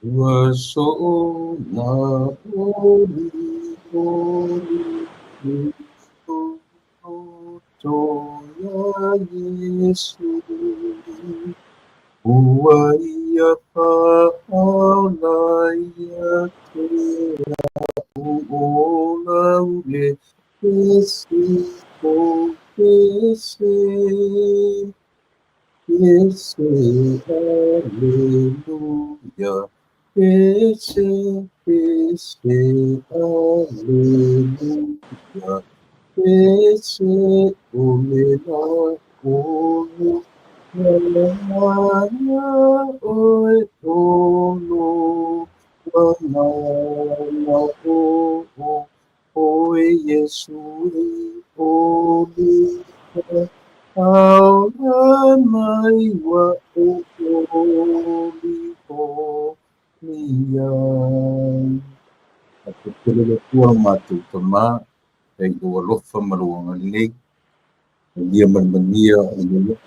Ua soona olioli i lou loto iā Iesu, Ua ia faaola ia te a'u ola ule pese o pese, pese aleluia, pese, pese aleluia, pese o le la o le la oe o lo wa o oe Iesu e o le aola mai ua o oli o lia. Faafetai le Atua lo matou Tama, e i lou alofa ma lou agalelei, manuia ma le manuia o le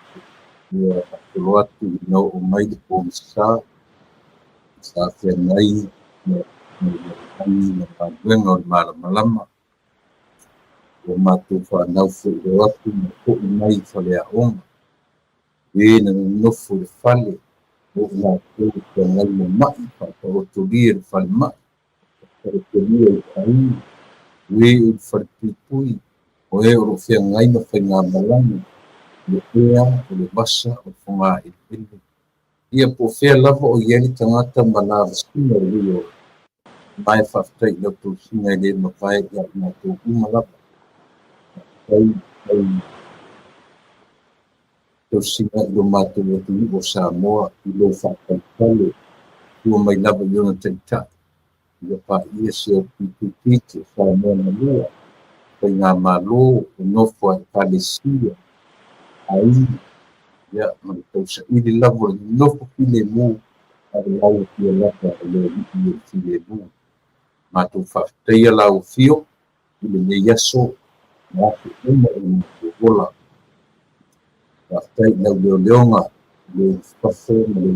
ia faatolo atu ina oo mai le pogisa, sa feagai ma lalolagi ma galuega o le malamalama. Ua matou fanau foi o atu ma fo'i mai i faleaoga, e na nonofo i le fale, o i latou e feagai ma ma'i, faataotolia i le falemai, faataotolia i aiga, e o le falepuipui, o e o lo o feagai ma faigamalaga, o le ea, o le vasa, o le fogaeleele. Ia po o fea lava o i ai le tagata ma lavasiga o lenei ola, ma e faafetai i lau tausiga e le mavae ia i matou uma lava. Faafetai i lau tausiga i lo matou atunuu o Samoa i lou faapalepale tua mai lava i ona taitai, ia paia se o pipipiti o Samoa na lua, faigamalo o nofo a Ekalesia, aiga, ia ma le tausaili lava o le nonofo filemu, a o lau afio lava o le Alii o le filemu. Matou faafetaia lau afio i lenei aso ma aso uma o le matou ola. Faafetai i lau leoleoga, i le ulufafo ma le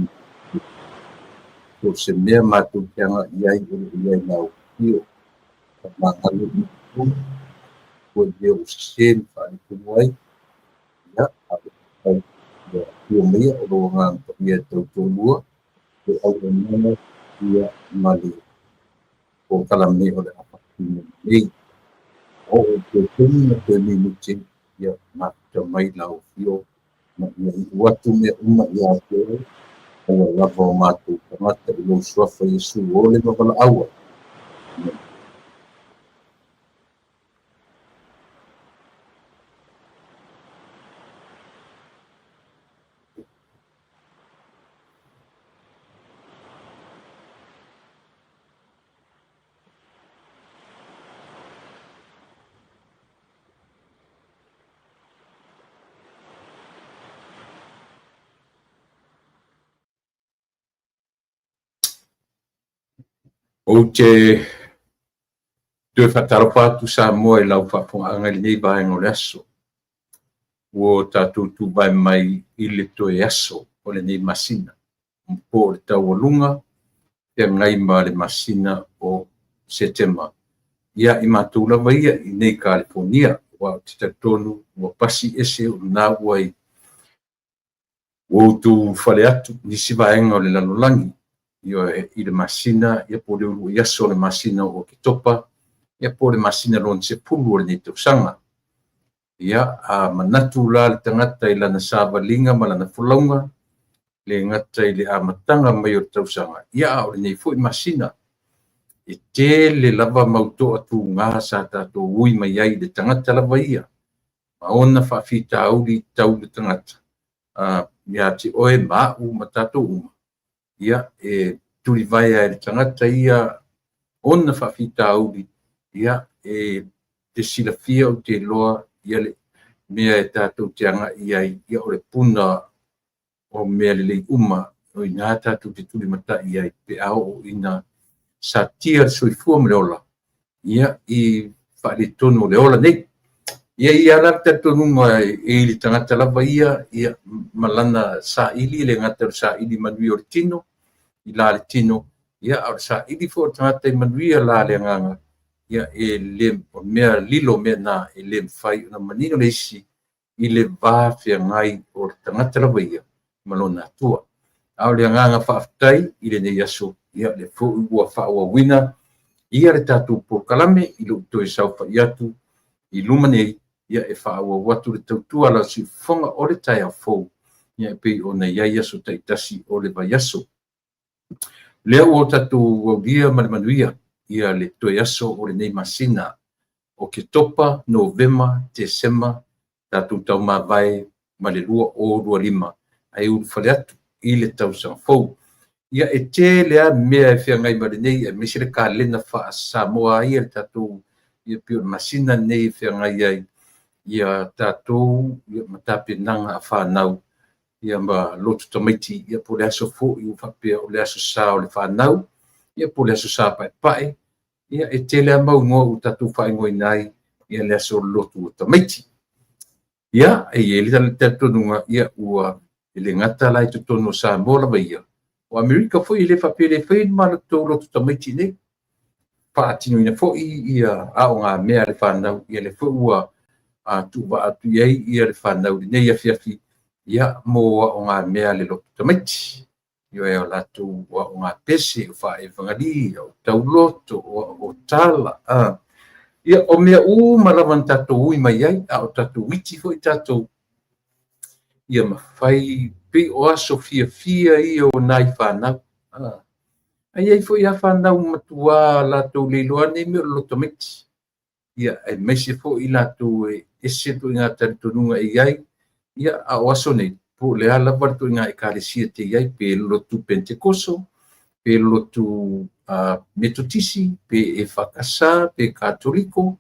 so o se mea matou te agai i ai o lo o i ai lau afio. Faamagalo i matou, ua i mea o sese ma faaletonu ai, ia, a o le ia afio maia o lou Agaga Paia e tautoalua, le auaunaga ia ma le polokalame o le a faatino nei. Oo i toe taimi ma toe minute, ia mafuta mai lau afio ma ia iu atu mea uma ia te oe, aua lava o matou tagata i lou suafa Iesu o le ma valaau'a. Amene. Ou te toe faatalofa atu Samoa i lau faafofogaaga i lenei vaega o le aso. Ua tatou tuvae mai i le toe aso o lenei masina. Po o le taualuga feagai ma le masina o Setema. Ia i matou lava ia i nei Kalifonia, aua ou te talitonu ua pasi ese o lena ua i ua outou ulufale atu i nisi vaega o le lalolagi, ioe, i le masina, ia po o le uluai aso o le masina o Oketopa, ia po o le masina lona 10 o lenei tausaga. Ia, a manatu la le tagata i lana savaliga ma lana folauga, le gata i le amataga mai o le tausaga, ia a o lenei foi masina, e tele lava mau toatuga sa tatou ui mai ai i le tagata lava ia, ma ona faafitauli tau le tagata, ia te oe ma a'u ma tatou uma, ia e tulivae ai le tagata ia ona faafitauli, ia e te silafia ou te iloa ia le mea e tatou te agai ai, ia o le puna o mea lelei uma, o i ina tatou te tulimatai ai pe a oo ina satia le soifua ma le ola, ia i faaletonu o le ola nei. Ia e i ai la le talitonuga e i le tagata lava ia, ia ma lana saili, e le gata o le saili manuia o le tino, i la le tino, Ia, a o le saili foi o le tagata i manuia la le agaga, ia e le o mea lilo mea na e le mafai ona manino le isi i le va feagai o le tagata lava ia ma lona Atua. A o le agaga faafetai i lenei aso, ia le foi ua faaauauina ia le tatou polokalame i lou toe saofai atu i luma nei, ia e faaauau atu le tautua a lau siufofoga o le taeao fou, ia e pei ona i ai aso taitasi o le vaiaso. Lea ua tatou aulia ma le manuia ia le toe aso o lenei masina, Oketopa, Novema, Tesema, tatou taumavae ma le 2025, ae ulufale atu i le tausaga fou. Ia e tele lava mea e feagai ma lenei, aemaise le kalena faa-Samoa ia le tatou, ia pei o le masina lenei e feagai ai ia tatou ia ma tapenaga a fanau ia ma lotu tamaiti, ia po o le aso foi ua faapea o le aso sa o le fanau, ia po o le aso sa paepae, ia e tele lava mau igoa ua tatou faaigoaina ai ia le aso o le lotu o tamaiti. Ia, e i ai le talitonuga, ia ua e le gata la i totonu o Samoa lava ia, o Amerika foi e le faapea e le faia ni matou lotu tamaiti i inei. Faatinoina foi ia aogamea a le fanau, ia lea foi ua tuuvaa atu i ai ia le fanau i lenei afiafi, ia mo aogamea a le lotu tamaiti. Ioe, o latou aoga pese, o faa-evagalii, o tauloto, o tala. Ia, o mea uma lava na tatou ui mai ai, a o tatou iti foi tatou, ia mafai, pei o aso fiafia ia o nai fanau. Ae i ai foi lava fanau matua latou le iloa nei mea o le lotu tamaiti. Ia, aemaise foi latou e ese le ituaiga talitonuga e i ai. Ia, a o aso nei, po o le a lava le ituaiga ekalesia e te i ai, pe lotu Penetekoso, pe lotu Metotisi, pe EFKS, pe Katoliko,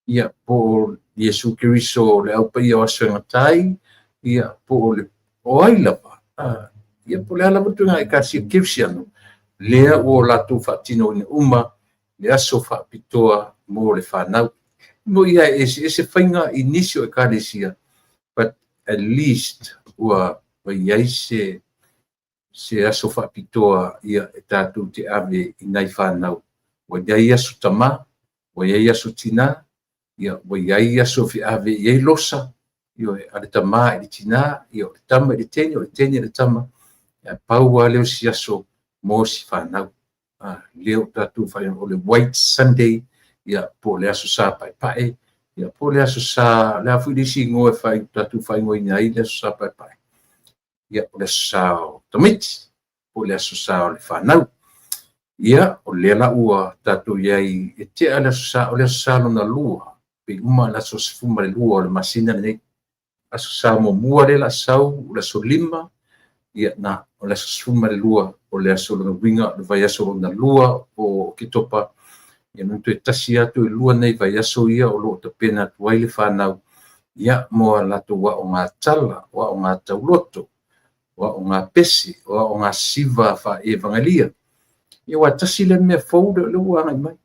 ia po o Iesu Keriso o le Au Paia o Aso e Gata ai, ia po o le o ai lava, ia po o le a lava le ituaiga ekalesia kerisiano, lea ua latou faatinoina uma le aso faapitoa mo le fanau. Mo ia e eseese faiga i nisi o ekalesia, but at least ua i ai se aso faapitoa ia e tatou te ave i nai fanau. Ua i ai aso tama, ua i ai aso tina, ia ua i ai aso feave i ai losa, ioe, a le tama i le tina, ia o le tama i le teine, o le teine i le tama, ae pau lava lea o si aso mo si fanau. Lea ua tatou faaigoa o le White Sunday, ia po o le aso sa paepae, ia po o le aso sa, le a foi le isi igoa e tatou faaigoaina ai le aso sa paepae, ia o le aso sa o tamaiti, po o le aso sa o le fanau. Ia, o lea la ua tatou i ai e tea le aso sa, o le aso sa lona lua, pe uma le aso 12 o le masina lenei. Aso sa muamua lea o le a sau, o le aso 5, ia na, o le aso 12, o le aso lona uiga, o le vaiaso lona lua o Oketopa, ia nuu toe tasi atu i lua nei vaiaso ia o lo o tapena atu ai le fanau, ia mo a latou aoga tala, o aoga tauloto, o aoga pese, o aoga siva faa-evagalia. Ia aua tasi lea mea fou lea ua agai mai.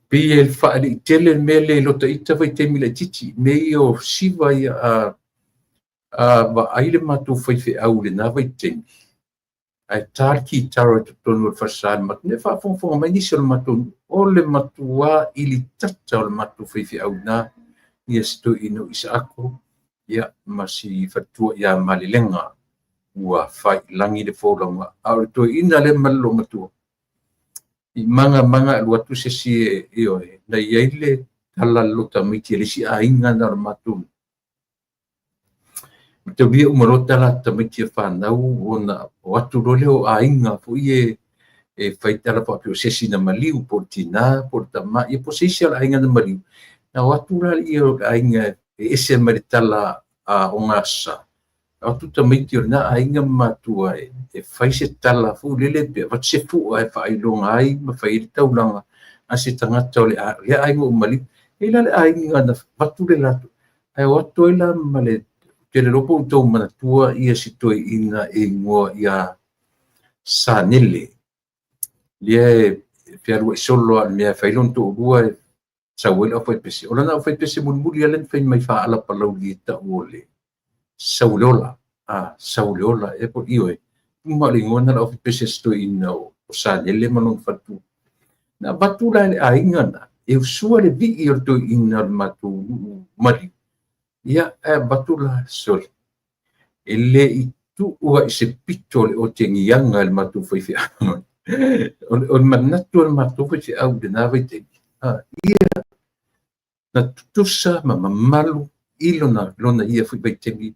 Pei e faaliitele le mea lea i lota ita vaitaimi laitiiti, mea ia o siva ia, a vaai le matou faifeau i lena vaitaimi, ae ta le kitara i totonu o le falesa i le matou, ne faafogafoga mai nisi o le matou nuu, o le matua ilitata o le matou faifeau i ina, ia si toeaina o Isaako, ia ma si faletua ia Malelega, ua faiilagi le folauga. A o le toeaina lea ma le loomatua, i maga maga alu atu se isi e, ioe, na i ai le tala a le tamaiti a le isi aiga na o le matou nuu. Mataulia uma loa tala a tamaiti a fanau ona o atu loa lea o aiga foi e fai tala faapea o se isi na maliu, po o le tina, po o le tama, ia po o se isi o le aiga na maliu. Na o atu la ia o le aiga e ese mai le tala a o gasa. O atu tamaiti o lena aiga ma matua e fai se tala foi lele pe avatu se fua e faailoga ai ma fai ai le taulaga a se tagata o le lea aiga ua maliu. E i ai la le aiga na avatu le latou, ae o atu ai la ma le tele loa po o outou manatua ia si toeaina e igoa ia Sanele. Lea e fealuai solo lava i le mea e fai lona toalua e sau ai le aufaipese. O lana aufaipese mulimuli lava lea na fai mai faaala palauli e tau o le sau o le ola. Sau o le ola e po ioe. Uma o le igoa lena o le aufaipeses a si toeaina o Salele ma lona faletua. Na avatu la e le aiga na, e usua le vii o le toeaina o le matou nuu maliu, ia, ae avatu la, sole, e le i tuu lava i se pito o le otegiaga e le matou faifeau. O le manatu o le matou faifeau i lena vaitaimi, ia na tutusa ma mamalu i lona ia foi vaitaimi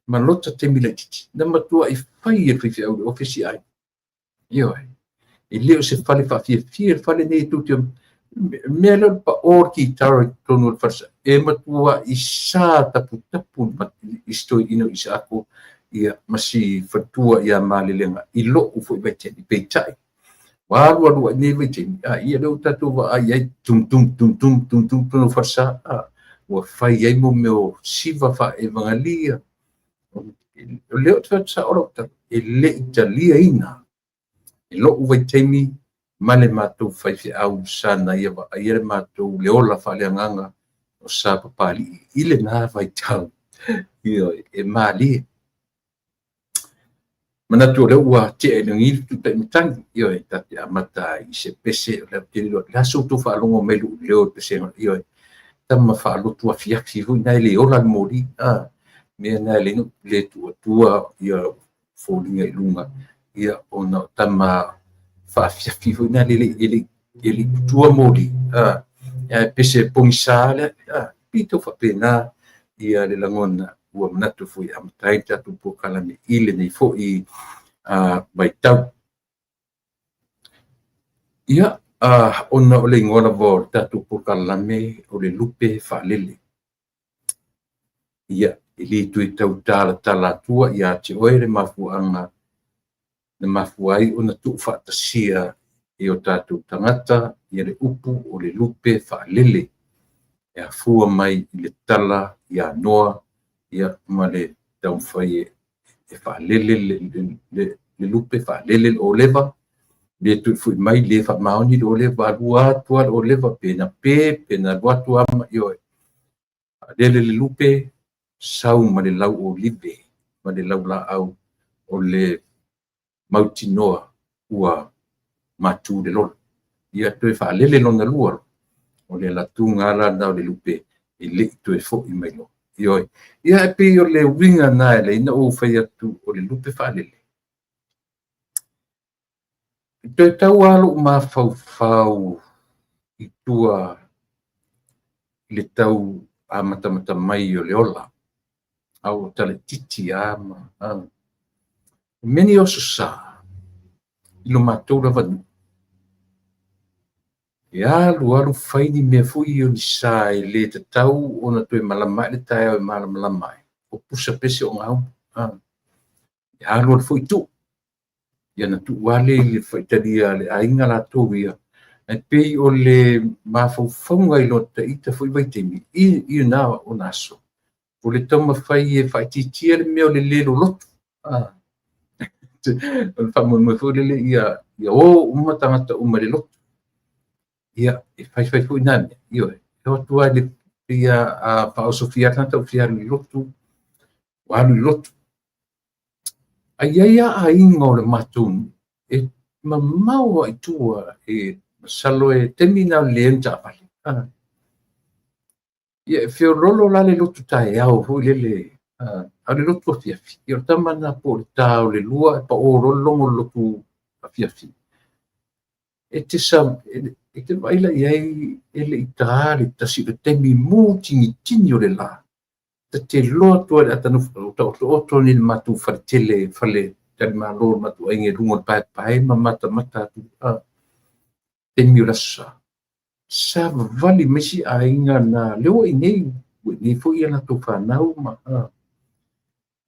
ma lota taimi laitiiti, na matuai fai e le faifeau i le ofisi aiga. Ioe. E le o se fale faafiafia le fale nei tou te mea lea o le pao o le kitara i totonu o le falesa, e matuai sa taputapu i si toeaina o Isaako ia ma si faletua ia Malelega i lou foi vaitaimi. Peitai, ua alu alu ai lenei vaitaimi, a ia lea ua tatou vaai ai, tum tum tum tum tum tum totonu o falesa, a ua fai ai mo mea o siva faa-evagalia. O lea ou te fai atu sao lau tala, e le i taliaina i lou vaitaimi ma le matou faifeau sa na ia vaaia le matou le ola faaleagaga o Sa Papalii i lena vaitau. Ioe, e malie. Manatu o lea ua tea i lagi le fetuuta'i matagi, ioe, ta te amata ai i se pese, o lea ou te iloa, o le a se tou faalogo mai i lou leo i le pesega, ioe, tama faalotu afiafi foi na e le ola le moli, a, mea na e le le tuuatua ia foliga i luga, ia, ona o tama faafiafi foi na e le i tutua moli, a, ae pese pogisa le, a, pei tau faapena ia le lagona ua manatu foi e amata ai le tatou polokalame i lenei foi vaitau. Ia, ona o le igoa lava o le tatou polokalame o le lupe faalele. Ia, e le toe tau talatala atua ia te oe le mafuaaga na mafua ai ona tuufaatasia e o tatou tagata ia le upu o le lupe faalele e afua mai i le tala ia Noa ia ma le taumafai e faalele le lupe, faalele le oleva, le toe foi mai, le faamaoni le oleva, alu atu le oleva, pe na pe, pe na alu atu ama, ioe. Faalele le lupe, sau ma le lau olive, ma le laulaau o le mautinoa ua matu le lolo. Ia toe faalele lona lua, o le latuga la na o le lupe, e le i toe foi mai loa. Ioe. Ia e pei o le uiga na e lei na ou fai atu o le lupe faalele. Toe tau lava lou mafaufau i tua i le tau amatamata mai o le ola, a ua talaititi lava ma o mea nei o Aso Sa i lo matou lava nuu, e alu alu fai ni mea foi ia o ni sa e le tatau ona toe malama ai le taeao e malamalama ai, o pusa pese o gauma. E alu alu foi tuu, ia na tuu lava lea i le faitalia a le aiga latou ia, ae pei o le mafaufauga i lota ita foi vaitaimi i na ona aso, o le taumafai e faaitiitia le mea o le le lolotu. O le faamoemoe foi lele ia o uma tagata uma i le lotu. Ia, e faifai foi nā mea, ioe, e o atu lava i le pei a faaosofia le tagata ua fia alu i le lotu, ua alu i le lotu. Ae i ai lava aiga o le matou nuu e mamao lava i tua, e masalo e taimi na o le leai o ni taavale. Ia e feoloolo la le lotu taeao foi lele, a o le lotu afiafi, ia o le tama lena po o le ta o le 2 e pao loa le logo o le lotu afiafi. E te e te vaai la i ai e le i ta le 1, o le taimi mutinitini o le la. Ta te loa atu ai le ata nofo taotooto nei le matou faletele, fale talimalo o le matou aiga i luga o le paepae ma matamata atu taimi o le Aso Sa. Sa vavali mai si aiga na lea ua i inei, ua i inei foi ia latou fanau ma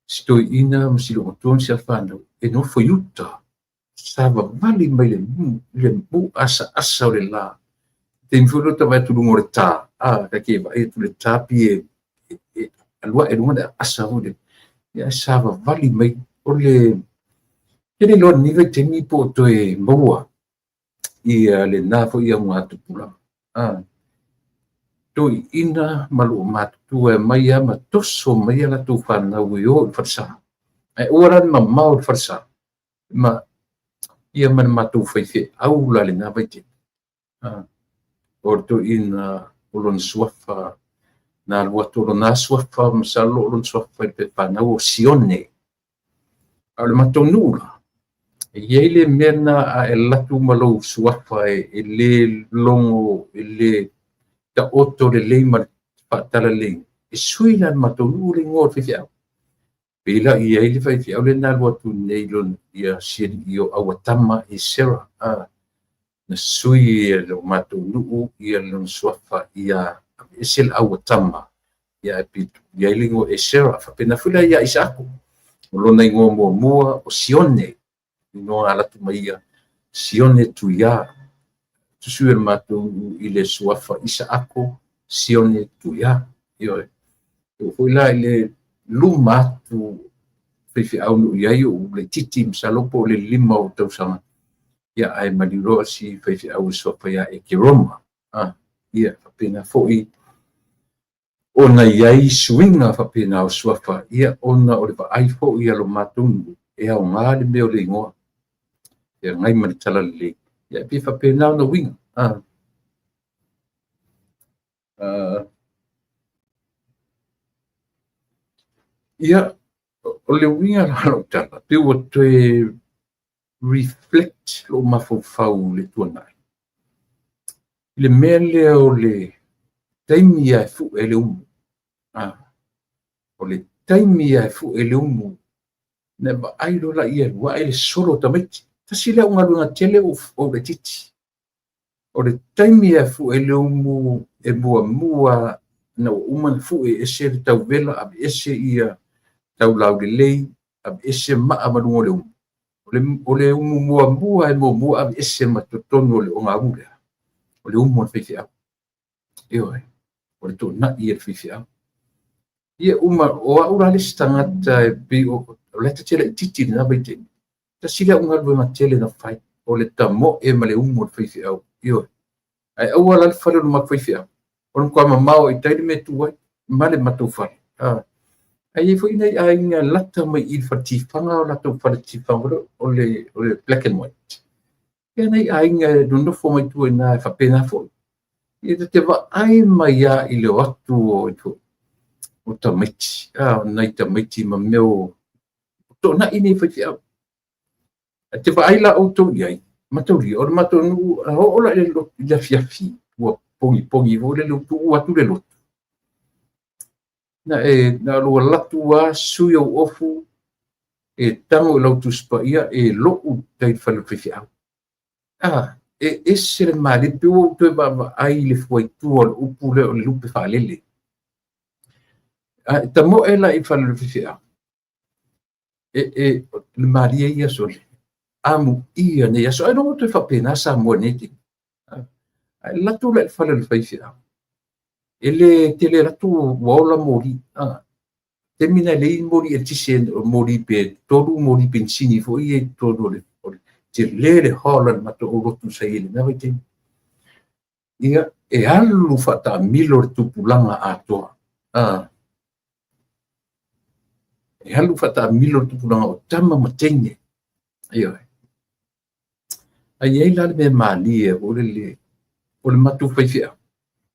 si toeaina ma si loomatua ma si alafanau e nofo i uta. Sa vavali mai le muasaasa o le la. Taimi foi lea ta vaai atu i luga o le ta, ta te vaai atu i le ta pi e alu ae luga le aasa foi lele. Ia sa vavali mai o le tele loa lenei vaitaimi po o toe maua ia lena foi augatupulaga. Toeaiina ma loomatutua e aumai lava ma toso mai a latou fanau e o i le falesa. Ae aua la le mamao i le falesa. Ma ia ma le matou faifeau la i lena vaitaimi. O le toeaina o lona suafa na alu atu, o lona suafa, masalo o lona suafa i le pepa fanau o Sione. A o le matou nuu la, e i ai le mea lena a e alu atu ma lou suafa e le logo, e le taoto lelei ma le faatalaleiga, e sui la e le matou nuu le igoa o le faifeau. Pei la i ai le faifeau lea na alu atu nei ia si alii o Auatama Esera. Na sui e le matou nuu ia lona suafa ia aveese le Auatama, ia ae i ai le igoa Esera. Faapena foi la ia Isaako. O lona igoa muamua o Sione, igoa na alu atu ma ia Sione Tuia. Tusui e le matou nuu i le suafa Isaako Sione Tuia. Ioe. E oo foi la i le luma atu faifeau na ou i ai ou laitiiti, masalo po o le 5 o tausaga, ia ae maliu loa si faifeau e suafa ia Ekeroma. Ia faapena foi ona i ai suiga faapena o suafa, ia ona o le vaai foi a lo matou nuu e aoga le mea o le igoa feagai ma le talalelei, ia e pei faapena ona uiga. Ia, o le uiga la o lau tala, pei ua toe reflect lou mafaufau i le tuanai i le mea lea o le taimi lava e fue ai le umu. O le taimi lava e fue ai le umu, na e vaai loa laia e alu ae le solo o tamaiti. Tasi lea au galuega tele o ou laitiiti. O le taimi lava e fue ai le umu e muamua na ua uma ona fue ese le tauvela, aveese ia taulaulelei, aveese maa ma luga o le umu. O le umu muamua e muamua aveese ma totonu o le ogaumu lea, o le umu a le faifeau. Ioe, o le toonai a le faifeau. Ia uma, o au la le isi tagata e pei o la e ta te laitiiti i lena vaitaimi. Tasi lea au galuega tele na fai, o le tamoe ma le umu o le faifeau. Ioe. Ae aua la le fale o le matou faifeau, o le matua mamao i tai le mea e tu ai ma le matou fale. Ae i ai foi nai aiga lata mai i le fale tifaga, o latou fale tifaga o le black and white. Ia nai aiga e nonofo mai tua i ina e faapena foi. Ia ta te vaai mai lava i le o atu o tamaiti, o nai tamaiti ma mea o toonai nei faifeau. Ae te vaai la outou i ai, mataulia, o le matou nuu, a oo la i le afiafi, ua pogipogi foi lele ua tuu atu le lotu, na e na lou alu atu lava sui ou ofu, e tago i lau Tusi Paia, e lou tai i le fale o le faifeau. E ese le malie, pei ua ou toe vaavaai i le fuaitua o le upu lea o le lupe faalele. A e tamoe la i le fale o le faifeau, e le malie ia sole, amuia nei aso, ailoga toe faapena Samoa i lenei taimi. Ae alu atu la i le fale o le faifeau, e le tele alu atu ua ola moli. Taimi na e leai moli eletise, o moli pe 3 moli penisini foi ia i totonu o le tele le hall a le matou aulotu sa i ai i lena vaitaimi. Ia, e alu faataamilo le tupulaga atoa. E alu faataamilo le tupulaga o tama ma teine. Ioe. Ae i ai la le mea malie foi lele, o le matou faifeau,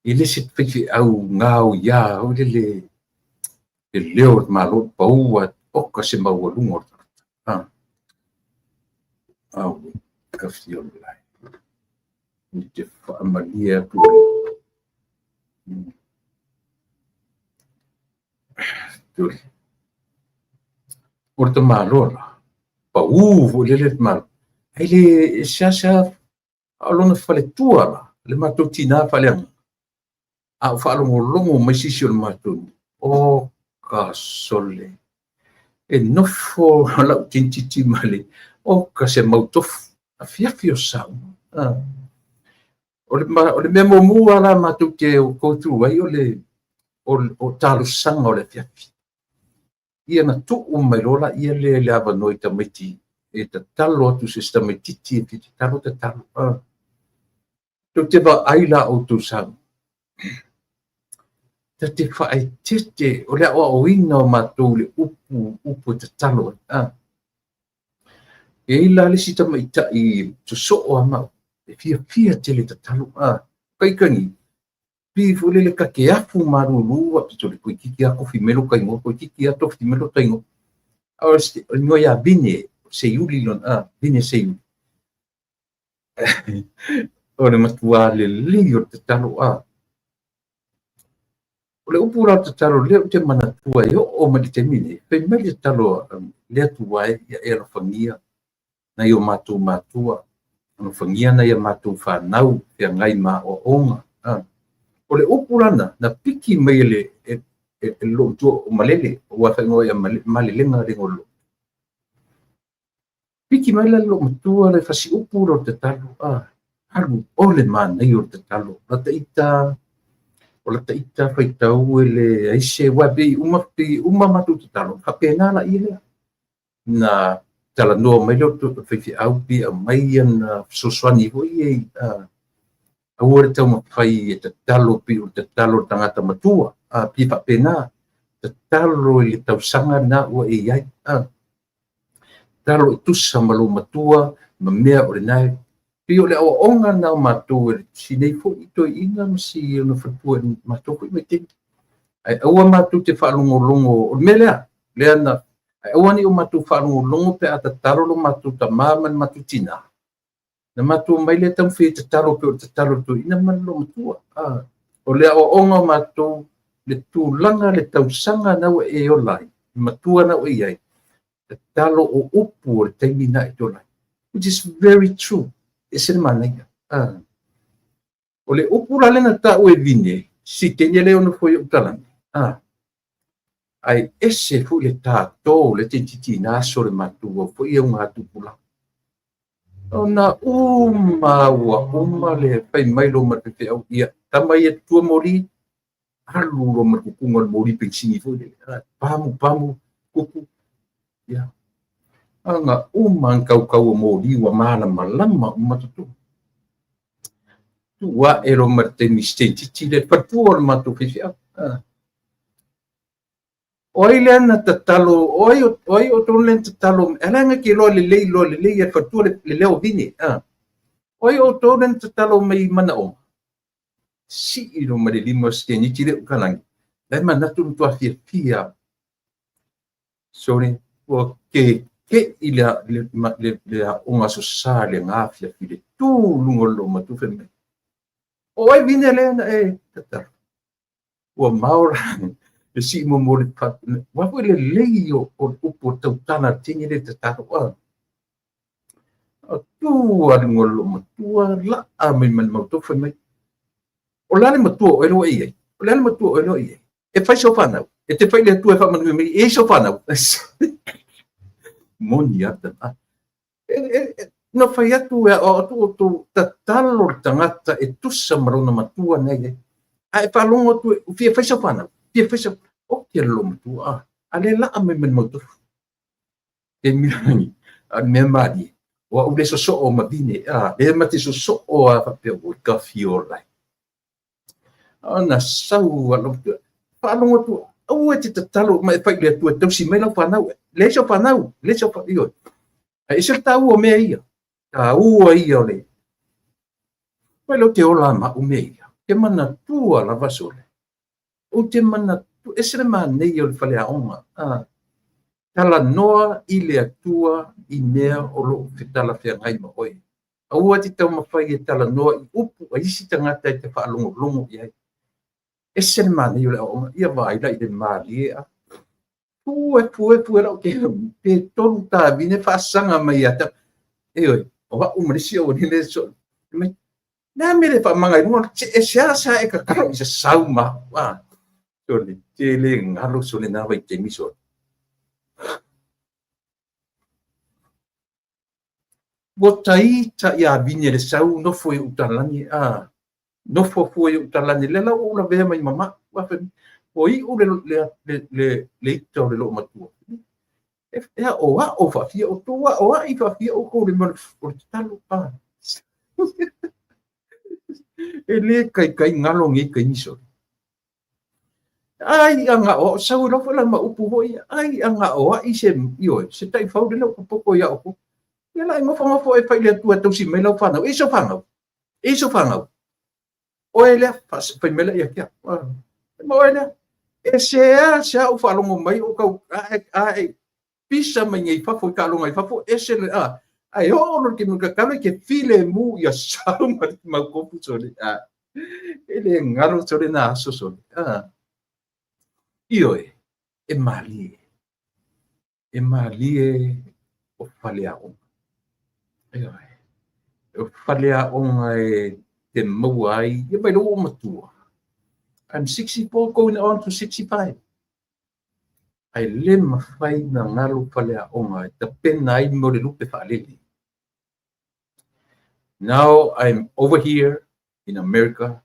e le se faifeau gaoia foi lele, le leo o le Malo pau a oka se maualuga o le tagata. Au, kafiola. Ou te faamalie atu. O le tamaloa la, pau foi lele le tamaloa. Ae le seasea a o lona faletua la, le matou tina faaleagaga. A o faalogologo mai sisi o le matou nuu, o ka sole. E nofo lau tinititi ma le, o ka se mautofu, afiafi o sauma. O le mea muamua la matou te go through ai o le o talosaga o le afiafi. Ia na tuu mai loa la ia le avanoa i tamaiti e tatalo atu se tamaitiiti e fia tatalo tatalo. Tou te vaai la outou Samoa. Ta te faaeteete o le aoaoina o matou i le upu e tatalo ai. E i ai la le isi tamaitai sosoo a mau, e fiafia tele tatalo. A, kaikani, pi foi lele ka te afu malulu a pito le toeitiiti a tofi mai lo ta igoa, toeitiiti a tofi mai lo ta igoa. A o le igoa ia Vine, Seiuli lona, a, Vine Seiuli. O le matua lelei o le tatalo, a. O le upu la o le tatalo lea ou te manatua e oo mai i le taimi lenei, fai mai le tatalo a le Atua e, ia e alofagia nai o matou matua, alofagia nai a matou fanau feagai ma aoaoga. O le upu lana, na piki mai e le loo matua o Malele, ua faaigoa ia Malelega le igoa o le loo. Piki mai la le loomatua le fasiupu lea o le tatalo, a, alu ole manaia o le tatalo. O lata ita, o lata ita faitau e leai se, aua pei uma, pei uma matou tatalo, faapena laia lea. Na talanoa mai lea o faifeau pe aumai ana fesoasoani foi ia, a, aua le taumafai e tatalo pei o le tatalo a le tagata matua, a, pei faapena. Tatalo i le tausaga lena ua e i ai, a. Tatalo e tusa ma lou matua ma mea o lena e pei o le aoaoga lena o matou e si nei foi toeaiina ma si ona faletua i matou foi vaitaimi. Ae aua matou te faalogologo, o le mea lea, lea na, ae aua ne i o matou faalogologo pe a tatalo lo matou tama ma le matou tinā. Na matou omai lea taumafai e tatalo pei o le tatalo a le toeaina ma le loomatua. A, o le aoaoga o matou, le tulaga, le tausaga na ua e ola ai, le matua na ua e i ai, tatalo o upu o le taimi na e te ola ai. Which is very true. E ese le manaia. A. O le upu la lea na taua e Vine, Siteni e le ono foi o talani. A. Ae ese foi le tato o le teineitiiti i na aso o le matou au foi e augatupulaga. Ona uma ua uma le fai mai loa ma le faifeau, ia, tama ia tutua moli, alu loa ma le kukuga o le moli penisini foi lele, pamu, pamu, kuku, ia. Ana uma ana kaukau o moli ua malamalama uma totonu. Tuu ae loa ma le taimi si teineitiiti lea, le faletua o le matou faifeau. O ai lea na tatalo, o ai o ai outou lea na tatalo, e ala na te iloa lelei, iloa lelei e le faletua le leo o Vine. O ai outou lea na tatalo mai manaoga? Sii loa ma le lima o si teineitiiti lea utalagi. La e manatu matua fiafia. Sorry, ua keke'i le aoga Aso Sa i le afiafi i le tu i luga o le loomatua fai mai. O ai Vine lea na e tatalo? Ua mao la le sii muamua o le aua foi le lelei o le upu o le tautala a le teine lea i le tatalo. A tu lava i luga o le loomatua, laa mai ma le mautofo fai mai, o le a le matua o oe lea ua e i ai? O le a le matua o oe lea ua e i ai? E fai sau fanau, e te fai i le Atua e faamanuia mai, e i ai sau fanau. Moni lava tama. Na fai atu e aoao atu outou, tatalo le tagata e tusa ma lona matua na i ai. A e faalogo atu e fia fai sau fanau, fia fai sau, oke le loomatua, a, a le laa mai ma le mautofo. Taimi lagi, a o le mea malie, o au le sosoo ma Vine, a, lea ma te sosoo a faapea, oi ka fiola e. Ona sau a loomatua, faalogo atu, aua e te tatalo ma e fai i le Atua e tausi mai lau fanau, leai sau fanau, leai sau fanau, ioe. Ae ese le taua o mea ia, taua ia o le, mai lea ou te ola ma au mea ia, te manatua lava sole. Ou te manatu, ese le manaia o le faleaoga, a, talanoa i le Atua i mea o lo o fetalafeagai ma oe. Aua e te taumafai e talanoa i upu a isi tagata e te faalogologo i ai. Ese le manaia o le aoaoga, ia vaai la i le malie a. Pue, pue, pue lau te pe tolu tavine faasaga mai ia te au. Ioe, o au ma le isi au alii le so, mai, le a mea le faamaga i luga, e seasea e tatalo i se sau ma au, a. Sole, te le galo sole nā vaitaimi sole. Ua taita iā Vine le sau nofo i utalagi, a, nofo fua i utalagi, lea la ua ou lavea mai ma mau, a fai mai, ua iu le ita o le loomatua. E aoao faafia outou, aoai faafia outou i le mea o le tatalo, a. E le kaikai galo nei taimi sole. Ai a gaoao, sau ai loa foi la ma upu foi ia, ai a gaoai se, ioe, se taifau lele ua popoto ia outou. Ia la e nofonofo e fai le Atua e tausi mai lau fanau. E i sau fanau. E i sau fanau. Oe lea, fai mai lea ia te au. Ma oe lea. E se a se au faalogo mai o kau ae pisa mai nei fafo i taaloga i fafo, ese le a. Ae oo loa i le taimi o le tatalo e te filemu ia sau ma le mau kopu sole. A. E le galo sole na aso sole. A. Ioe, e malie. E malie o faleaoga. Ioe. O faleaoga e te maua ai, ia mai lou matua. I'm 64 going on to 65. Ae le mafai na galo faleaoga e tapena ai mo le lupe faalele. Now I'm over here in America,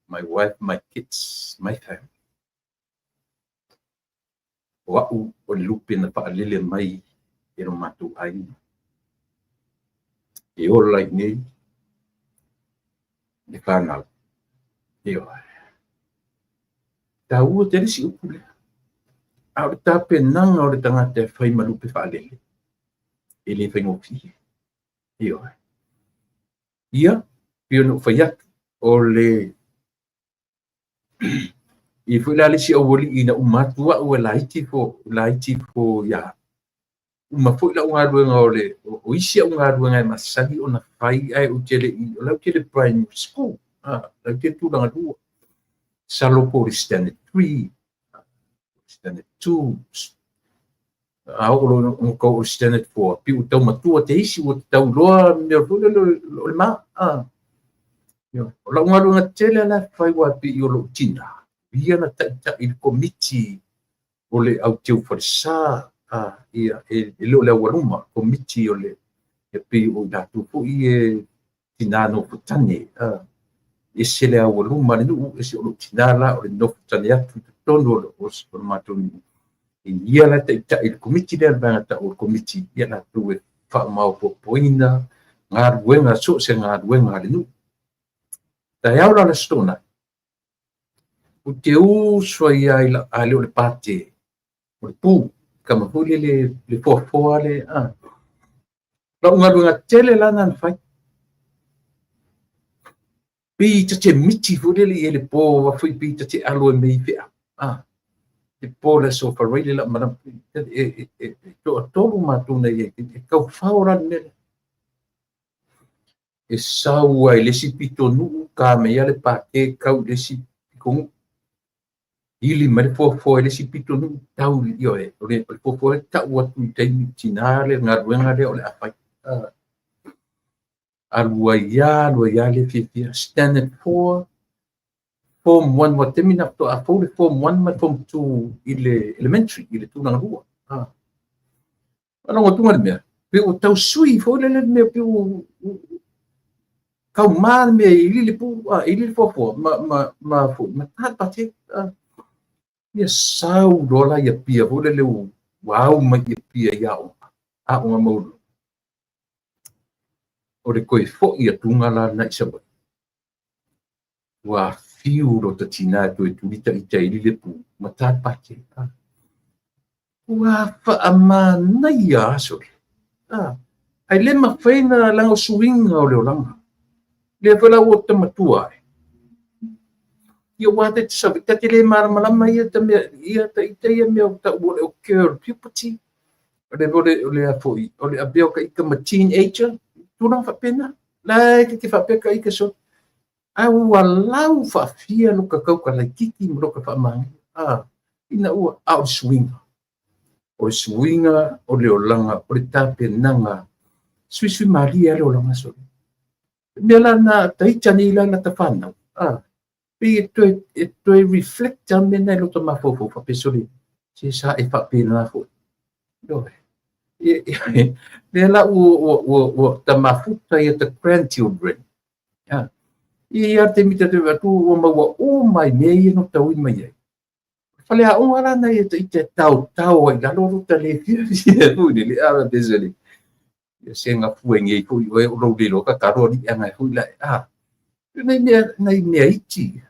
my wife, my kids, my family. O au o le lupe na faalele mai e lo matou aiga. E ola i nei le fanau. Ioe. Taua tele si upu lea. A o le tapenaga o le tagata e fai ma lupe faalele, e le faigofie. Ioe. Ia, pei ona ou fai atu, o le i foi la le isi aualii na uma atu au e laiti fo, laiti fo ia. Uma foi lau galuega o le, o isi au galuega e masani ona fai ae ou te le i, o lau te le primary school, lau te tulaga lua. Salo po o le standard 3, standard 2, a oo loa ina tau o le standard 4, pei ua tau matua te isi, ua tau iloa mea foi lele o le ma. O lau galuega tele la e fai ua pei o lou tina, ia na taitai i le komiti o le au teu falesa, ia, e le o le aualuma, komiti o le, e pei o i latou foi e tina nofotane, ese le aualuma le nuu, ese o lou tina la o le nofotane atu i totonu o le matou nuu. Ia la taitai i le komiti lea, le vaega tau o le komiti, ia latou e faamaopoopoina galuega, so o se galuega a le nuu. Taeao la le Aso Toonai, ou te uso ai lava i la, a le o le pate, o le pu, kama foi lele, le foafoa le, a. Lau galuega tele la na fai. Pei ta te miti foi lele i le po, a foi pei ta te alo e mei fea. A. Le po le aso Faraile la malama, e toatolu matou na i ai, e tau fao la le mea lea. E sau ai le isi pitonuu, ka mai ia le pake kau i le isi pitonuu. Ili mai le foafoa i le isi pitonuu, tau i ioe, o le foafoa e tau atu i taimi tina le galuega lea o le a fai. Alu ai ia, alu ai ia le fiafia. Standard 4, Form 1, wa taimi na faatoa fou le Form 1 ma le Form 2 i le elementary, i le tulaga lua. Aloga tunga le mea, pe ua tau sui foi lele le mea, pe ua kau ma le mea i lile pu, i lile foafoa, ma foi, ma tata te. Ia sau loa la ia pia foi lele ua au mai ia pia i aoga, aoga maualuluga. O le toe foi atuga la na i Savaii. Ua fiu lo ta tina e toe tulita ita i lile pu, ma tā pate. Ua faamanaia aso le. Ai le mafai na laga o suiga o le olaga. Lea foi la ua ta matua ai. Ia ua te Savaii, ta te le malamalama ia ta mea, ia ta ita ia mea o tau o le o girl puberty. O le, o le, o le a foi, o le avea o ka ita ma teenager, tulaga faapena. La e te faapea ka ita so. A ua lau faafia lo ka tau ka laititi ma lo ka faamanaia. Ina ua, a o le suiga. O le suiga o le olaga, o le tapenaga. Suisui malie a le olaga sole. Mea la na taita nei la la ta whanau. Pei e toe reflect a mea na i lo ta mafaufau faapea sole. Se sa e faapena foi. Ioe. Lea la ua ta mafuta ia ta grandchildren. Ia te mita te atu ua maua uma i mea ia no taui mai ai. Fale aoga la na ia te tau tau ai lalo lo ta le fia fia foi le ala pesele. Ia se nga fue ngei foi oe o lou lelo ka karo ni anga foi la. Nei mea iti.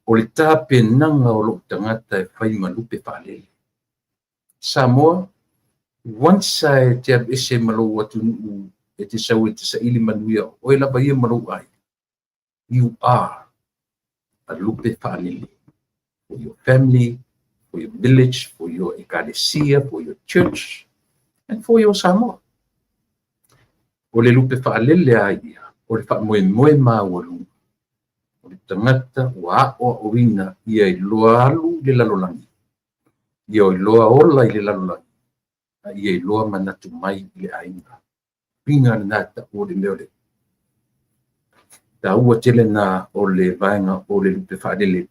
O le tapenaga o lou tagata e fai ma lupe faalele. Samoa, Once e te aveese ma lou atunuu e te sau e te saili manuia, o oe lava ia ma lou aiga, you are a lupe faalele for your family, for your village, for your ekalesia, for your church, and for your Samoa. O le lupe faalele a ia, o le faamoemoe maualuga, o le tagata ua aoaoina ia iloa alu i le lalolagi, ia iloa ola i le lalolagi, a ia iloa manatu mai i le aiga. Uiga lena e tau o le mea o le taua tele na o le vaega o le lupe faalele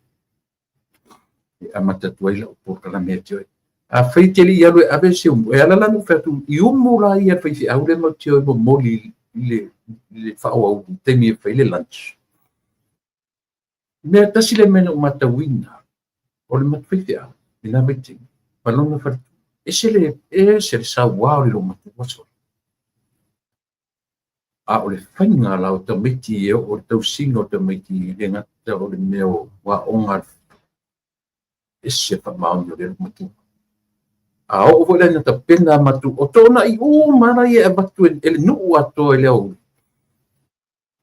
e amata atu ai lau polokalame ia te oe. Afai e te le i alu e ave se umu, e ala la ona ou fai atu, i umu la ia le faifeau lea matou te o e momoli i le faaauau i le taimi e fai le lunch. Mea tasi le mea na ou matauina, o le matou faifeau i lena vaitaimi, ma lona faletua, ese le, ese le saua o le loomatua sole. A o le faiga la o tamaiti e oo i le tausiga o tamaiti, e le gata o le mea o aoga, ese faamaoni o le loomatua. A oo foi la ina tapena matou, o toonai uma la ia e avatu e le nuu atoa i le aoauli,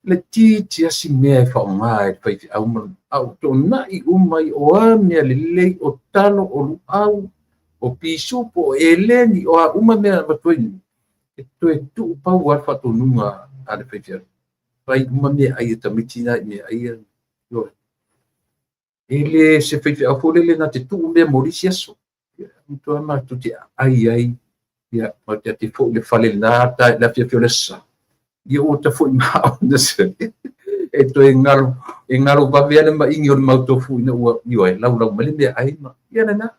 le itiiti lava si mea e faaaoga e le faifeau ma a o toonai uma o a mea lelei, o talo, o luau, o pisupo, o eleni, o a uma mea e avatu ai nuu, e toe tuu pau lava le faatonuga a le faifeau. Fai uma meaai a tamaiti na i meaai ia. E le se faifeau foi lele na te tuu mea mo le isi aso. Ia, matua matou te aai ai, ia, matou te foi i le fale lena, le afiafi o le aso Sa. Ia ua ta foi ma ona se e toe galo, e galo vave lava le maigi o le mautofu ina ua ioe, laulau mai le meaai ma ia lena.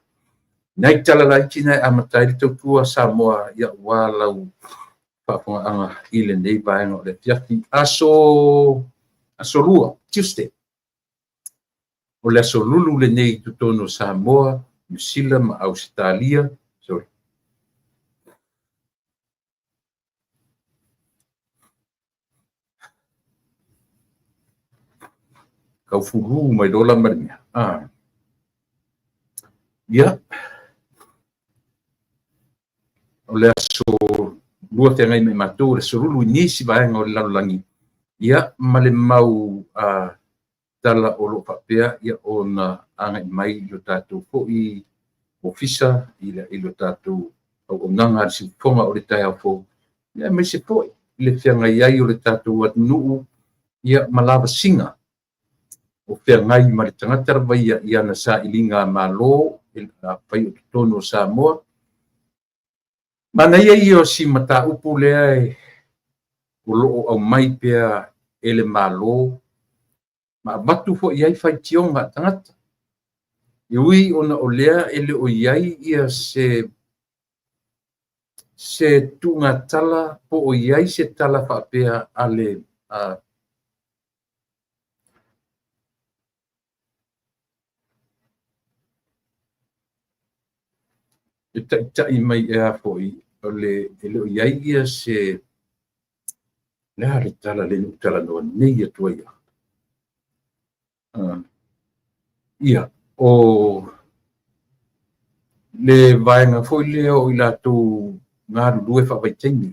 Nai tala laiti na e amata ai le tautua Samoa ia aua lau faafofogaaga i lenei vaega o le afiafi. Aso, aso lua, Tuesday. O le aso lulu lenei i totonu o Samoa, Niu Sila ma Ausetalia. Sorry. Taufulu mai loa la ma le mea. Ah. Ia. O le aso lua feagai ma i matou, o le aso lulu i nisi vaega o le lalolagi, ia, ma le mau tala o lo o faapea ia ona agai mai i lo tatou foi ofisa, i lo tatou auaunaga a le siufofoga o le taeao fou, ia aemaise foi le feagai ai o le tatou atunuu ia ma lavasiga o feagai ma le tagata lava ia i ana sailiga malo e fai o totonu o Samoa. Manaia ia o si mataupu lea e o lo o aumai pea e le Malo ma avatu foi i ai faitioga a tagata. E ui ona o lea e le o i ai ia se tuugatala po o i ai se tala faapea a le e taitai mai e a foi o le e le o i ai ia se le a le tala le na ou talanoa nei atu ai. Ia, o le vaega foi lea o i latou galulue faavaitaimi,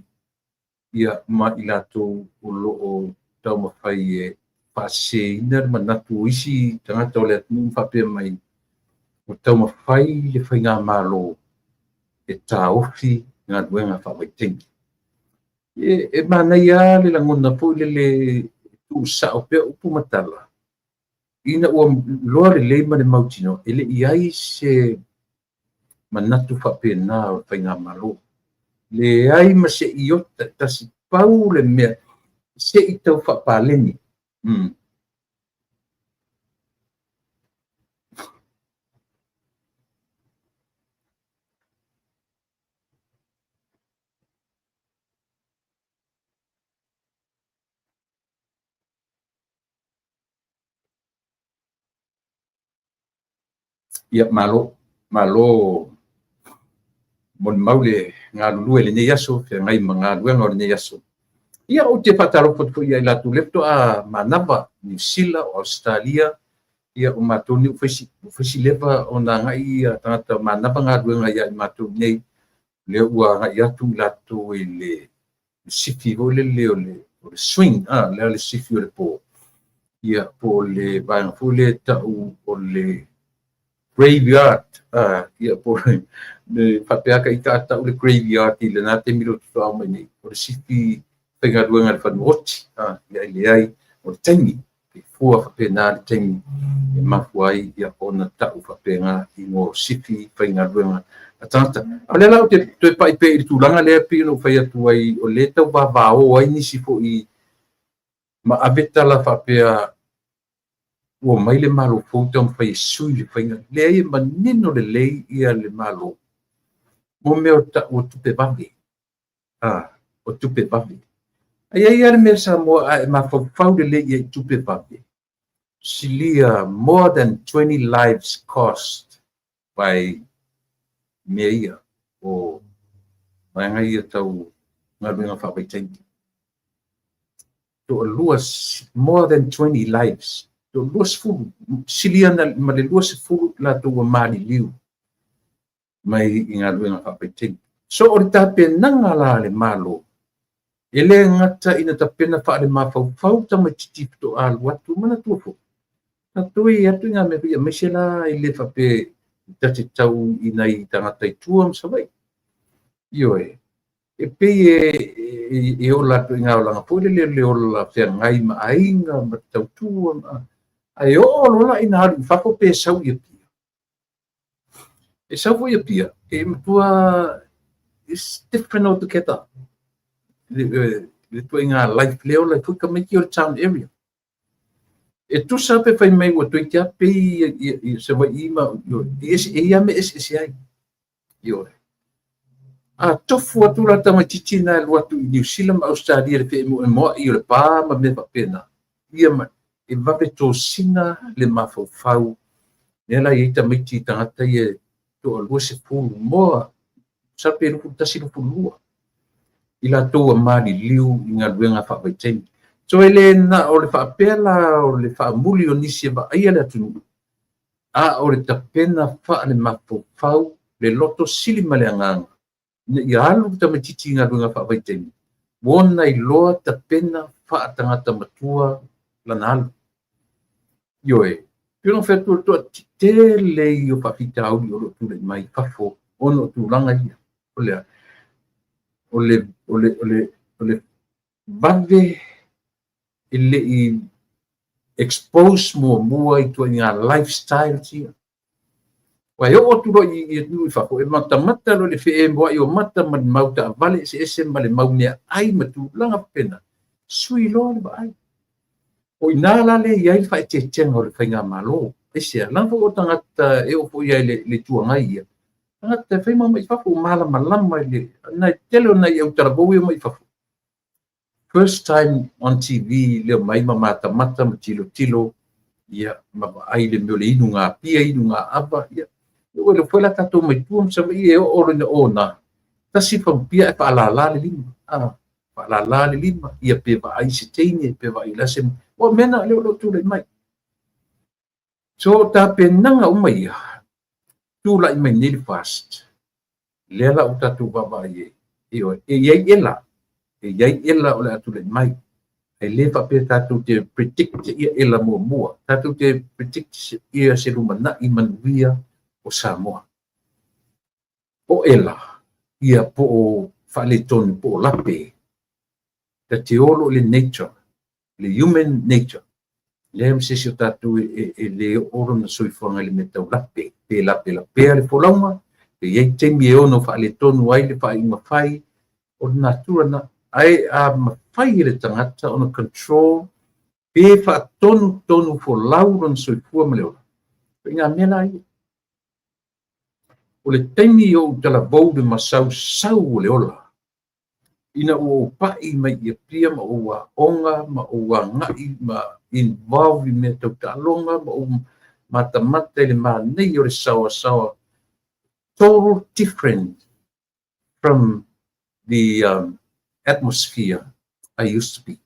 ia ma i latou o lo o taumafai e faaseseina le manatu o isi tagata o le atunuu ma faapea mai ua taumafai le faigamalo e taofi galuega faavaitaimi. E manaia lava le lagona foi lele tuusao pea upu ma tala, ina ua iloa lelei ma le mautinoa e le i ai se manatu faapena o le faigamalo. Leai ma se iota e tasi, pau le mea se i tau faapaleni. Ia, malo, malo molimau le galulue i lenei aso, feagai ma galuega o lenei aso. Ia, ou te faatalofa atu foi ia i latou lea faatoa manava, Niu Sila, o Ausetalia, ia o matou nei ua fai si leva ona agai ia tagata manava galuega ia i matou nei. Lea ua agai atu i latou i le sifi foi lele o le swing, lea le sifi o le po, ia po o le vaega foi lea tau o le graveyard, ia po le faapea ka ita tau le graveyard i lena taimi lo faatoa mai nei, o le sifi faigaluega i le fanuoti, ia e leai o le taimi e fua faapena le taimi e mafua ai ia ona tau faapena i mo sifi faigaluega a tagata. A o lea la ou te toe pai pea i le tulaga lea pei ona ou fai atu ai, o lea e tau vavao ai nisi foi ma ave tala faapea ua mai le Malo fou taumafai e sui le faiga. Leai, e manino lelei ia le Malo mo mea o tau o tupe vave. O tupe vave. Ai ai le mea Samoa a e mafaufau lelei i tupe vave, silia more than 20 lives cost by mea ia o vaega ia tau galuega faavaitaimi. Toalua, more than 20 lives, to 20, silia ma le 20 latou ua maliliu mai i galuega faavaitaimi. So o le tapenaga la a le Malo, e le gata ina tapena faale-mafaufau tamaitiiti faatoa alu atu, manatua foi, tatou e atu i ngā mea foi aemaise la e le faapea ta te tau i nai tagata i tua ma Savaii. Ioe, e pei e ola atu i ngā olaga foi lele le ola feagai ma aiga ma tautua, ae oo loa la ina alu i fafo pe sau i Apia. E sau foi i Apia, e matua, it's different altogether. Le ituaiga life le ola ai foi tamaiti o le town area. E tusa pe fai mai ua toeitiiti lava pei i Savaii ma e i ai mea eseese ai. Ioe. A tofu atu la tamaitiiti na e alu atu i Niu Sila ma Ausetalia i le feemoemoai o le pa ma mea faapena, ia ma e vave tosina le mafaufau. Lea la e i ai tamaiti tagata ia e toa 20 moa, masalo pe 21, 22, i latou ua maliliu i galuega faavaitaimi. So e le na o le faapea la o le faamuli o nisi e vaaia le atunuu, a o le tapena faale-mafaufau, le loto sili ma le agaga, ina ia alu tamaitiiti i galuega faavaitaimi, ua ona iloa tapena faatagata matua lana alu. Ioe, pei ona fai atu o le toatele ia o faafitauli o lo o tulai mai fafo ona o tulaga ia. O le o le o le o le o le vave e le i expose muamua i ituaiga lifestyles ia. Aua e oo atu loa i atunuu i fafo, e matamata loa i le feemoai o mata ma le mau taavale eseese ma le mau meaai ma tulaga faapena, sui loa le vaai. O i ina la lea e i ai le faaeteetega o le faigamalo. Aisea? Leaga foi o tagata e oo foi i le Itu Agai ia, tagata e fai ma omai i fafo, ua malamalama i le nai tele o nai autalavou ia omai i fafo. First time on TV le omai ma matamata ma tilotilo, ia, ma vaai le mea o le inu ngā pia, inu ngā ava, ia. Ua iloa foi la tatou mai tua ma Savaii e oo loa ina ona, tasi fagupia ae faalala le lima. Faalala le lima, ia pe vaai se teine, pe vaai la se... O mea na lea o lo o tulai mai. So tapenaga uma ia, tulai mai nei le FAST, lea la ua tatou vaavaai ai. Ioe, e i ai ela, e i ai ela o le a tulai mai. E le faapea tatou te predict ia ela muamua, tatou te predict ia se lumanai manuia o Samoa. O ela, ia po o faaletonu, po o lape, ta te olo i le nature, le human nature. Lea ma se isi o tatou e le oo lona soifuaga i le mea tau lape, pe lape lapea le folauga, pe i ai taimi e ono faaletonu ai le faaiuga fai, o le natura na. Ae a mafai e le tagata ona control, pe faatonutonu folau lona soifua ma le ola, o ngā mea la ia. O le taimi o ou talavou le masausau o le ola, ina ua ou pai mai i Apia ma ou aoga ma ou agai ma involve i mea tau taaloga ma ou matamata i le manaia o le saoasaoa, total different from the atmosphere I used to be.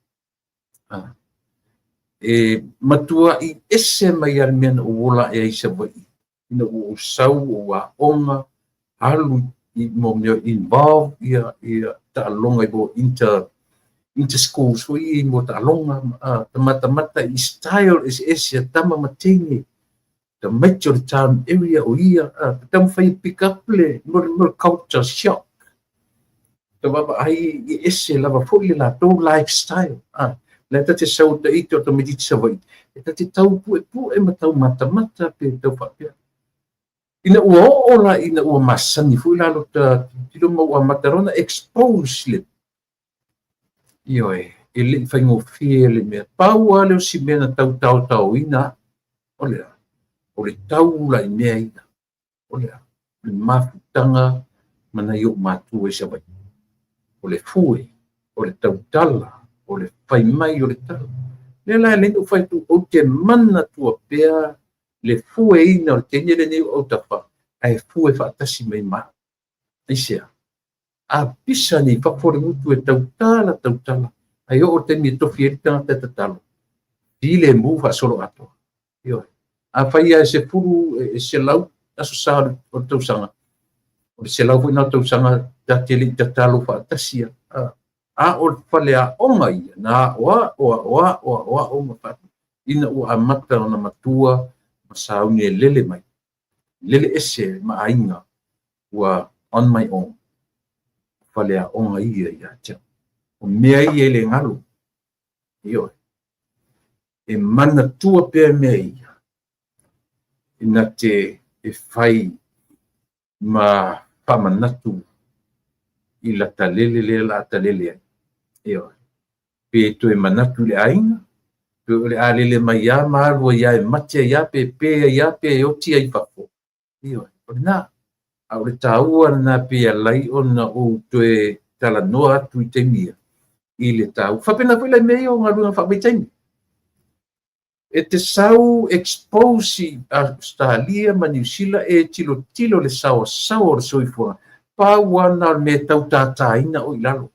E matua i ese mai a le mea na ou ola e ai Savaii, ina ua ou sau, ou aoga, alu i mo mea involve ia ia taaloga i mo inter schools foi i mo taaloga tamatamata i style eseese a tama ma teine, tamaiti o le town area o ia taumafai e pick up le mo culture shock. Te vaavaai e ese lava foi le latou lifestyle. Le ta te sau ta ite o tamaitiiti Savaii, e ta te tau puepue ma tau matamata pe tau faapea. Ina ua oo la ina ua masani foi la lo ta tilotilo ma ua amata loa ona expose le ioe, e le i faigofie le mea. Pau lava lea o si mea na tau taotaoina au, o le a? O le tau la i mea ia. O le a? O le mafutaga ma nai ou matua i Savaii. O le fue, o le tautala, o le fai mai o le tala. Lea la e ala ai ona ou fai atu, ou te manatua pea le fueina o le teine lenei o autafa, ae fue faatasi mai ma au. Aisea? A pisa nei fafo le gutu e tautala, tautala, ae oo le taimi e tofi ai le tagata e tatalo, filemu faasoloatoa. Ioe. Afai lava e 10, e 100 aso sa o le tausaga, o le 100 foi lena o tausaga ta te le i tatalo faatasi a. A o le faleaoga ia, na aoao, aoao, aoao ma faatu, ina ua amata ona matua ma sauni e lele mai, lele ese ma aiga, ua on my own. Faleaoga ia ia te au. O mea ia e le galo. Ioe. E manatua pea mea ia, ina te e fai ma faamanatu i lata lele lea la a talele ai. Ioe. Pe toe manatu i le aiga, pe o le a lele mai ia ma alu ai ia e mate ai ia, pe pe ai ia, pe oti ai i fafo. Ioe. O lena. A o le taua lena pe alai ona ou toe talanoa atu i taimi ia, i le taua. Faapena foi la i mea ia o galuega faavaitaimi. E te sau expose i Australia ma Niu Sila e tilotilo le saoasaoa o le soifuaga, pau lava lena o le mea e tau tātāina oe i lalo.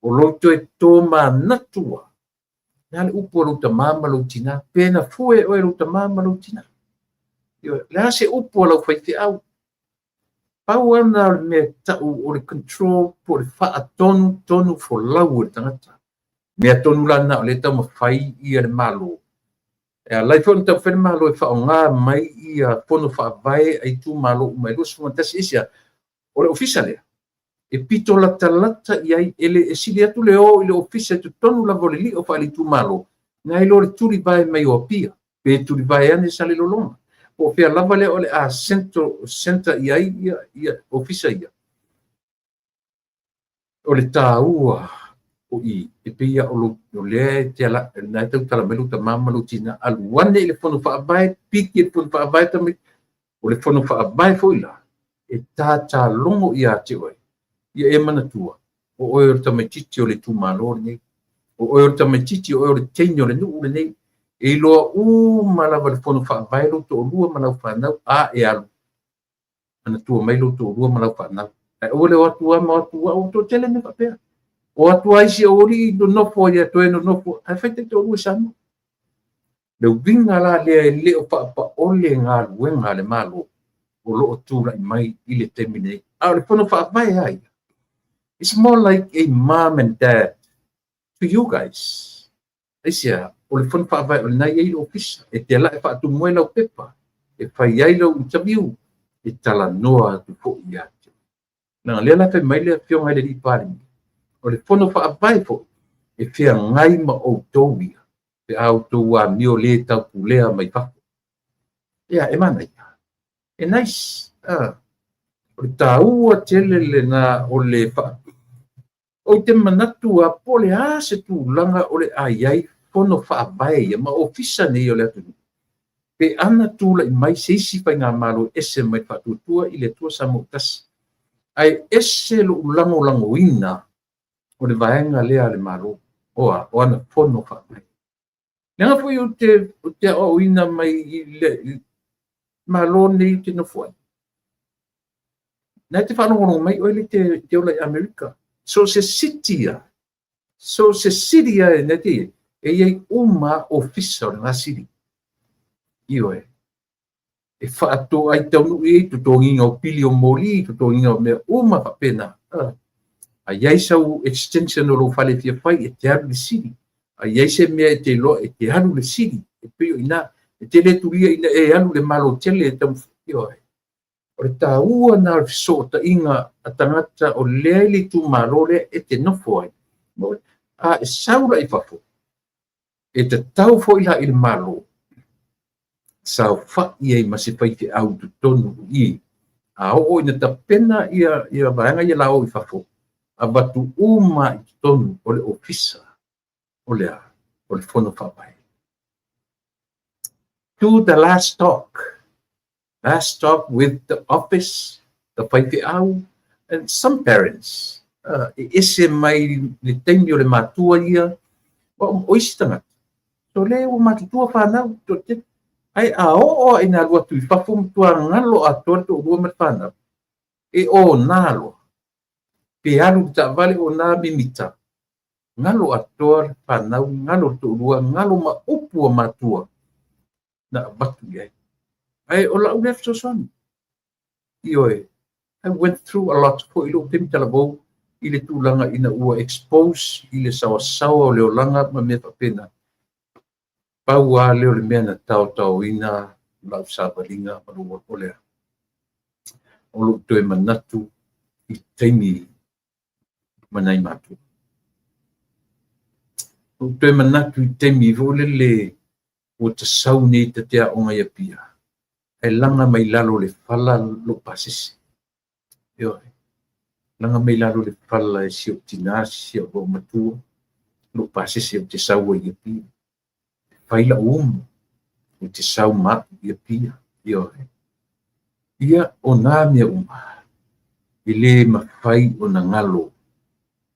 O lou toe tomanatu lava, o le a le upu a lou tamā ma lou tinā, pe na fue oe e lou tamā ma lou tinā. O le a se upu a lau faifeau, pau lava lena o le mea e tau o le control po o le faatonutonu folau e le tagata. Mea tonu la lena o lea e taumafai ia le Malo. E ala ai foi ona taumafai le Malo e faaaoga mai ia fono faavae a itumalo uma e 21. Aisea? O le ofisa lea e pito latalata i ai, e le e sili atu le o i le ofisa i totonu lava o le lio faale-itumalo, nai lo le tulivae mai o Apia, pe tulivae ane Salelologa. Po o fea lava lea o le a center i ai ia ofisa ia. O le taua o i, e pei lava o lou, o lea e te ala, na e tautala mai lou tama ma lou tina, alu ane i le fono faavae, piki i le fono faavae tamaiti. O le fono faavae foi la, e tātālogo ia te oe, ia e manatua, o oe o le tamaitiiti o le itumalo lenei, o oe o le tamaitiiti, o oe o le teine o le nuu lenei, e iloa uma lava le fono faavae lou toalua ma lau fanau, a e alu, manatua mai lou toalua ma lau fanau. Ae aua le o atu lava ma o atu, ua toatele mea faapea. O atu lava isi aualii nonofo ai toe nonofo, ae fai taitoalua i Samoa. Le uiga la lea e le o faapaole galuega a le Malo o lo o tulai mai i le taimi nei. A o le fono faavae lava ia, it's more like a mom and dad to you guys. Aisea? O le fono faavae o lena e i ai le ofisa, e te ala e faatumu ai lau pepa, e fai ai lau interview, e talanoa atu foi ia te oe. Leaga lea la fai mai le afioga i le alii Palemia, o le fono faavae foi e feagai ma outou ia, pe a outou amio le taupulea mai fafo. Ia, e manaia. E nice. O le taua tele lena o le fa... Ou te manatu lava po o le a se tulaga o le a i ai fono faavae ia ma ofisa nei o le atunuu, pe ana tulai mai se isi faigamalo e ese mai le Faatuatua i le Atua Samoa ua Tasi. Ae ese lou lagolagoina o le vaega lea a le Malo, o a? O ana fono faavae. Leaga foi ou te aoaoina mai i le Malo lenei ou te nofo ai. Na e te faalogologo mai oe lea e te ola i Amerika. So o se city lava, so o se city lava na e te i ai, e i ai uma ofisa o lena city. Ioe. E faatoa ai taunuu i ai totogiina o pili o moli, totogiina o mea uma faapena. A i ai sau extension o lou fale e fia fai, e te alu i le sili. A i ai se mea e te iloa, e te alu i le sili. E pei o i ina, e te le tulia ina e alu i le Malo tele e taumafai. Ioe. O le taua lena o le fesootaiga a tagata o lea i le itumalo lea e te nofo ai. A e sau la i fafo, e tatau foi la i le Malo saofai ai ma se faifeau i totonu i i. A oo ina tapena ia vaega ia la o i fafo, avatu uma i totonu o le ofisa o le a? O le Fono Faavae. Do the last talk. Last talk with the office, the faifeau, and some parents. E ese mai le taimi o le matua ia, o isi tagata. So le ua matutua whanau, ai a oo a ina alu atu i fafo matua galo atoa le toalua ma le fanau, e o nā loa. Pe alu i le taavale o nā mimita. Galo atoa le fanau, galo le toalua, galo ma upu a matua na avatu i ai. Ae o lau lea fesoasoani. Ioe, I went through a lot foi i lou taimi talavou i le tulaga ina ua expose i le saoasaoa o le olaga ma mea faapena. Pau lava lea o le mea na taotaoina lau savaliga ma lou o lea. O lou toe manatu i taimi ma nai matua. Lou toe manatu i taimi foi lele ua tasau nei ta te aoga i Apia, ae laga mai lalo o le fala lou pasese. Ioe. Laga mai lalo o le fala e si ou tinā, si ou vaomatua, lou pasese ou te sau ai i Apia. Fai lau umu, ou te sau ma au i Apia. Ioe. Ia, o nā mea uma, e le mafai ona galo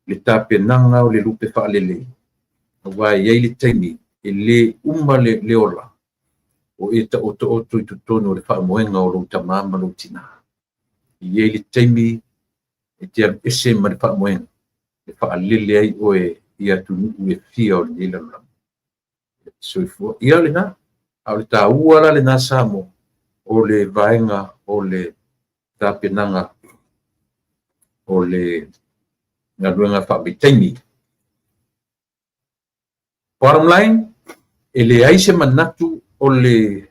le tapenaga o le lupe faalelei, aua e i ai le taimi e le uma le ola o e taotooto i totonu o le faamoega o lou tamā ma lou tinā. E i ai le taimi e te alu ese ma le faamoega e faalele ai oe i atunuu e fia o lenei lalolagi. Soifua. Ia lena, a o le taua la lena Samoa o le vaega o le tapenaga o le galuega faavaitaimi. Bottom line, e leai se manatu o le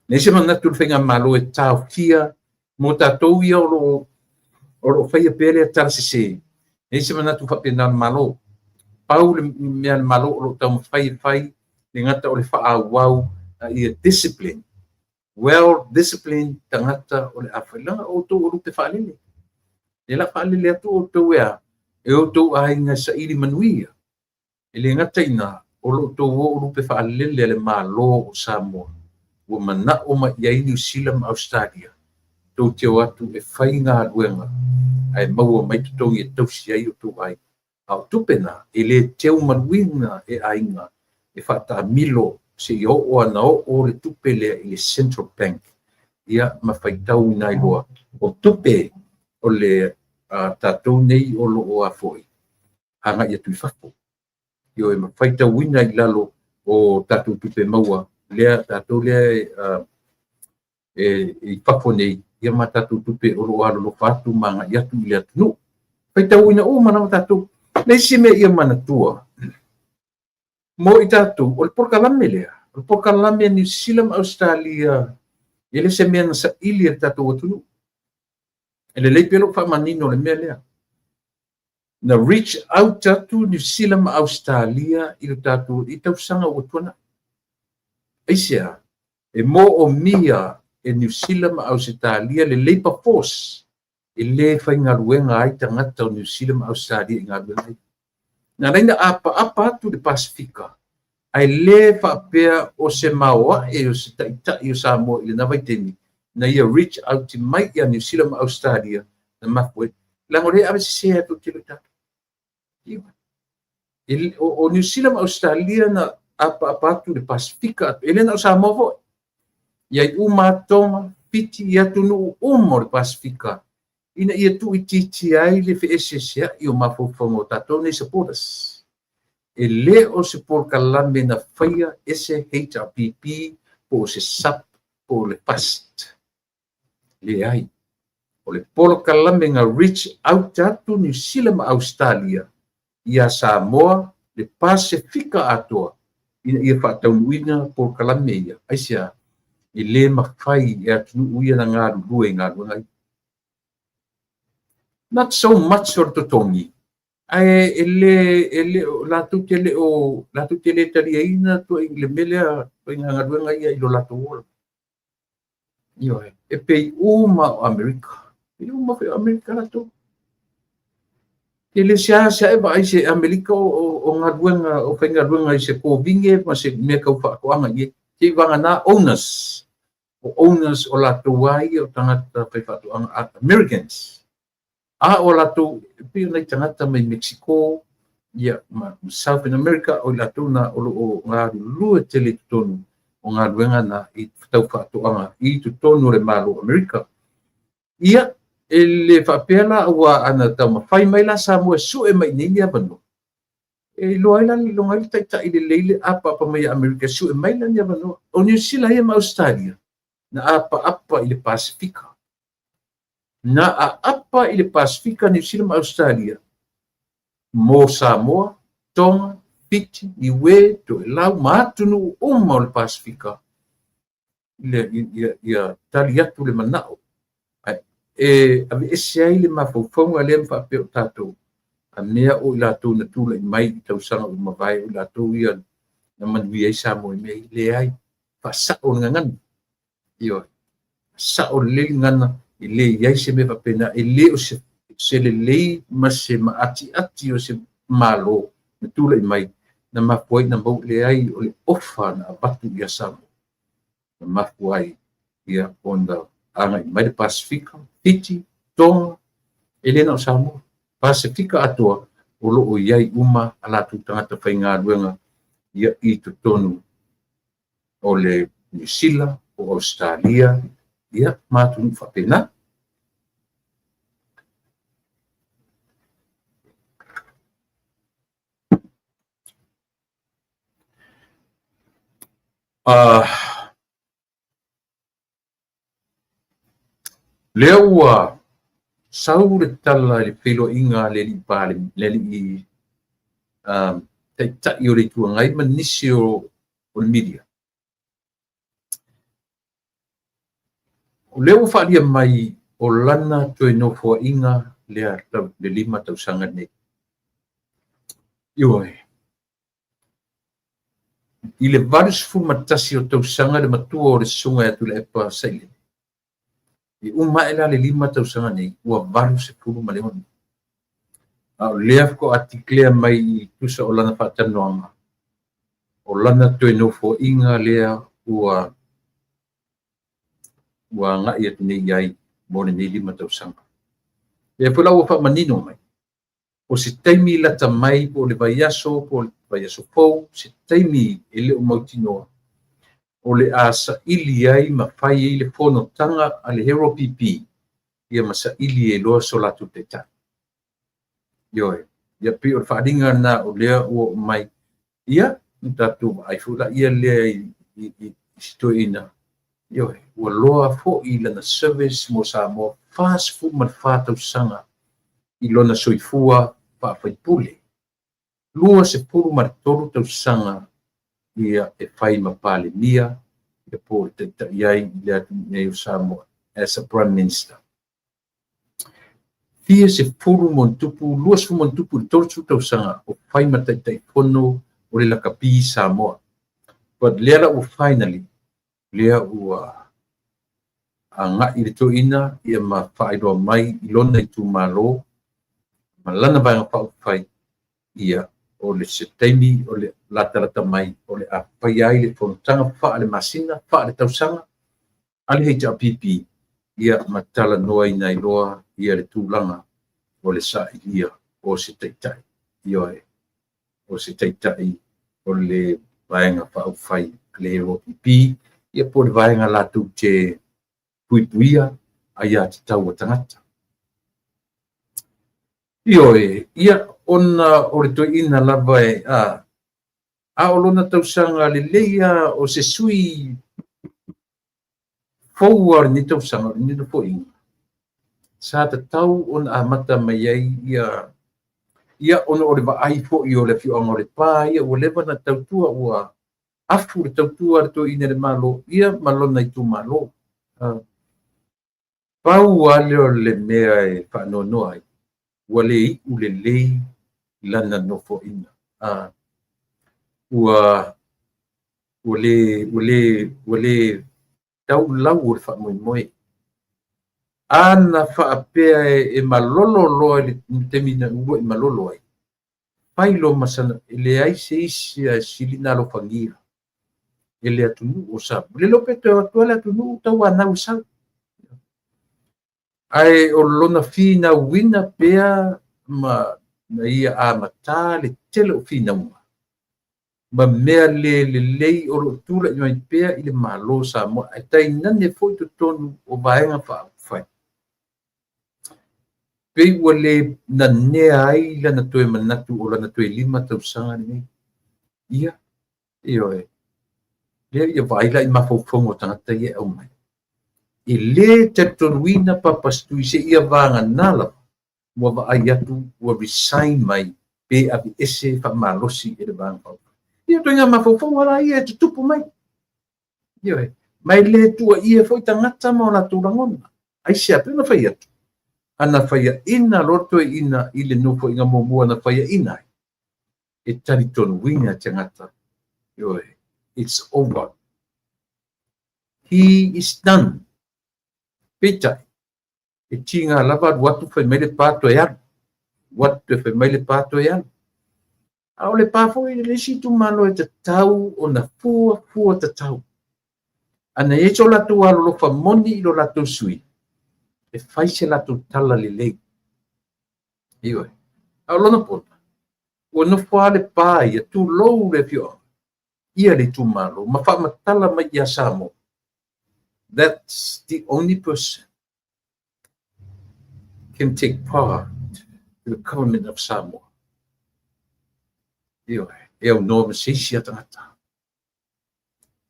leai se manatu o le faigamalo e taofia mo tatou ia o lo o faia pea lea tala sese. Leai se manatu faapena o le Malo. Pau le mea a le Malo o lo o taumafai e fai, le gata o le faaauau a ia discipline. Well disciplined tagata o le a fai. Leaga outou o lupe faalele. E la faalele atu outou e a? E outou aiga e saili manuia. E le gata i ina, o lo outou o lupe faalele a le Malo o Samoa. Ua manao mai i ai Niu Sila ma Ausetalia. Tou te o atu e fai galuega ae maua mai totogi e tausi ai outou aiga. A o tupe na, e le teumaluina e aiga e faataamilo seia oo ana oo le tupe lea i le Central Bank. Ia, ma faitauina ai loa o tupe o le tatou nei o lo o afoi agai atu i fafo. Ioe, ma faitauina i lalo o tatou tupe maua lea tatou lea e i fafo nei, ia ma tatou tupe o lo o alolofa atu ma agai atu i le atunuu. Faitauina uma lava tatou. Le isi mea ia manatua, mo i tatou, o le polokalame lea, o le polokalame a Niu Sila ma Ausetalia, e le se mea na saili e le tatou atunuu. E lelei pea lou faamanino o le mea lea. Na reach out atu Niu Sila ma Ausetalia i le tatou i tausaga ua tuanai. Aisea? E moomia e Niu Sila ma Ausetalia le labour force e le faigaluega ai tagata o Niu Sila ma Ausetalia i galuega ia. Na ala ai ona apaapa atu le Pasefika, ae le faapea o se maoae o se taitai o Samoa i lena vaitaimi na ia reach out mai ia Niu Sila ma Ausetalia na mafua ai. Leaga o lea e ave sese atu tele o tatou. O Niu Sila ma Ausetalia na apaapa atu le Pasefika, e le na o Samoa foi. I ai uma Tonga, Fiti, i atunuu uma o le Pasefika, ina ia tuuitiitia ai le feeseeseai o mafaufauga o tatou nei supporters. E le o se polokalame na faia e se HRPP po o se SUP po o le FAST. Leai. O le polokalame na reach out atu Niu Sila ma Ausetalia ia Samoa, le Pasefika atoa, ina ia faataunuuina polokalame ia. Aisea? E le mafai e atunuu ia na galulue i galuega ia. Not so much o le totogi, ae e le, e le, latou te le o, latou te le taliaina le mea lea, ituaiga galuega ia i lo latou ola. Ioe, e pei uma o Amerika. E uma foi o Amerika latou. E le seasea e vaai se Amerika o galuega, o faigaluega i se kovine ma se mea tau faatoaga i ai. Seivagana owners. O owners o latou lava ia o tagata faifaatoaga Americans. A o latou, e pei o nai tagata mai Mexico, ia, ma Southern America, o i latou na o lo o galulue tele i totonu o galuega na i tau faatoaga i totonu o le Malo o Amerika. Ia, e le faapea la aua ana taumafai mai la Samoa e sue mai i inei ni avanoa, e iloa ai la, iloga ai le taitai lelei le apaapa mai a Amerika e sue mai la ni avanoa. O Niu Sila ia ma Ausetalia, na apaapa i le Pasefika. Na aapa i le Pasefika Niu Sila ma Ausetalia mo Samoa, Tonga, Fiti, Niue, Toelau ma atunuu uma o le Pasefika ia tali atu le manao e aveese ai le mafaufauga lea ma faapea o tatou a mea o i latou na tulai mai i tausaga ua mavae o i latou ia na manuia ai Samoa i mea ia. Leai, faasao le gagana. Ioe, sao lelei le gagana, e le i ai se mea faapena, e le o se lelei ma se maatiati o se Malo na tulai mai na mafua ai na maua. Leai, o le ofa na avatu ia Samoa na mafua ai ia ona agai mai le Pasefika, Fiti, Tonga, e le na o Samoa, Pasefika atoa o lo o i ai uma a latou tagata faigaluega ia i totonu o le Niu Sila, o Ausetalia, ia ma atunuu faapena. Lea ua sau le tala i le feiloaiga a le alii Palemia, le alii Taitai o le Itu Agai ma nisi o le media. O lea ua faaalia mai o lana toe nofoaiga lea le 5 tausaga lenei. Ioe. I le 81 o tausaga le matua o le Susuga ia Tuilaepa Sailele, e uma ae la le 5 tausaga nei, ua 86. A o lea faatoa declare mai i tusa o lana faatalanoaga, o lana toe nofoaiga lea ua agai atu nei i ai mo lenei 5 tausaga. Lea foi la ua faamanino mai, o se taimi lata mai po o le vaiaso, po o le vaiaso fou, se taimi e le o mautinoa, o le a saili ai ma fai ai le fonotaga a le Hero PP, ia ma saili ai loa so latou taitai. Ioe, ia pei o le faaaliga lena o lea ua oo mai. Ia, na tatou vaai foi la ia lea i si toeaina. Ioe, ua loa foi lana service mo Samoa, 44 tausaga i lona soifua faafaipule. 23 tausaga ia e fai ma Palemia, ia po o le taitai ai i le atunuu nei o Samoa as a Prime Minister. Fia sefulu ma ona tupu, luasefulu ma ona tupu i le 30 tausaga o fai ma Taitaifono o le Lakapi Samoa. But lea la ua finally, lea ua agai le toeaina ia ma faailoa mai i lona itumalo ma lana vaega faaupufai, ia o le se taimi o le latalata mai o le a faia ai le fonotaga faale-masina, faale-tausaga a le HRPP, ia ma talanoaina ai loa ia le tulaga o le sailia o se taitai, ioe, o se taitai o le vaega faaupufai a le HRPP, ia po o le vaega latou te puipuia aiatatau a tagata. Ioe, ia ona o le toeaina lava e A o lona tausaga lelei lava o se sui fou lava o lenei tausaga, o lenei Nofoaiga, sa tatau ona amata mai ai ia, ia ona o le vaai foi o le afioaga o Lepa ia ua leva ona tautua, ua afu le tautua a le toeaina i le Malo ia ma lona itumalo. Pau lava lea o le mea e faanoanoa ai, ua le iu lelei lana nofoaiga. Ua ua le ua le ua le tau lau o le faamoemoe. A na faapea e malolo loa i le taimi na uluai malolo ai, fai loa ma sana, e leai se isi e sili ona alofagia e le atunuu o Samoa. Le iloa pe toe o atu lava le atunuu tauanau e sau. Ae o lona finauina pea ma na ia amata le tele o finauga ma mea le lelei o lo o tulai mai pea i le Malo o Samoa, ae tainane foi totonu o Vaega Faaupufai, pei ua le nanea ai lana toe manatu o lana toe 5 tausaga lenei. Ia, ioe, lea ia vaai la i mafaufauga o tagata ia e aumai. E le talitonuina Papa Stui seia vagana lava ua vaai atu ua resign mai pe aveese faamalosi e le Vaega Faaupufai. Ia, o ituaiga mafaufauga la ia e tutupu mai. Ioe, ma e le tuuaia foi tagata ma o latou lagona. Aisea? Pei ona fai atu, ana faiaina loa le toeaina i le nofoaiga muamua na faiaina ai, e talitonuina e tagata, ioe, it's over. He is done. Peitai, e tiga lava alu atu fai mai le pa toe alu. Alu atu toe fai mai le pa toe alu. A o le pa foi le isi itumalo e tatau ona fua fua tatau. Ana i ai so latou alolofa moni i lo latou sui, e fai se latou tala lelei. Ioe. A o lona poto, ua nofo lava le pa ia, tulou le afioaga, ia le itumalo, ma faamatala mai ia Samoa. That's the only person can take part to the government of Samoa. Ioe, e aunoa ma se isi a tagata.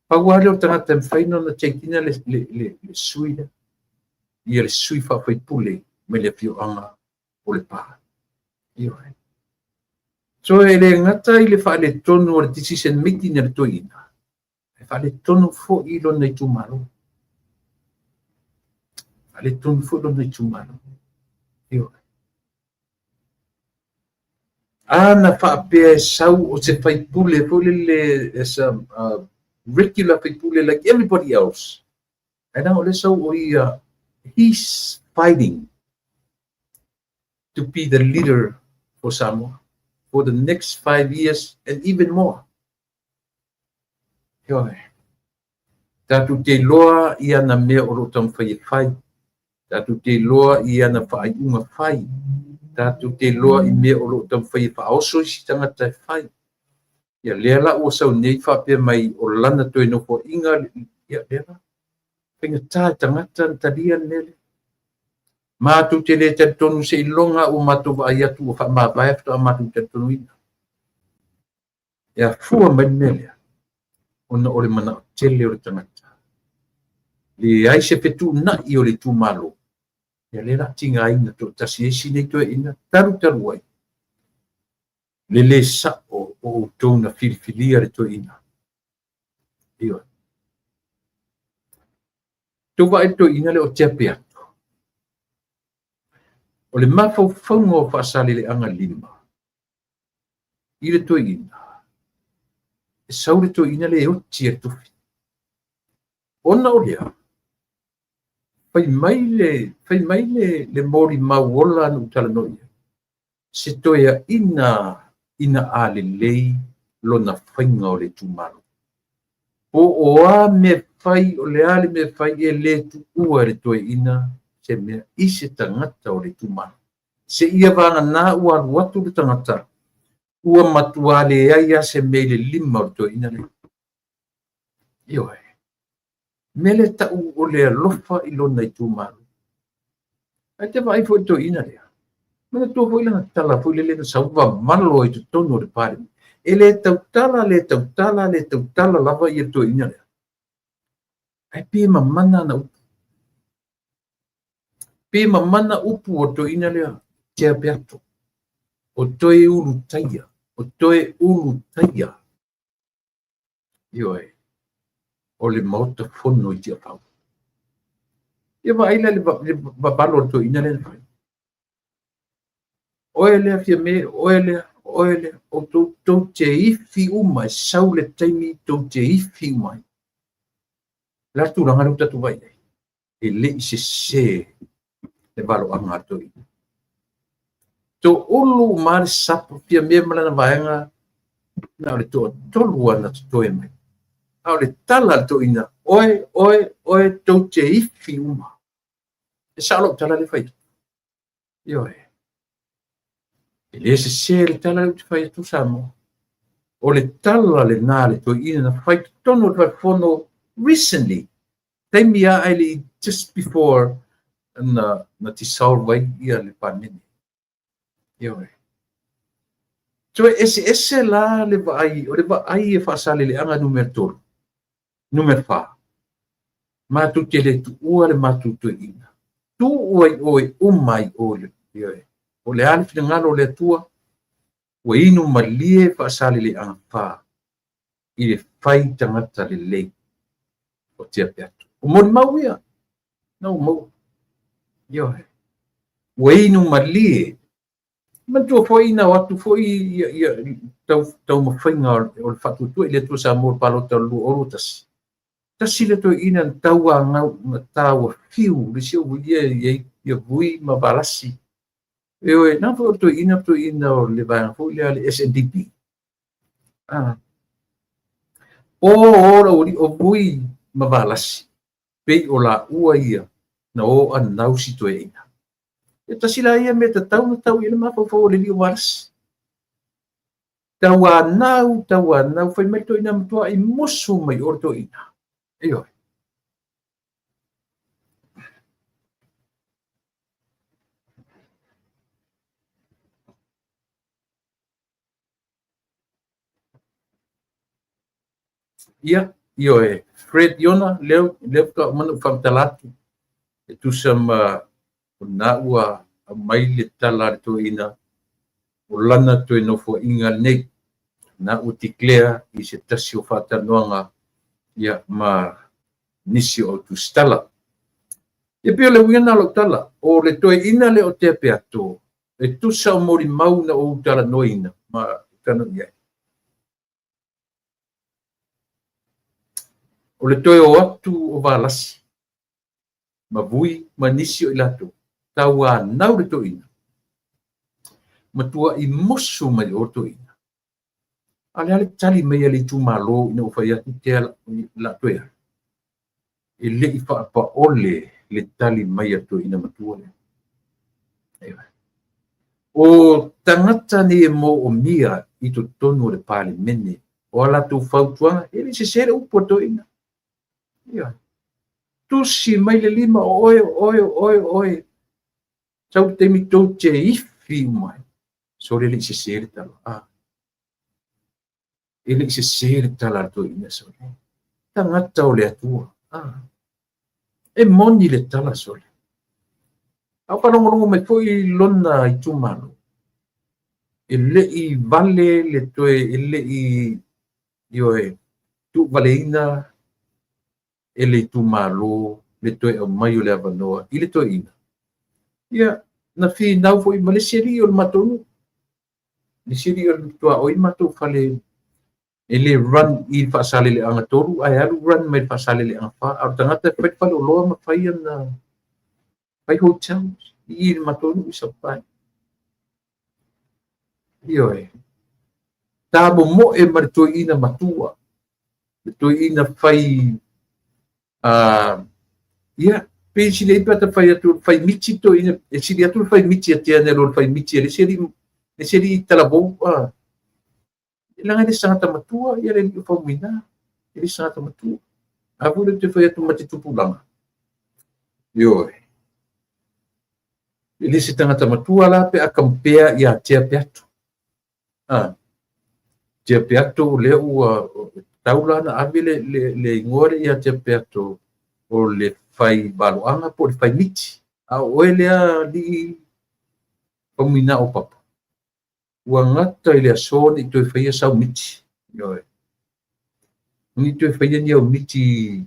Pau lava lea o le tagata e mafai ona take ina le sui lea, ia le sui faafaipule mai le afioaga o Lepa. Ioe. So e le gata i le faaletonu o le decision making a le toeaina, e faaletonu foi i lona itumalo. Faaletonu foi lona itumalo. Ioe. A na faapea e sau o se faipule foi lele as a regular faipule like everybody else, ae leaga o lea sau o ia, he's fighting to be the leader for Samoa for the next 5 years and even more. Ioe. Tatou te iloa i ana mea o lo o taumafai e fai. Tatou te iloa i ana faaiuga fai. Tatou te iloa i mea o lo o taumafai e faaoso isi tagata e fai. Ia lea la ua sau nei faapea mai o lana toe nofoaiga, ia lea la. Faigata e tagata na talia le mea lea. Matou te le talitonu seiloga ua matou vaai atu ua faamavae faatoa matou talitonuina. E afua mai le mea lea, ona o le manao tele o le tagata. Leai se fetuunai o le itumalo, ia lea la tigaina toatasi ai si nei toeaina talu talu ai. Le le sao o outou na filifilia le toeaina. Ioe. Tou vaai le toeaina lea o Tea Peato. O le mafaufauga o Faasaleleaga 5 i le toeaina, e sau le toeaina le oti e le tofi. Ona o lea, fai mai le molimau ola na ou talanoa i ai, se toeaina ina a lelei lona faiga o le itumalo. Po o a mea fai, o le a le mea fai, e le tuua e le toeaina se mea i se tagata o le itumalo. Se ia vagana ua alu atu le tagata, ua matua leai lava se mea i le lima o le toeaina lea. Ioe. Mea lea tau o le alofa i lona itumalo. Ae te vaai foi i le toeaina lea. Manatua foi lana tala foi lele na sau vavalo ai totonu o le Palemene. E le tautala, le tautala, le tautala lava ia le toeaina lea. Ae pe mamana ana upu. Pe mamana upu o le toeaina lea, Tea Peato. O toe ulutaia, o toe ulutaia. Ioe, o le Maota Fono i Tiafau. Ia vaai la i le vavalo o le toeaina lea na fai. Oe lea Fiame, oe lea, oe lea, outou tou te ifi uma, e sau le taimi tou te ifi uma ai. O le a le tulaga lea ua tatou vaai i ai? E le i sese le valoaga a le toeaina. Toulu uma lava le sapo, Fiame ma lana vaega, na o le toatolu lava na totoe mai. A o le tala a le toeaina, oe, oe, oe, tou te ifi uma. E sao lau tala lea e fai atu. Ioe. E le sese le tala lea ou te fai atu Samoa. O le tala lena a le toeaina na fai totonu o le Falefono recently. Taimi lava ae le i just before na dissolve ai ia le Palemene. Ioe. Toe eseese la le vaai, o le vaai e Faasaleleaga numera 3, numera 4. Matou te le tuua le matou toeaina. Tuu ai oe uma ai oe. Ioe. O le a le finagalo o le Atua, ua inu malie Faasaleleaga 4 i le fai tagata lelei o Tea Peato. O molimau ia, na ua maua. Ioe. Ua inu malie. Manatua foi na o atu foi ia taumafaiga o le faatuatua i le Atua Samoa i le palota o le 2021. Tasi le toeaina na tauanau, na tauafiu le isi o ia i ai Vui ma Valasi. Ioe, na foi o le toeaina, toeaina o le vaega foi lea le SNDP. Ah. O o lau alii, o Vui ma Valasi, pei o laua ia na o anau si toeaina. E tasi la ia mea tatau na tau i ai le mafaufau o le alii o Valasi. Tauanau, tauanau, fai mai le toeaina matuai musu mai o le toeaina. Ioe. Ia, ioe, Fred Iona, lea faatoa uma ona ou faamatala atu, e tusa ma o lena ua aumai le tala a le toeaina o lana toe nofoaiga lenei. Na ua declare i se tasi o faatalanoaga ia ma nisi o au tusitala. Ia pei o le uiga lena o lau tala, o le toeaina lea o Tea Peato, e tusa o molimau na ou talanoaina ma talanoa i ai. O le toe o atu o Valasi ma Vui ma nisi o i latou, tauanau le toeaina, matuai musu mai o le toeaina. A o le a le tali mai a le itumalo ina ua fai atu Tea la toe alu? E le i faapaole le tali mai a le toeaina matua lea. O tagata nei e moomia i totonu o le Palemene, o a latou fautuaga, e le i sese le upu a le toeaina. Ia. Tusi mai le lima, o oe, o oe, o oe, o oe. Sau le taimi tou te ifi uma ai. Sole le i sese le tala. Ah. E le i sese le tala a le toeaina sole. Tagata o le Atua. Ah. E moni le tala sole. A o faalogologo mai foi lona itumalo, e le i vale le toe, e le i, ioe, tuuvaleina e le itumalo le toe aumai o le avanoa i le toeaina. Ia, na finau foi ma le isi alii o le matou nuu. Le isi alii o le tuaoi matou fale e le run i le Faasaleleaga 3 ae alu run mai le Faasaleleaga 4. A o le tagata e fai le faleoloa ma fai ana fai hotels i le matou nuu i Sapae. Ioe. Ta momoe ma le toeaina matua, le toeaina fai ia, pei sili ai pe ata fai atu fai miti toeaina, e sili atu le fai miti a Tea nei lo le fai miti a le isi alii, le isi alii talavou. Leaga e le se tagata matua ia le alii o Faumuina, e le se tagata matua. A foi lea ou te fai atu ma te tupulaga. Ioe. E le se tagata matua la pe a compare ia Tea Peato. Tea Peato lea ua tatau la ona ave le igoa lea ia Tea Peato o le fai valoaga po o le fai miti. A o oe lea alii Faumuina Opapa, ua gata i le aso ne i toe faia sau miti. Ioe. Ne i toe faia ni au miti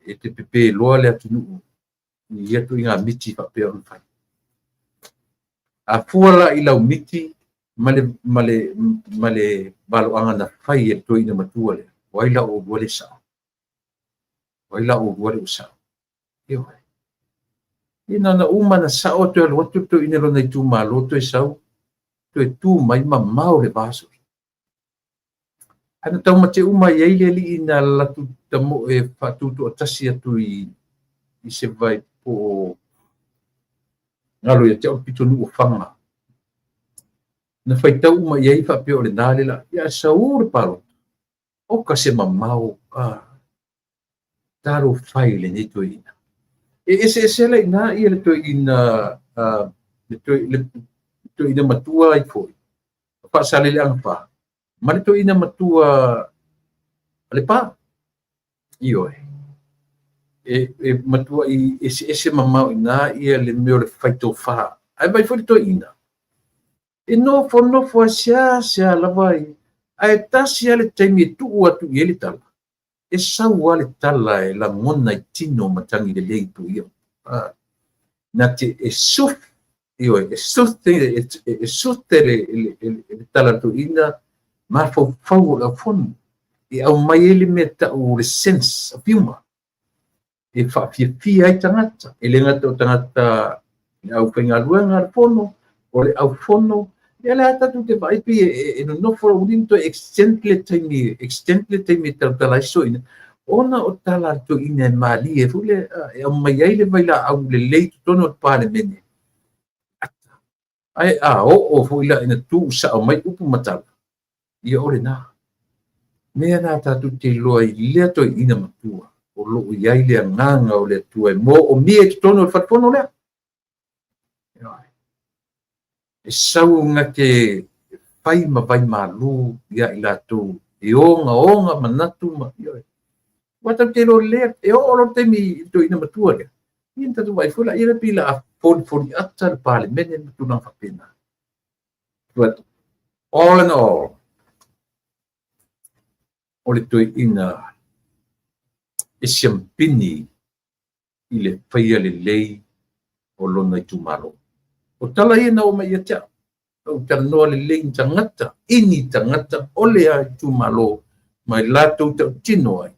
e te pepe loa le atunuu i ia ituaiga miti faapea ona fai. A fua la i lau miti ma le valoaga na fai e le toeaina matua lea, o ai la o oulua le sao? O ai la o oulua le ua sao? Ioe. Ia na ona uma na sao toe alu atu le toeaina i lona itumalo toe sau, toe tu mai mamao le va. Ae na taumate uma ai le alii na alu atu tamoe faatutoatasi atu i se vai po o galo ia te au le pitonuu o Faga. Na faitau uma i ai faapea o lena le la. Ia ae sau le palota. Oka se mamao talofa e i lenei toeaina. E eseese la i ina ia le toeaina, le toeaina matua ai foi Faasaleleaga 4 ma le toeaina matua a Lepa. Ioe. E matuai eseese mamao i ina ia le mea o le faitofa. Ae vaai foi le toeaina, e nofonofo lava seasea lava, ae tasi lava le taimi e tuu atu i ai le tala, e sau lava le tala e lagona i tino matagi lelei po ia. Na te e suf, ioe, e suthe, e suthe le tala a le toeaina mafaufau o le aufono, e aumai ai le mea tau o le sense of humor, e faafiafia ai tagata, e le gata o tagata le aufaigaluega a le fono, o le aufono, ia le a tatou te vaai pei e nonofo uli toe extend le taimi, extend le taimi e talatala ai soina, ona o tala a le toeaina e malie foi le, e aumai ai le vailaau lelei totonu o le Palemene. Ae a oo foi la ina tuu sao mai upu ma tala, ia o lena. Mea na tatou te iloa i lea toeaina matua, o lo o i ai le agaga o le Atua e moomia i totonu o le falefono lea. E sau gate fai ma vai malu ia i latou e ogaoga manatu ma ioe. Ua tatou te iloa lelei, e oo loa le taimi i le toeaina matua lea, ia na tatou vaai foi la, ia pei o le a folifoli ata le Palemene ma tulaga faapena. But all in all, o le toeaina e siampini i le faia lelei o lona itumalo. O tala ia na oo mai ia te au. Ou talanoa lelei i tagata, ini tagata o le itumalo mai latou tautino ai.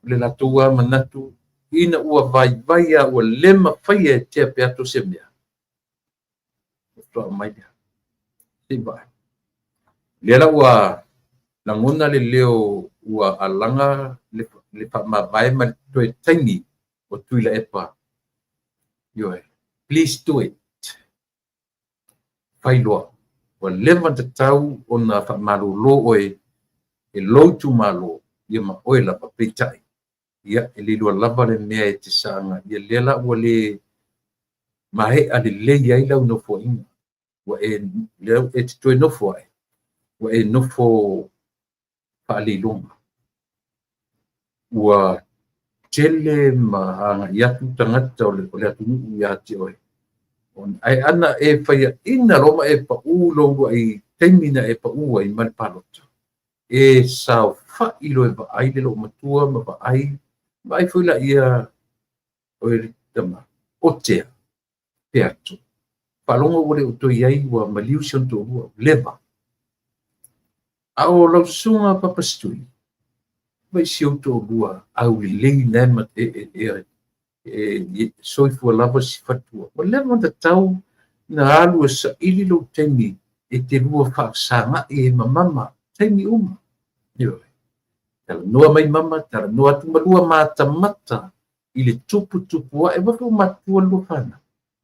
O le latou a manatu ina ua vaivai a ua le mafai e Tea Peato se mea. Faatoa mai lea. Se i vaai. Lea la ua lagona le leo ua alaga le faamavae ma le toe taimi o Tuilaepa. Ioe. Please do it. Fai loa. Ua leva ona tatau ona faamalolo oe e lou itumalo ia ma oe lava peitai. Ia, e le iloa lava le mea e te saga. Ia lea la ua le maea lelei ai lau nofoaiga. Ua e, lea e te toe nofo ai, ua e nofo faaleiloga. Ua tele ma agai atu tagata o le atunuu ia te oe. Ae ana e faiaina loa ma e pau lou uluai taimi na e pau ai ma le palota, e saofai loa e vaai le loomatua ma vaai, vaai foi la ia oe le tama, o Tea Peato. Faalogo ua le o toe i ai, ua maliu si ona toalua, leva. A o lau susuga Papa Setui, vai si ou toalua aulelei na e e soifua lava si faletua. Ua leva ona tatau na alu e saili lou taimi e te lua faafesagai ai ma mama, taimi uma. Ioe. Talanoa mai mama, talanoa atu ma lua matamata i le tuputupu ae, ua foi matua lua fanau.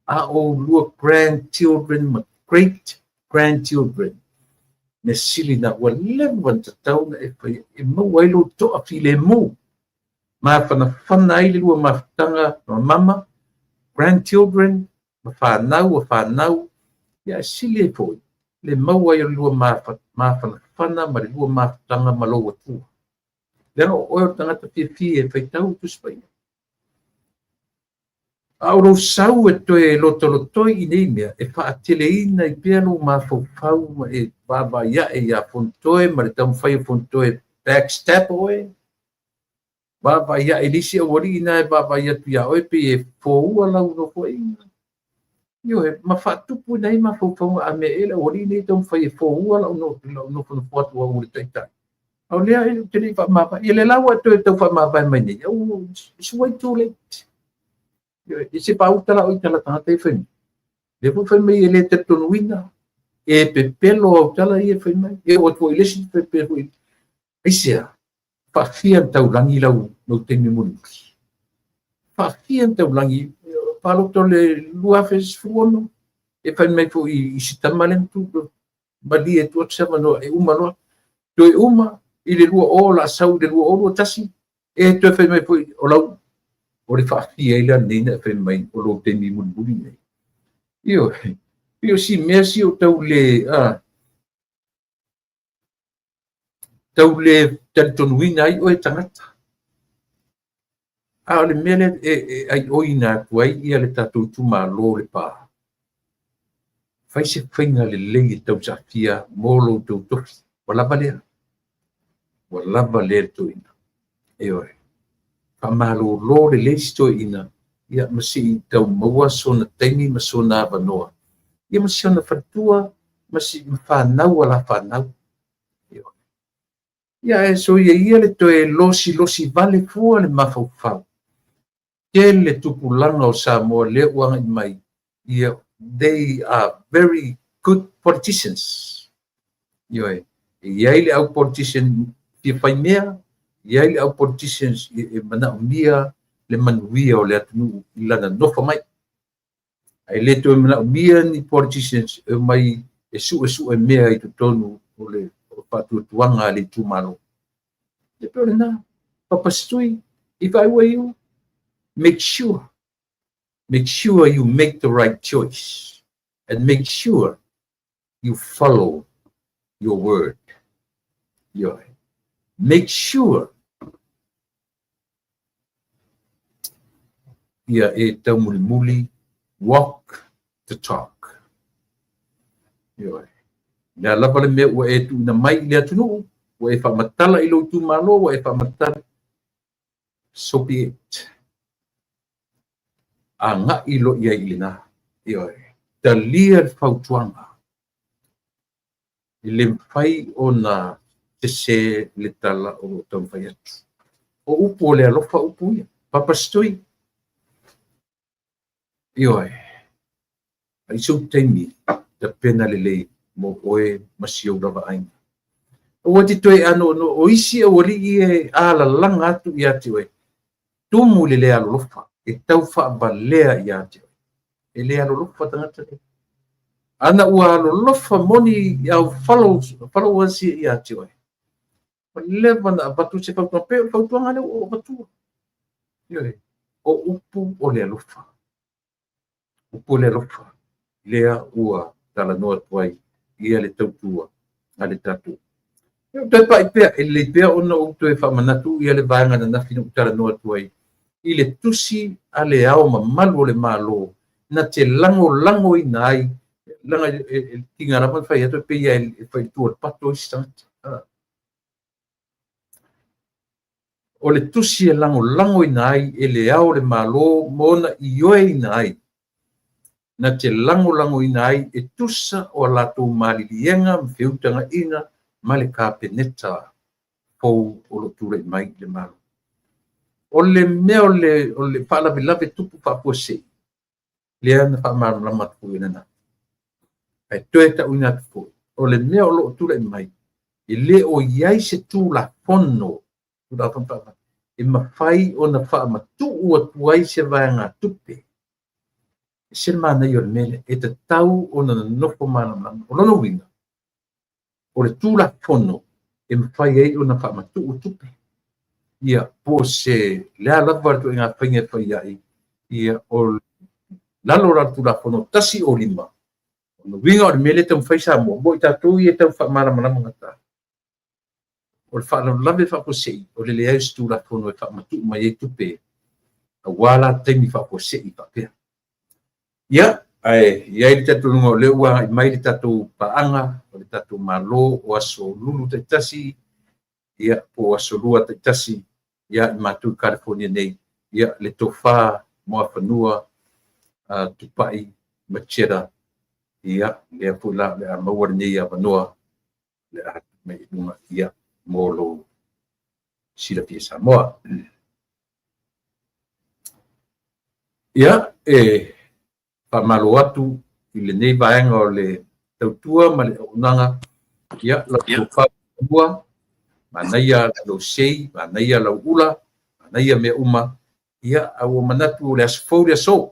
A o lua grandchildren ma great grandchildren. Mea sili na ua leva ona tatau na e fai e maua ai lou toafilemu. Mafanafana ai le lua mafutaga ma mama, grandchildren, ma fanau a fanau, ia e sili ai foi. le maua ai o le lua mafanafana ma le lua mafutaga ma lou Atua. Leaga o oe o le tagata fiafia e faitau i Tusi Paia. A o lou sau e toe lotolotoi i nei mea, e faateleina ai pea lou mafaufau ma e vaavaai ae ia Fonotoe ma le taumafai o Fonotoe e backstab oe, vaavaai ae i le isi aualii na e vaavaai atu ia oe pei e foua lau nofoaiga. Ioe, ma faatupuina ai mafaufauga, a mea ea le aualii nei e taumafai e foua lau nofonofo atu au o le taitai. A o lea ou te le i faamavae. Ia lea la ua e toe tau faamavae mai nei, it's way too late. Ioe, se pauta la o i tala tagata e fai mai. Lea foi fai mai e le talitonuina, e pepelo au tala ia e fai mai. E oo atu foi i le isi pepelo foi. Aisea? Faafia na taulagi lau taimi mulimuli. Faafia na taulagi palota o le 2016, e fai mai foi i si tama lea na tu malie atu atu se avanoa e uma loa. Toe uma i le 20 la sau i le 2021, e toe fai mai foi o lau o le faafia ai la lenei na e fai mai o lou taimi mulimuli nei. Ioe, pei o si mea si o tau le tau le talitonuina ai oe tagata. A o le mea lea e aioina atu ai ia le tatou itumalo o Lepa, fai se faiga lelei e tausafia mo lo outou tofi. Ua lava lea. Ua lava lea le toeaina. Ioe. Faamalolo lelei si toeaina, ia ma se i tau maua sona taimi ma sona avanoa. Ia ma si ona faletua ma si fanau a la fanau. Ioe. Ia e soia ia le toe losilosi vale fua le mafaufau. Tele tupulaga o Samoa lea ua agai mai, ia, they are very good politicians. Ioe, e i ai le au politician fia fai mea, e i ai le au politicians e manaomia le manuia o le atunuu i lana nofo mai. Ae le toe manaomia ni politicians e mai e suesue mea i totonu o le faatuatuaga a le itumalo. E pei o lena, Papasitui, if I were you, make sure you make the right choice and make sure you follow your word. Ioe. Make sure ia e taumulimuli, walk the talk. Ioe. Lea lava le mea ua e tuuina mai i le atunuu, ua e faamatala i lou itumalo, ua e faamatala, so be it. Agai loa i ai i lena. Ioe. Talia le fautuaga. E le mafai ona sese le tala o lo o taumafai atu. O upu o le alofa upu ia. Papasitui. Ioe. Ai sou taimi tapena lelei mo oe ma si ou lava aiga. Ua te toe ano no o isi aualii e alalaga atu ia te oe. Tumu le le alolofa e tau faavalea ia te oe. E le alolofa tagata le. Ana ua alolofa moni au followers ia te oe. Ua leva na avatu se fautuaga, pe o le fautuaga lea ua avatua. Ioe, o upu o le alofa. Upu o le alofa lea ua talanoa atu ai ia le tautua a le tatou. E toe pai pea, e lelei pea ona ou toe faamanatu ia le vaega ananafi na ou talanoa atu ai i le tusi a le Ao Mamalu o le Malo na te lagolagoina ai, laga e tiga lava na fai atu e pei e fai tua le pato isi tagata. O le tusi e lagolagoina ai e le Ao o le Malo ma ona ioeina ai, na te lagolagoina ai e tusa o a latou maliliega ma feutagaina ma le Kapeneta fou o lo o tulai mai i le Malo. O le mea o le faalavelave tupu faafuasei, lea na faamalamalama atu foi ananafi. Ae toe tauina atu foi, o le mea o lo o tulai mai, e le o i ai se tulafono, tulafono e mafai ona faamatuu atu ai se vaega tupe. E se manaia o le mea lea, e tatau ona nonofo malamalama. O lona uiga, o le tulafono e mafai ai ona faamatuu tupe. Ia, po se lea lava le ituaiga faiga e fai ai, ia, o lalo la le tulafono 105, O le uiga o le mea lea e taumafai Samoa, mo i tatou ia e tau faamalamalama gata, o le faalavelave faafuasei o le leai o se Tulafono e faamatuu mai ai tupe aua la taimi faafuasei faapea. Ia, ae i ai le talitonuga o lea ua agai mai le tatou paaga o le tatou Malo o aso Lulu taitasi, ia, po o aso Lua taitasi, ia i matou i California nei, ia, le tofa Moafanua Tupai Macheta, ia, lea foi la o le a maua lenei avanoa le a mai i luga, ia, mo lou silafia Samoa. Ia, e faamalo atu i lenei vaega o le tautua ma le auaunaga, ia, lau tofa ua manaia lou sei, manaia lau ula, manaia mea uma, ia, a ua manatu o le aso fou le aso,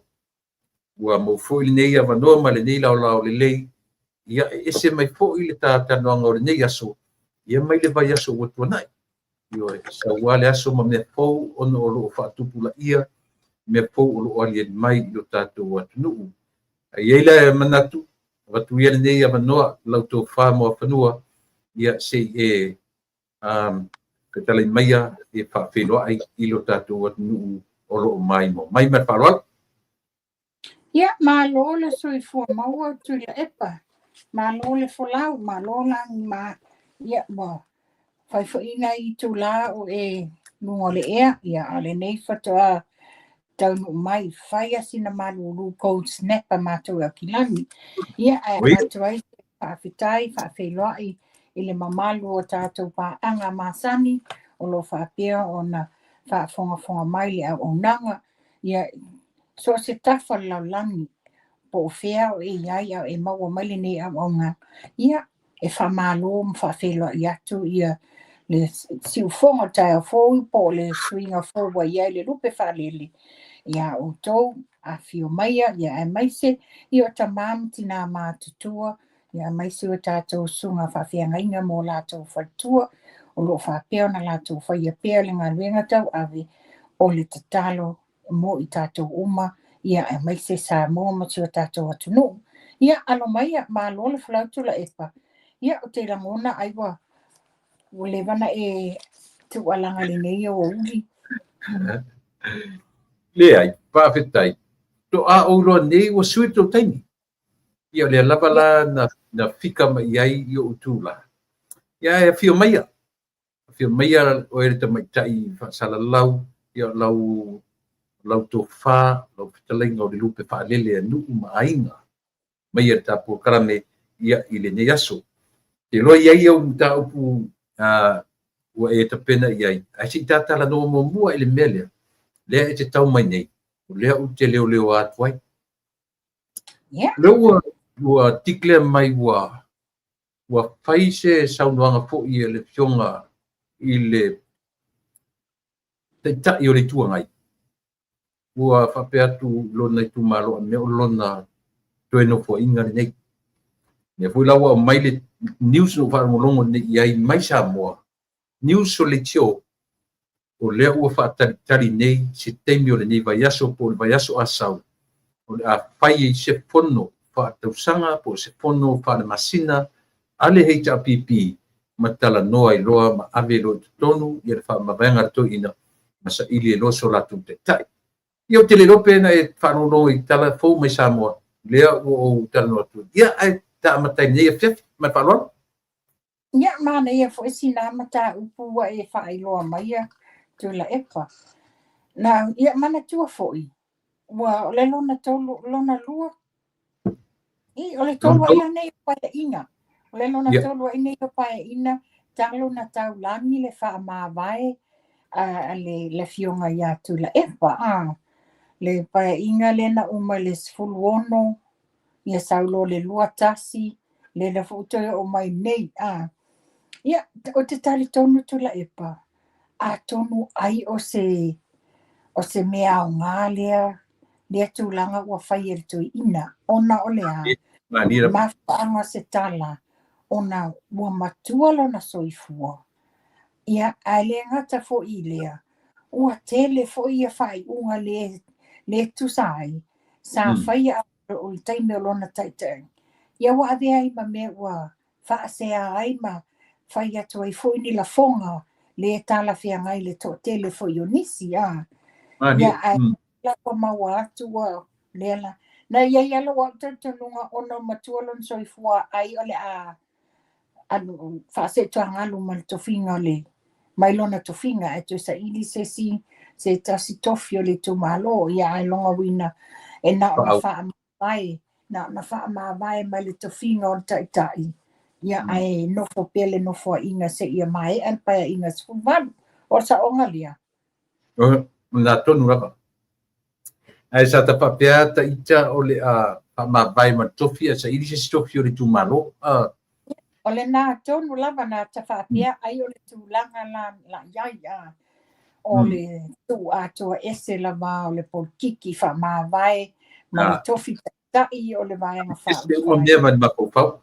ua maua foi lenei avanoa ma lenei laolao lelei, ia, e ese mai foi le ta talanoaga o lenei aso, ia mai le vaiaso ua tuanai. Ioe, sau lava le aso ma mea fou ona o lo o faatupulaia mea fou o lo o aliali mai i lo tatou atunuu. Ae i ai le manatu, avatu ia lenei avanoa lau tofa Moafanua, ia se i e fetalai maia e faafeiloai i lo tatou atunuu o lo o maimoa mai. Ma le faaaloalo. Ia, malo le soifua maua Tuilaepa, malo le folau, malo lagi ma, ia, ua fai foi nai itula o e luga o le ea, ia, a o lenei faatoa taunuu mai, fai a sina malulu cold snap a matou e Aukilani. Ia, ae avatu ai se faafetai, faafeiloai i le mamalu o tatou paaga masani o lo o faapea ona faafogafoga mai le auaunaga, ia, so o se tafa o le lalolagi, po o fea o e i ai a o e maua mai lenei auaunaga, ia, e faamalo ma faafeiloai atu ia le siufofoga o le taeao fou po o le suiga fou ua i ai le lupe faalele ia outou afifio maia, ia aemaise ia o tama ma tina matutua, ia aemaise o tatou susuga faafeagaiga mo latou faletua o lo o faapea ona latou faia pea le galuega tauave o le tatalo mo i tatou uma, ia aemaise Samoa ma si o tatou atunuu. Ia, alo maia, malo le folau Tuilaepa. Ia, ou te lagona ai ua leva ona e tuualaga i lenei aoauli. Leai, faafetai. Toa ou iloa nei ua sui le tou taimi. Ia, o lea lava la na fika mai i ai i ou tula. Ia, e afio maia. Afio maia oe le tamaitai faasalalau, ia lau lau tofa, lau fetalaiga o le lupe faalele a nuu ma aiga maia le ta polokalame ia i lenei aso. Te iloa i ai au mataupu ua e tapena i ai, ae se i ta talanoa muamua i le mea lea, lea e te tau mai nei, o lea ou te leoleoa atu ai. Lea ua declare mai ua fai se saunoaga foi a le Afioga i le Taitai o le Itu Agai, ua faapea atu lona itumalo a mea o lona toe nofoaiga lenei. Lea foi la ua aumai le news na ou faalogologo nei i ai mai Samoa, news o leitio, o lea ua faatalitali nei se taimi o lenei vaiaso po o le vaiaso a sau, o le a fai ai se fono faaletausaga po o se fono faalemasina a le HRPP ma talanoa ai loa ma ave loa i totonu ia le faamavaega a le toeaina ma saili ai loa so latou taitai. Ia ou te le iloa pe na e faalogologo i tala fou mai Samoa, lea ua ou talanoa atu ai. Ia, ae ta amata i lenei afiafi ma le faaaloalo. Ia, manaia foi sina mataupu ua e faailoa maia Tuilaepa. Na, ia manatua foi, ua o le lona tolu, lona lua, i, o le tolu ai lenei o paeaiga. O le lona tolu ai nei o paeaiga, talu na taulagi le faamavae a le afioga ia Tuilaepa. Le paeaiga lea na uma i le 16, ia sau loa le 21, lea foi toe oo mai nei. Ia, ou te talitonu Tuilaepa, atonu ai o se mea aoga lea tulaga ua fai e le toeaina, ona o le a, mafuaaga se tala, ona ua matua lona soifua. Ia, ae le gata foi i lea, ua tele foi ia faaiuga le tusa ai, sa faia o le taimi o lona taitai. Ia ua avea ai ma mea ua faasea ai ma fai atu ai foi ni lafoga lē talafeagai i le toatele foi o nisi a. Ia ae la ua maua atu ua lea la. Na i ai lava lou au talitonuga ona ua matua lona soifua ai o le a alu faasetuagalu ma le tofiga o le mai lona tofiga ae toe saili se isi se tasi tofi o le itumalo. Ia ae lona uiga e na ona faamavae na ona faamavae mai le tofiga o le taitai, ia ae nofo pea le nofoaiga seia maea le Paeaiga 18. O le saoga lea. O lena tonu lava. Ae sa ta faapea ta ita o le a faamavae ma le tofi ae saili se isi tofi o le itumalo. O lena tonu lava na ta faapea ai o le tulaga la la i ai a. O le tuu atoa ese lava o le polokiki faamavae ma le tofi taitai o le Vaega Faaupufai. Mea ma le mafaufau.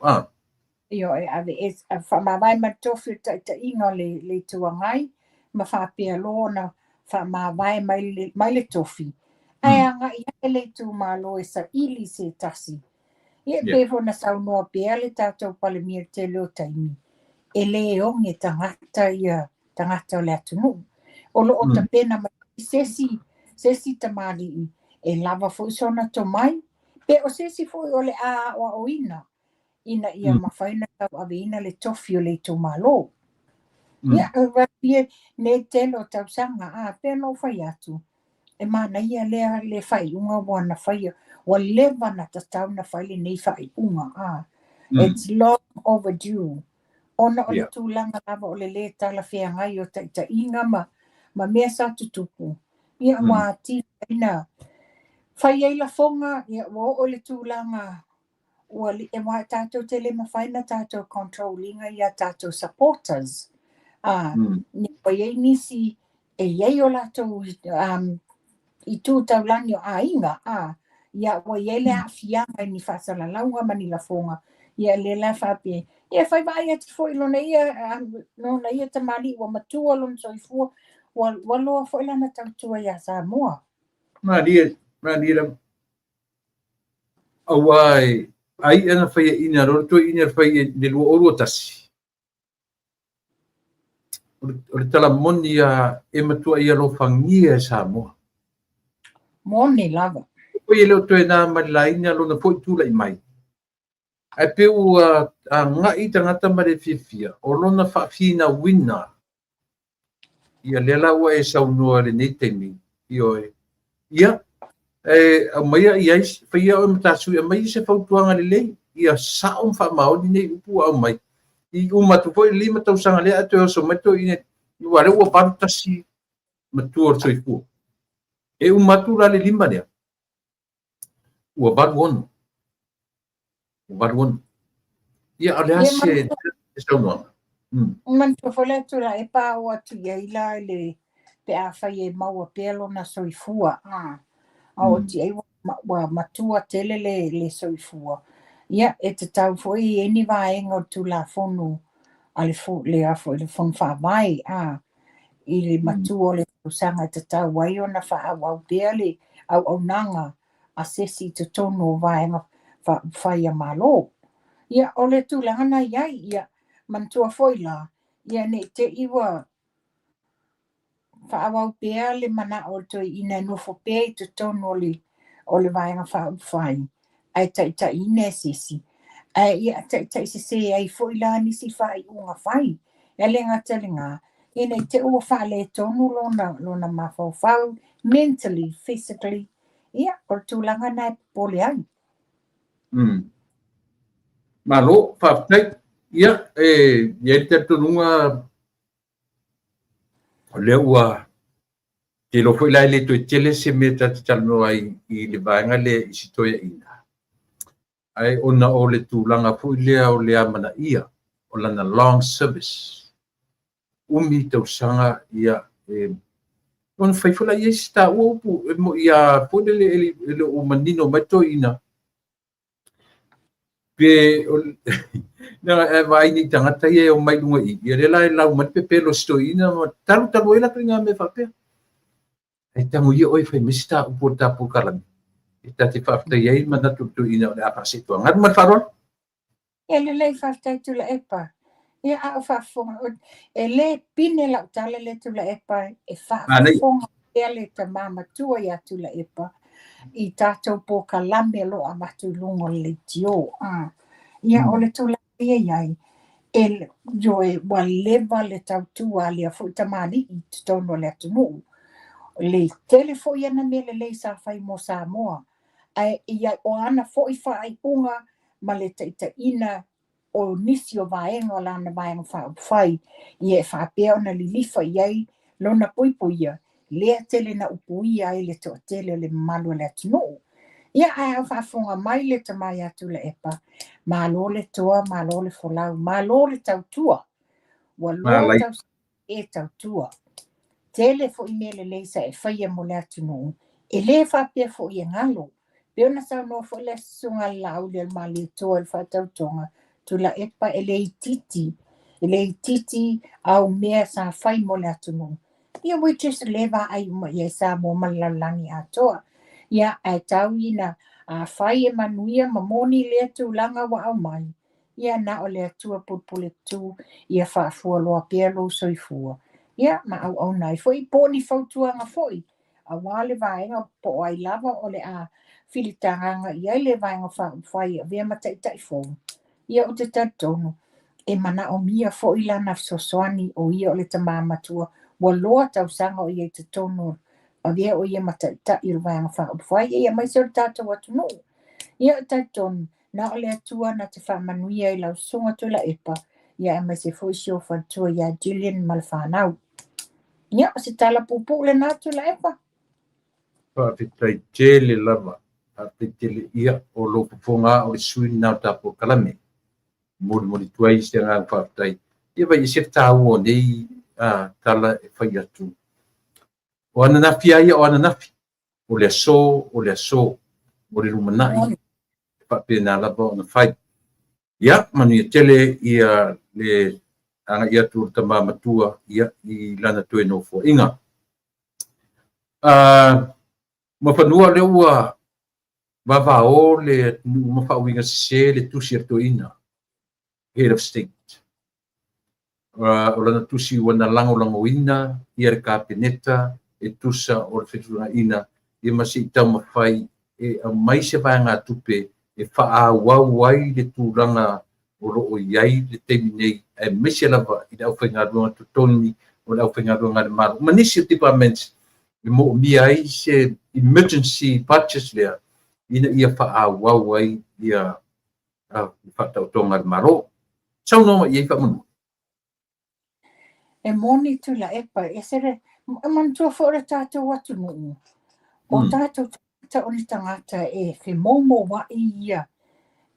Ioe, ave ese, faamavae ma le tofi o le taitaiga o le Itu Agai ma faapea loa ona faamavae mai le tofi, ae agai ae le itumalo e saili se tasi. Ia, pei foi ona saunoa pea le tatou Palemia i le tele o taimi, e lē oge tagata ia tagata o le atunuu. O lo o tapena mai se isi tamalii e lava foi sona tomai, pe o se isi foi o le a aoaoina ina ia mafai ona tauaveina le tofi o le itumalo. Ia, e nei tele o tausaga, a pei ona ou fai atu, e manaia lea le faaiuga ua na faia, ua leva na tatau na fai lenei faaiuga. A. It's long overdue. Ona o le tulaga lava o le lē talafeagai o taitaiga ma mea sa tutupu, ia ua atili ai na fai ai lafoga, ia ua oo i le tulaga ua aua tatou te le mafai na tatou control ina ia tatou supporters. A, ua i ai nisi e i ai o latou itu taulagi o aiga, a, ia ua i ai le aafiaga i ni faasalalauga ma ni lafoga, ia lea la faapea, ia fai vaai atu foi lona ia tamalii ua matua lona soifua, ua loa foi lana tautua iā Samoa. Malie, malie lava. Aua e ai ana faiaina loa le toeaina fai i le 2021. O le tala moni a e matuai alofagia e Samoa. Moni lava. Foi e le o toe na ma le laina lona foi tulai mai. Ae pe ua agai tagata ma le fiafia o lona faafinauina. Ia lea la ua e saunoa i lenei taimi, ioe. Ia, e aumaia i ai, faia oe ma ta sui, aumaia se fautuaga lelei, ia sao ma faamaoni nei upu ua aumai. I uma atu foi le 5 tausaga lea ae toe oso mai toeaina, aua o lea ua 81 matua o le soifua. E uma atu la le 5 lea, ua 86. Ua 86. Ia, o le a se saunoaga? Manatua foi le Tuilaepa oo atu i ai la i le pe afai e maua pea lona soifua. A oo atu i ai ua matua tele le soifua. Ia, e tatau foi i ai ni vaega o le Tulafono a le le Fono Faavae a i le matua o le tausaga e tatau ai ona faaauau pea le auaunaga a se isi i totonu o vaega faaupufai a Malo. Ia, o le tulaga na i ai, ia, manatua foi la, ia ne i te i ua faaauau pea le manao o le toeaina e nofo pea i totonu o le vaega faaupufai, ae taitaiina e se isi, ae ia taitaisese ai foi la nisi faaiuga fai. E le gata i lena, ia ne i te i ua faaletonu lona mafaufau, mentally, physically, ia, o le tulaga na e popole ai. Malo, faafetai. Ia, e i ai le talitonuga o lea ua te iloa foi la e le toe tele se mea ta te talanoa ai i le vaega lea i si toeaina. Ae ona o le tulaga foi lea o le amanaia o lana long service. Umi tausaga, ia, e ona fai foi la i ai se taua upu, e mo ia foi lele e le o manino mai toeaina. Pe o le vaai nei tagata ia e o mai luga i, ia lea la e lau mai le pepelo si toeaina ma talu talu ai latou i ngā mea faapea. Ae tago ia oe fai mai se ta upu o le ta polokalame. E ta te faafetai ai manatu o le toeaina o le a faasetuagalu. Ma le faaaloalo. Ia lelei, faafetai Tuilaepa. Ia a o faafofoga, e le pine lau tala lea Tuilaepa, e faafofoga pea le tama matua ia Tuilaepa i tatou polokalame o lo o avatu i luga o le leitio. Ia o le tulaga ia i ai, e ioe ua leva le tautua a lea foi tamalii i totonu o le atunuu. Le tele foi ana mea lelei sa fai mo Samoa, ae ia o ana foi faaiuga ma le taitaiina o nisi o vaega o lana Vaega Faaupufai, ia e faapea ona lilifa i ai lona puipuia, lea tele na upuia ai le toatele o le mamalu o le atunuu. Ia ae a faafofoga mai le tama ia Tuilaepa, malo le toa, malo le folau, malo le tautua. Ua loa tausaga e tautua. Tele foi mea lelei sa e faia mo le atunuu, e le faapea foi e galo. Pei ona saunoa foi le Susuga a le Laauli o le Malietoa i le faatautoga, Tuilaepa e le itiiti, e le itiiti au mea sa fai mo le atunuu. Ia which is le vaai uma i ai Samoa ma le lalolagi atoa. Ia ae tau ina afai e manuia ma moni lea tulaga ua aumai, ia na o le Atua pulepuletutu ia faafualoa pea lou soifua. Ia ma auauna ai foi po o ni fautuaga foi aua le vaega po o ai lava o le a filitagaga i ai le Vaega Faaupufai e avea ma taitai fou. Ia ou te talitonu e manaomia foi lana fesoasoani o ia o le tama matua ua loa tausaga o ia i totonu avea o ia ma taitai o le Vaega Faaupufai ia aemaise o le tatou atunuu. Ia talitonu na o le Atua na te faamanuia i lau Susuga Tuilaepa ia aemaise foi si ou faletua ia Gillian ma le fanau. Ia, o se tala puupuu lena Tuilaepa. Faafetai tele lava, faafetai tele. Ia, o lou fofoga o le sui lena o le tatou polokalame. Molimoli atu ai se agaga faafetai. Ia vai e se taua o nei tala e fai atu. O ananafi a ia o ananafi. O le aso, o le aso. O le lumanai, e faapena lava ona fai. Ia, manuia tele ia le agai atu o le tama matua ia i lana toe nofoaiga. Muafanua lea ua vavao le atunuu ma faauiga sese le tusi a le toeaina, Head of State. O lana tusi ua na lagolagoina ia le Kapeneta e tusa o le fetuunaiga ia ma se i taumafai e aumai se vaegatupe e faaauau ai le tulaga o lo o i ai le taimi nei, aemaise lava i le aufaigaluega totogi o le aufaigaluega a le Malo ma nisi o departments e moomia ai se emergency budget lea ina ia faaauau ai ia le faataotoga a le Malo. Saunoa mai i ai faamolemole. E moni Tuilaepa, e ese le, e manatua foi o le tatou atunuu, o tatou tagata o ni tagata e femoumouai ia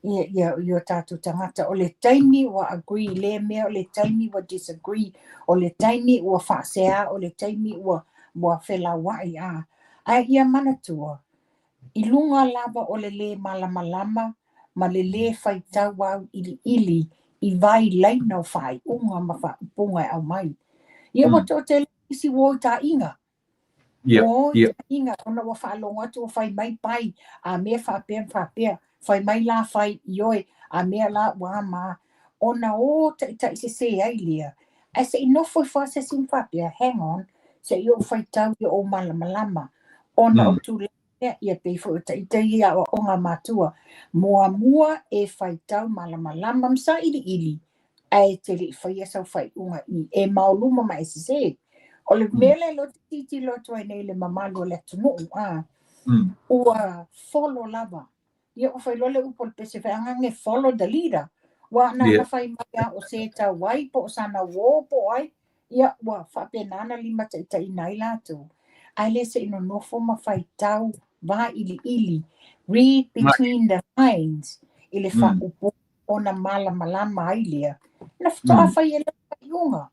ia ia ia o tatou tagata. O le taimi ua agree i lea mea, o le taimi ua disagree, o le taimi ua faasea, o le taimi ua felauai. Ae ia manatua, i luga lava o le lē malamalama ma le lē faitau auiliili i vailaina o faaiuga ma faaupuga e aumai. Ia ua toatele isi ua o i taaiga. Ua o i taaiga ona ua faalogo atu ua fai mai pai, a mea faapea ma faapea, fai mai la fai ioe, a mea la ua a ma a. Ona o taitai sese ai lea, ae se i nofo ifo lava se isi ma faapea, hang on, se i ou faitau ia ou malamalama, ona o tulaga lea, ia pei foi o ita ia aoaoga a matua, muamua e faitau malamalama ma sailiili, ae te le i faia sau faaiuga i e maoluma ma e sese. O le mea lea lea ou te tilotilo atu ai nei i le mamalu o le atunuu, ua follow lava. Ia ua fai loa le upu a le pese feagaga, follow the leader. Ua na ona fai mai lava o se tau ai, po o sana uō, po o ai, ia ua faapena ona limataitaiina ai latou. Ae le se i nonofo ma faitau vailiili, read between the lines, i le faaupuga ona malamalama ai lea, na faatoa fai ai lea faaiuga.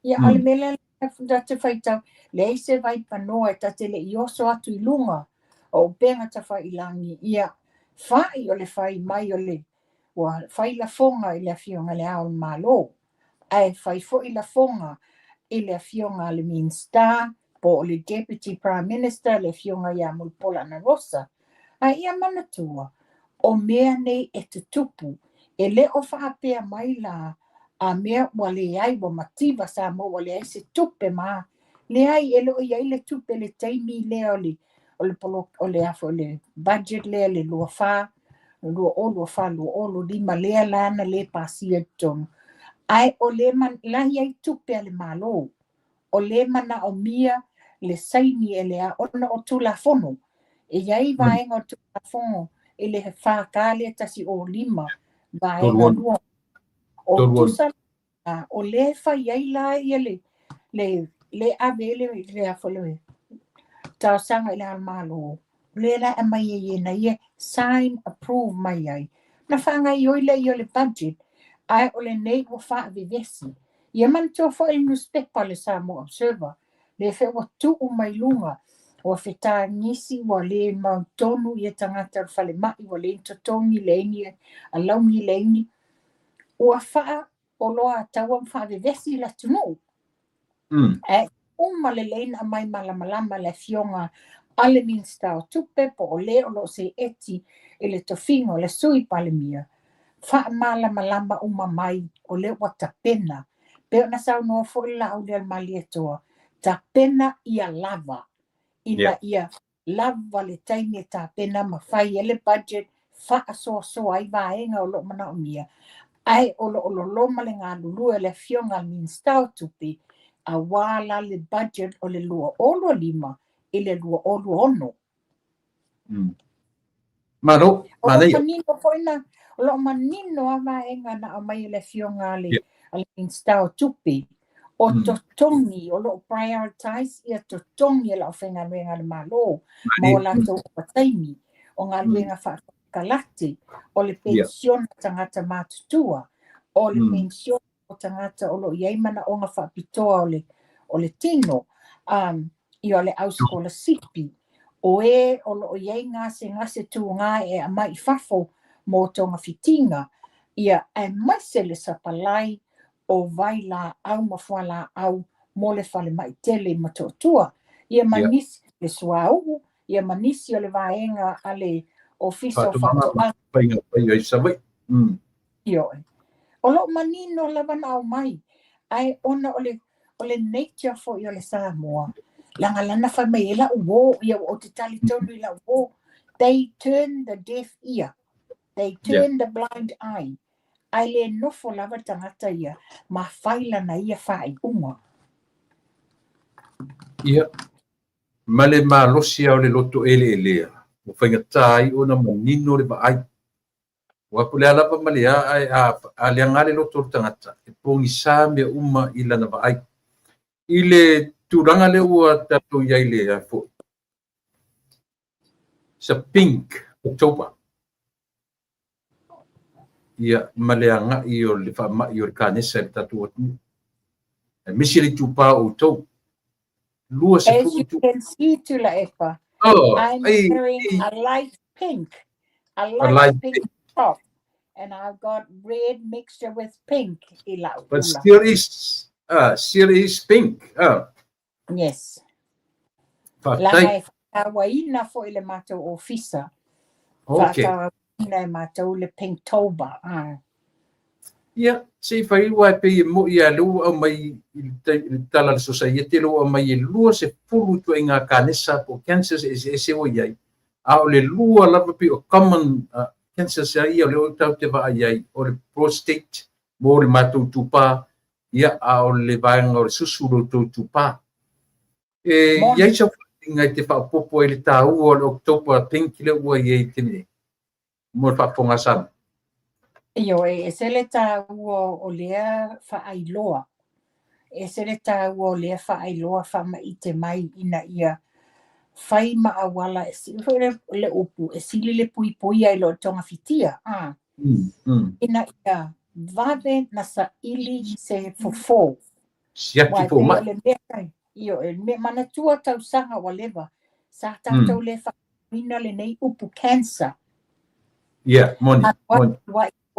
Ia, o le mea lea ta te faitau, leai se vaipanoa e ta te le i oso atu i luga o upega tafailagi, ia fai o le fai mai o le ua fai lafoga i le Afioga i le Ao o le Malo, ae fai foi lafoga i le Afioga a le Minisita po o le Deputy Prime Minister, le Afioga ia Mulipola Anarosa. Ae ia manatua, o mea nei e tutupu. E le o faapea mai la a mea ua leai, ua mativa Samoa, ua leai se tupe ma leai, e le o i ai le tupe le taimi lea o le budget lea le 24 2024 2025 lea la na le pasia i totonu. Ae o le la i ai tupe a le Malo, o le manaomia le saini e le a ona o Tulafono. E i ai vaega o Tulafono i le FK lea 105 vaega 2. O tusa o le fai ai la ia le ave le talosaga i le Malo, le la aumai ai e na ia sign approve mai ai. Na faagaioi lea ia o le budget, ae o lenei ua faavevesi. Ia manatua foi le newspaper le Samoa Observer, le fe ua tuu mai luga, ua fetagisi ua le mautonu ia tagata o le falemai, ua le totogi le ni alauni le ni. Ua faa oloa taua ma faavevesi le atunuu. Ae uma lelei na aumai malamalama le afioga a le Minisita o Tupe po o le o lo o seeti i le tofiga o le Sui Palemia, faamalamalama uma mai o lea ua tapena. Pe ona saunoa foi le Laauli a le Malietoa, tapena ia lava, ina ia lava le taimi e tapena ma fai ai le budget, faasoasoa ai vaega o lo o manaomia, ae o lo o loloma le galulue o le afioga a le Minisita o Tupe, aua la le budget o le 2025 i le 2026. Malo, O lo o manaia. manino foi na, o lo o manino a vaega na aumai e le afioga a le Minisita o Tupe, o totogi, o lo o prioritize ia totogi e le aufaigaluega a le Malo, ma o latou ovataimi, o galuega faakonekarate, o le penisione tagata matutua, o le penisione o tagata o lo o i ai manaoga faapitoa o le tino, ia o le ausikolasipi, o e o lo o i ai gasegase tuga e aumai i fafo mo togafitiga, ia aemaise le sapalai o vailaau ma fualaau mo le falemai tele i Motootua. Ia ma nisi le suauu, ia ma nisi o le vaega a le Ofisa o Faatoaga Faatoaga. Faiga faiga i Savaii. Ioe. O lo o manino lava na aumai, ae ona o le nature foi o le Samoa, leaga lana fai mai e lau uō, ia ua ou te talitonu i lau uō. They turn the deaf ear. They turn the blind eye. Ae le nofo lava le tagata ia ma fai lana ia faaiuga. Ia, ma le malosi lava o le loto eleelea, ua faigata ai ona manino le vaai. Aua po o le a lava ma le a, ae a leaga lava le loto o le tagata, e pogisa mea uma i lana vaai. I le tulaga lea ua tatou i ai le foi, sa pink October, ia ma le agai o le faamai o le kanesa i le tatou atunuu. Aemaise le itupa o outou. As 20 you can see, Tuilaepa, Oh, I'm ai, wearing a light pink, a a light light pink pink. top, and I've got red mixture with pink i lau But ula. still is pink. Yes. Faafetai. Leaga e faatauaina foi le matou ofisa. Faatauaina e matou le Pinktober. Ia, se i fai aua e pei e moi lava lea ua aumai i le tala a le Sosaiete lea ua aumai e 20 ituaiga kanesa po o cancers eseese ua i ai, a o le lua lava pei o common cancers lava ia o lea tatou te vaai ai, o le prostate mo le matou itupa, ia, a o le vaega o le susu o lo outou itupa. E i ai sau faaaliga e te faaopoopo ai i le taua o le October Pink lea ua i ai i le taimi nei mo le faafofoga a Samoa? Ioe, e ese le taua o lea faailoa. E ese le taua o lea faailoa faamaite mai ina ia fai ma auala e sili foi le upu e sili le puipuia i lo le togafitia. Ina ia vave na saili se fofo. Siaki Uae fo pei o mai. le mea kai, ioe, le mea manatua tausaga ua leva, sa tatou le faaaogaina lenei upu cancer. Ia, moni, moni.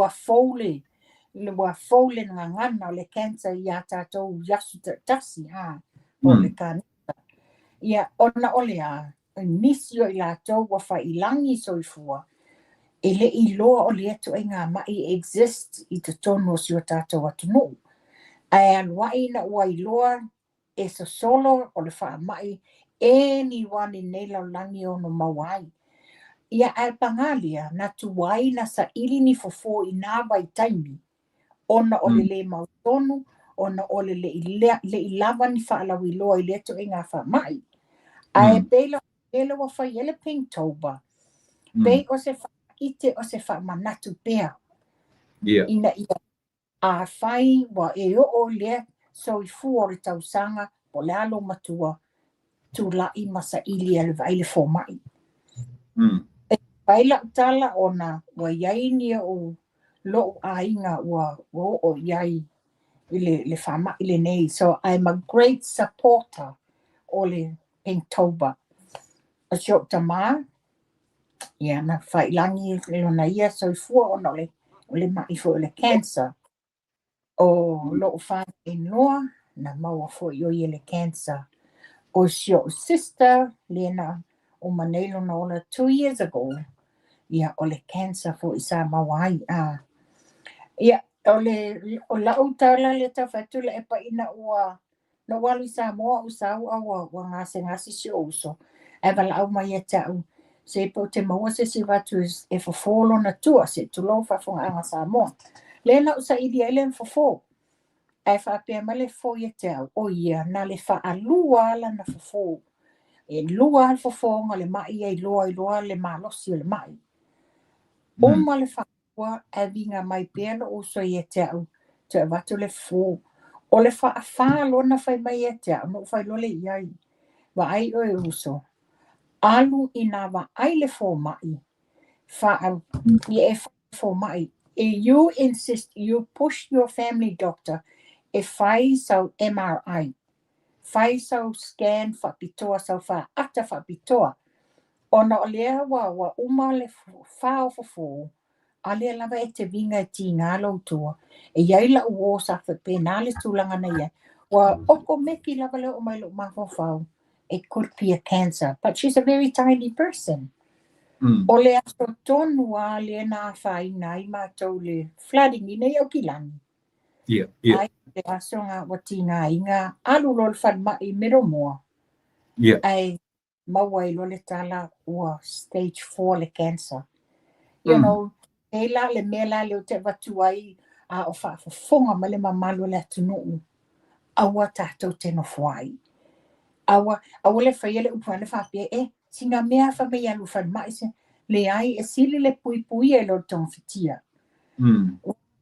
Ua fou le, ua fou le gagana o le cancer ia tatou i aso taitasi, ha, po o le kanesa. Ia, ona o le a, nisi o i latou ua faiilagi soifua, E le i iloa o lea ituaiga ma'i e exist i totonu o si o tatou atunuu. Ae alu ae ina ua iloa e sosolo o le faamai anyone i lenei lalolagi e ono maua ai. Ia ae paga lea, na tuai na saili ni fofo i na vaitaimi ona o le le mautonu, ona o le le i lava ni faalauiloa i lea ituaiga faamai. Ae pei la lea ua fai ai le Pinktober, pei o se faaite o se faamanatu pea ina ia afai ua e oo i lea soifua o le tausaga po o le a lou matua, tulai ma saili e vaai le fomai. E fai lau tala ona ua i ai ni ou lo'u aiga ua oo i ai i le faamai lenei. So I'm a great supporter o le Pinktober. O si o'u tamā, ia na failagi lona ia soifua ona o le ma'i foi o le cancer. O lo'u father-in-law, na maua foi o ia i le cancer. O si o'u sister, lea na uma nei lona ola 2 years ago, ia o le cancer foi sa maua ai. Ia, o lau tala lea tau fai atu Tuilaepa ina ua na ou alu i Samoa ou sau a ua gasegase si ou uso. Ae valaau mai ia te au, se pe ou te maua se isi vatu e fofo lona tua, se tulou faafofogaaga Samoa. Lea na ou saili ai le fofo. Ae faapea mai le fofo ia te au, o ia na le faalua lana fofo. E lua le fofoga o le mai e iloa iloa le malosi o le mai. Uma le faalua ae viga mai pea lou uso ia te au, toe avatu le fofo. O le faafā lona fai mai ia te au, na ou faailoa lea i ai. Vaai oe uso, alu ina vaai le fomai, ia e fomai. You insist, you push your family doctor e fai sau MRI, fai sau scan faapitoa, sau faata faapitoa. Ona o lea ua uma le fa o fofo, a lea lava e te viga e tiga lou tua. E iai lau uō sa faapena le tulaga na i ai. Ua okomeki lava le oo mai lou mafaufau, it could be a cancer, but she's a very tiny person. O le aso tonu a lea na afaina ai matou le flooding ina i Aukilani. Ai le aso nga ua tigaina alu loa le falemai i Middlemore. Ae maua ai loa le tala ua stage 4 le cancer. You know, e la le mea la lea ou te avatu ai a o faafofoga mai le mamalu o le atunuu, aua tatou te nofo ai. Aua, aua le faia le upu ane faapea, e, sina mea fa mai alu falemai se, leai e sili le puipuia i lo le togafitia.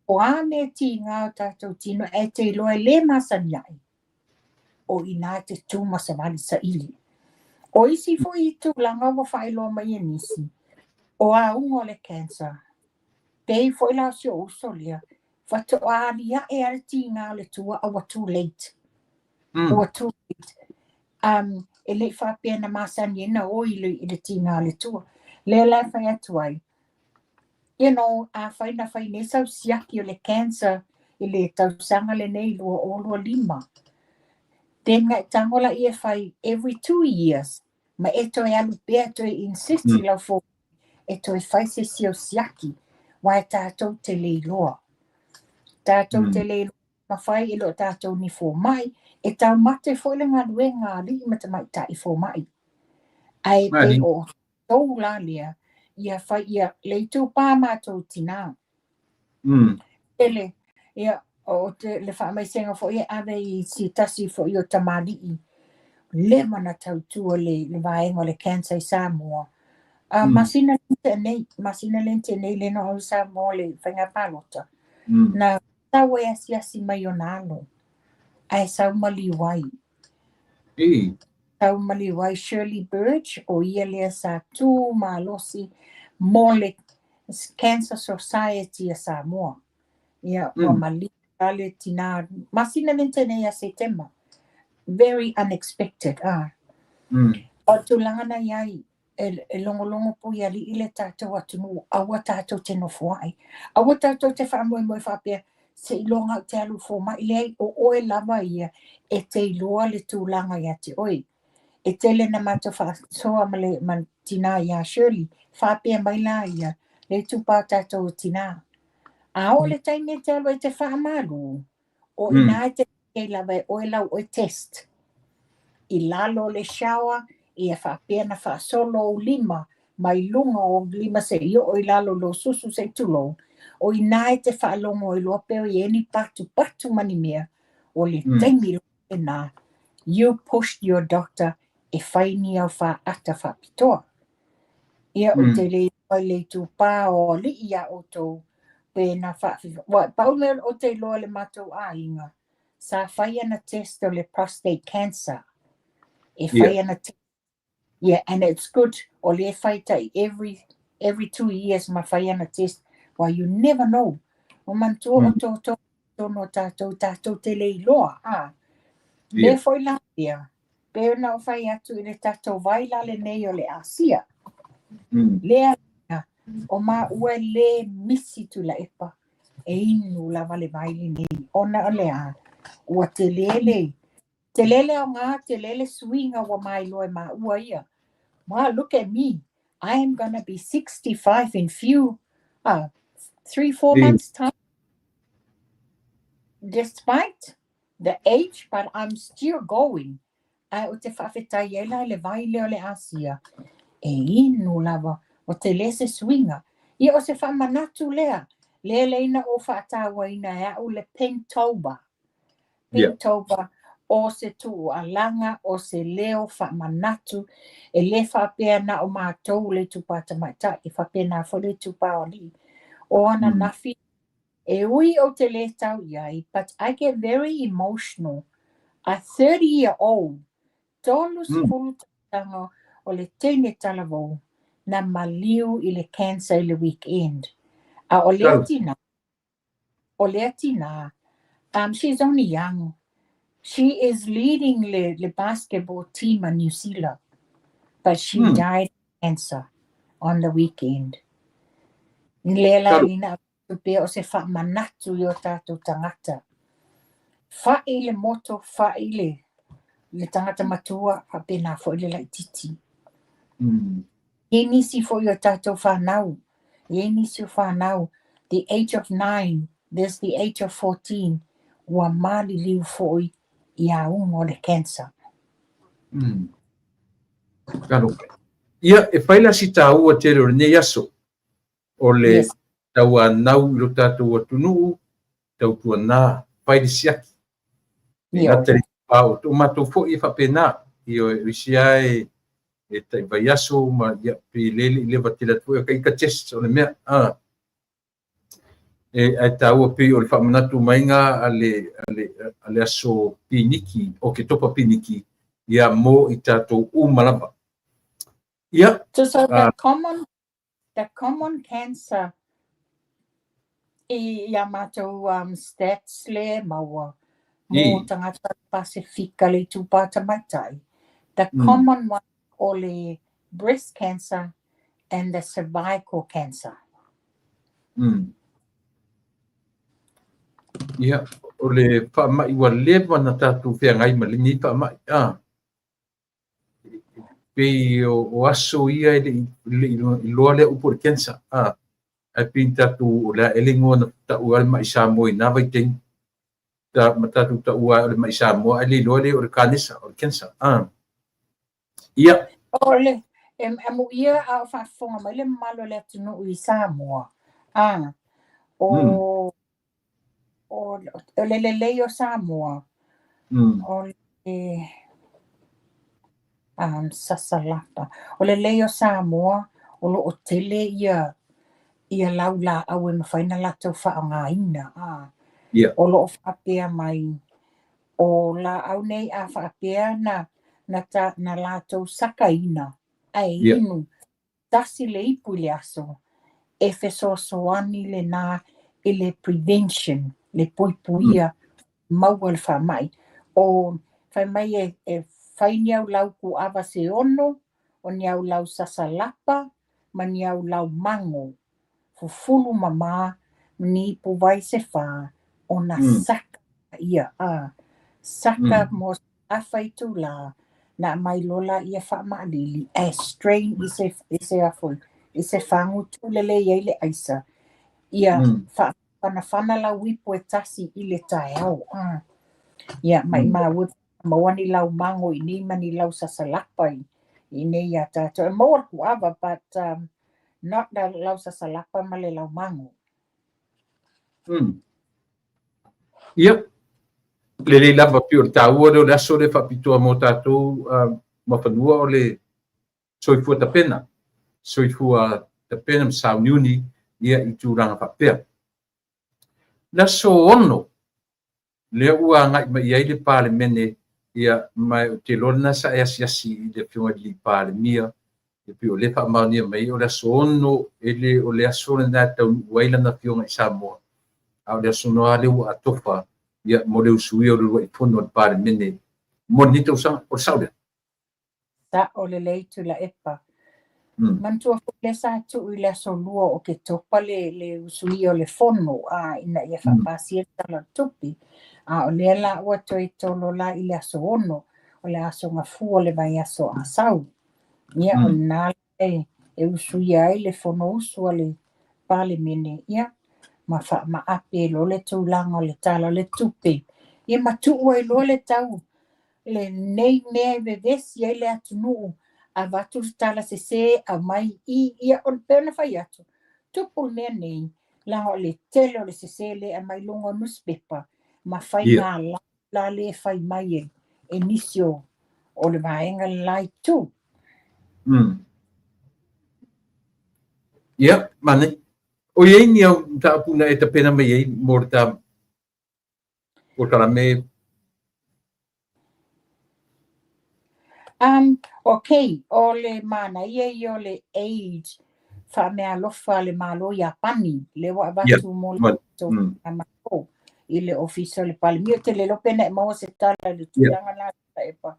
O a mea tiga o tatou tino e te iloa e le masani ai, o ina te tu ma savali saili. O isi foi tulaga ua faailoa mai e nisi, o auga o le cancer, pei foi la o si ou uso lea, faatoa aliae a le tiga o le tua a ua too late. Ua too late. E le i faapea na masani ai na o i le tiga o le tua. Lea la e fai atu ai, afai na fai nei sau siaki o le cancer i le tausaga lenei 2025, then ngai tago la ia fai every 2 years, ma e toe alu pea toe insist i lau fo e toe fai se isi au siaki, wa e tatou te le iloa. Tatou te le iloa mafai e leo tatou ni fomai, e taumate foi le galuega a alii ma tamaitai fomai. Ae pe o tou la lea, ia fai ia le itupa matou tinā. Tele, ia, o te, le faamaisega foi e ave i si tasi foi o tamalii, leva na tautua le vaega o le cancer i Samoa. Masina le nei, masina le nei le no au Samoa le faiga palota. Na sau e asiasi mai ona alo, ae sau maliu ai. Sau maliu ai Shirley Birch, o ia lea sa tu malosi mo le Cancer Society a Samoa. Ia, ua maliu la le tina, masina le nei ia Setema. Very unexpected, ah. O tulaga na iai, e logologo pui alii le tatou atunuu, aua tatou te nofo ai. Aua tatou te faamoemoe faapea, se iloga ou te alu fomai, leai, o oe lava ia, e te iloa le tulaga ia te oe. E tele na matou faasoa ma le ma tina ia Shirley, faapea mai la ia, Le itupa o tatou o tinā. A oo le taimi e te alu ai e te faamalu, o ina e te i lava e oe lau oe test. I lalo o le shower, ia faapea na faasolo ou lima mai luga o lima seia oo i lalo o lou susu se i tulou, o ina e te faalogo ai loa pe o i ai ni patupatu ma ni mea, o le taimi loa lena, you push your doctor e fai ni au faata faapitoa. Ia ou te le iloa i le itupa o alii iā outou pe na ua pau le mea ou te iloa i le matou aiga, sa fai ana test o le prostate cancer. E fai ana test. Yeah, and it's good. O lea fai tai every 2 years ma fai ana test. Well, you never know. O manatua o tō tonu o tātou, tātou te le iloa. Ah. Mea foi la ia, pe ona o fai atu i le tātou vai la lenei o le Asia. Lea o maua le misi Tuilaepa e inu lava le vai lenei. Ona o le a, ua te lele, te lele o ngā, te lele suiga ua mailoa e maua ia. Wow, look at me. I am gonna be 65 in few, 3, 4 months time. Despite the age, but I'm still going. Ai o te faafetai ai la i le vai lea o le Asia. E inu lava o te le se suiga. Ia o se faamanatu lea. Lea leina o faatauaina e au le Pinktober. Pinktober o se tuualaga o se leo faamanatu e lē faapea na o matou le itupa tamaitai e faapena foi le itupa o alii. O ananafi e ui ou te lē tau i ai, but I get very emotional. A 30 year old, 30 tausaga o le teine talavou na maliu i le cancer i le weekend. A o lea tina, o lea tina, she's only young. She is leading le basketball team a New Zealand, but she died of cancer on the weekend. Lea la lina pea o se faamanatu i o tātou tagata. Fa'i le moto, fa'i le tagata matua, faapena foi le laitiiti. E nisi foi o tātou whānau. E nisi o whānau. The age of 9, there's the age of 14, ua maliliu foi i auga o le cancer. Talo. Ia, e fai la si tāua tele o lenei aso, o le tauanau i lo tātou atunuu, tautuana, fai le siaki. E gata i pa o tō mātou foi e faapena, i o isi ai e tai vai aso ma ia pe lele i leva tele atu foi o ka ika test o le mea. Ah. E ai tāua pe o le faamanatu maiga a le aso piniki, o ke topa piniki, ia mo i tātou uma lava. Ia, So the common cancer i ia mātou stats le maua mo tagata Pasifika le itupa tamaitai. The common one o le breast cancer and the cervical cancer. Ia, o le faamai ua leva na tātou feagai ma lenei faamai. Ah. Pei o aso ia e le i loa lea upu o le cancer. Ah. Ai pei tātou o le a ele ngoa na tau ale mai Samoa i nā vaitaimi. Ta, ma tātou tau o le mai Samoa, ai le iloa le o le kanesa, o le cancer. Ah. Ia, O le e mo ia a o faafofoga mai le mamalu o le atunuu i Samoa. Ah, o le lelei o Samoa, o le sasalapa. O le lelei o Samoa, o loo tele ia lau laau e mafai na latou faaaogaina. Ah. O loo faapea mai o laau nei a faapea na latou sakaina ae inu tasi le ipu i le aso e fesoasoani lena i le prevention le puipuia maua le faamai o fai mai e fai ni au lau kuava se 6 o ni au lau sasalapa ma ni au lau mago fufulu mamā ni ipu vai se 4 ona saka ia a saka mo afa itulā na mai lola ia faamaalili e strain i se afoi i I se fagutu lelei ai le aisa, ia faafanafana lau ipu e tasi i le taeao. Ia maimau e maua ni lau mago i nei ma ni lau sasalapa i nei ia tatou. E maua le kuava, but not the lau sasalapa ma le lau mago. Ia, lelei lava pei o le taua lea o le aso lea faapitoa mo tatou ma fanua o le soifua tapena. Soifua tapena ma sauniuni ia i tulaga faapea. Le aso 6, lea ua agai mai ai le Palemene, ia ma ou te iloa lena sa e asiasi i le afioga i le Palemia, e pei o lea faamaonia mai o le aso 6 e le o le aso lena e taunuu ai lana afioga i Samoa. A o le aso noa lea ua atofa ia mo le usuia o le uluai fono a le Palemene mo lenei tausaga. O le sao lea? Sao lelei Tuilaepa. Manatua foi lea sa tuu i le aso 2 o Oketopa le usuia o le fono ina ia faapasia le Tala o le Tupe. A o lea la ua toe tolo la i le aso 6, o le aso gafua o le vaiaso a sau. Ia o lena e usuia ai le fono usu a le Palemene, ia ma faamaape loa le tulaga o le Tala o le Tupe. Ia ma tuu ai loa le tau lenei mea e vevesi ai le atunuu, avatu le tala sese aumai i ia o le pei ona fai atu. Tupu le mea nei, leaga o le tele o le sese le aumai luga o newspaper, ma fai ngā la le fai mai e nisi o le vaega le la itu. Ia, mane. O iai ni au mataupu na e tapena mai ai mo le ta polokalame? Okay, o le manaia ia o le aid faameaalofa a le Malo Iapani, lea ua avatu mo le malo i le ofisa o le Palemia. Ou te le iloa pe na e maua se tala i le tulaga la Tuilaepa.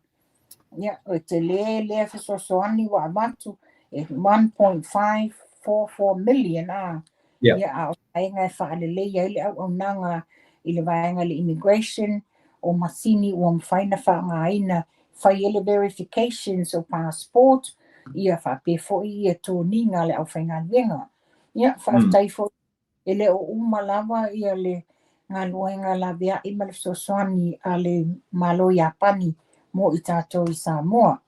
Ia, o te le lea fesoasoani ua avatu e 1.544 million a. Ia, a o vaega e faalelei ai le auaunaga i le vaega le immigration, o masini ua mafai na faaaogaina fai ai le verifications o passport, ia faapea foi ia toniga a le aufaigaluega. Ia, faafetai foi e le o uma lava ia le galuega laveai ma le fesoasoani a le Malo Iapani mo i tatou i Samoa.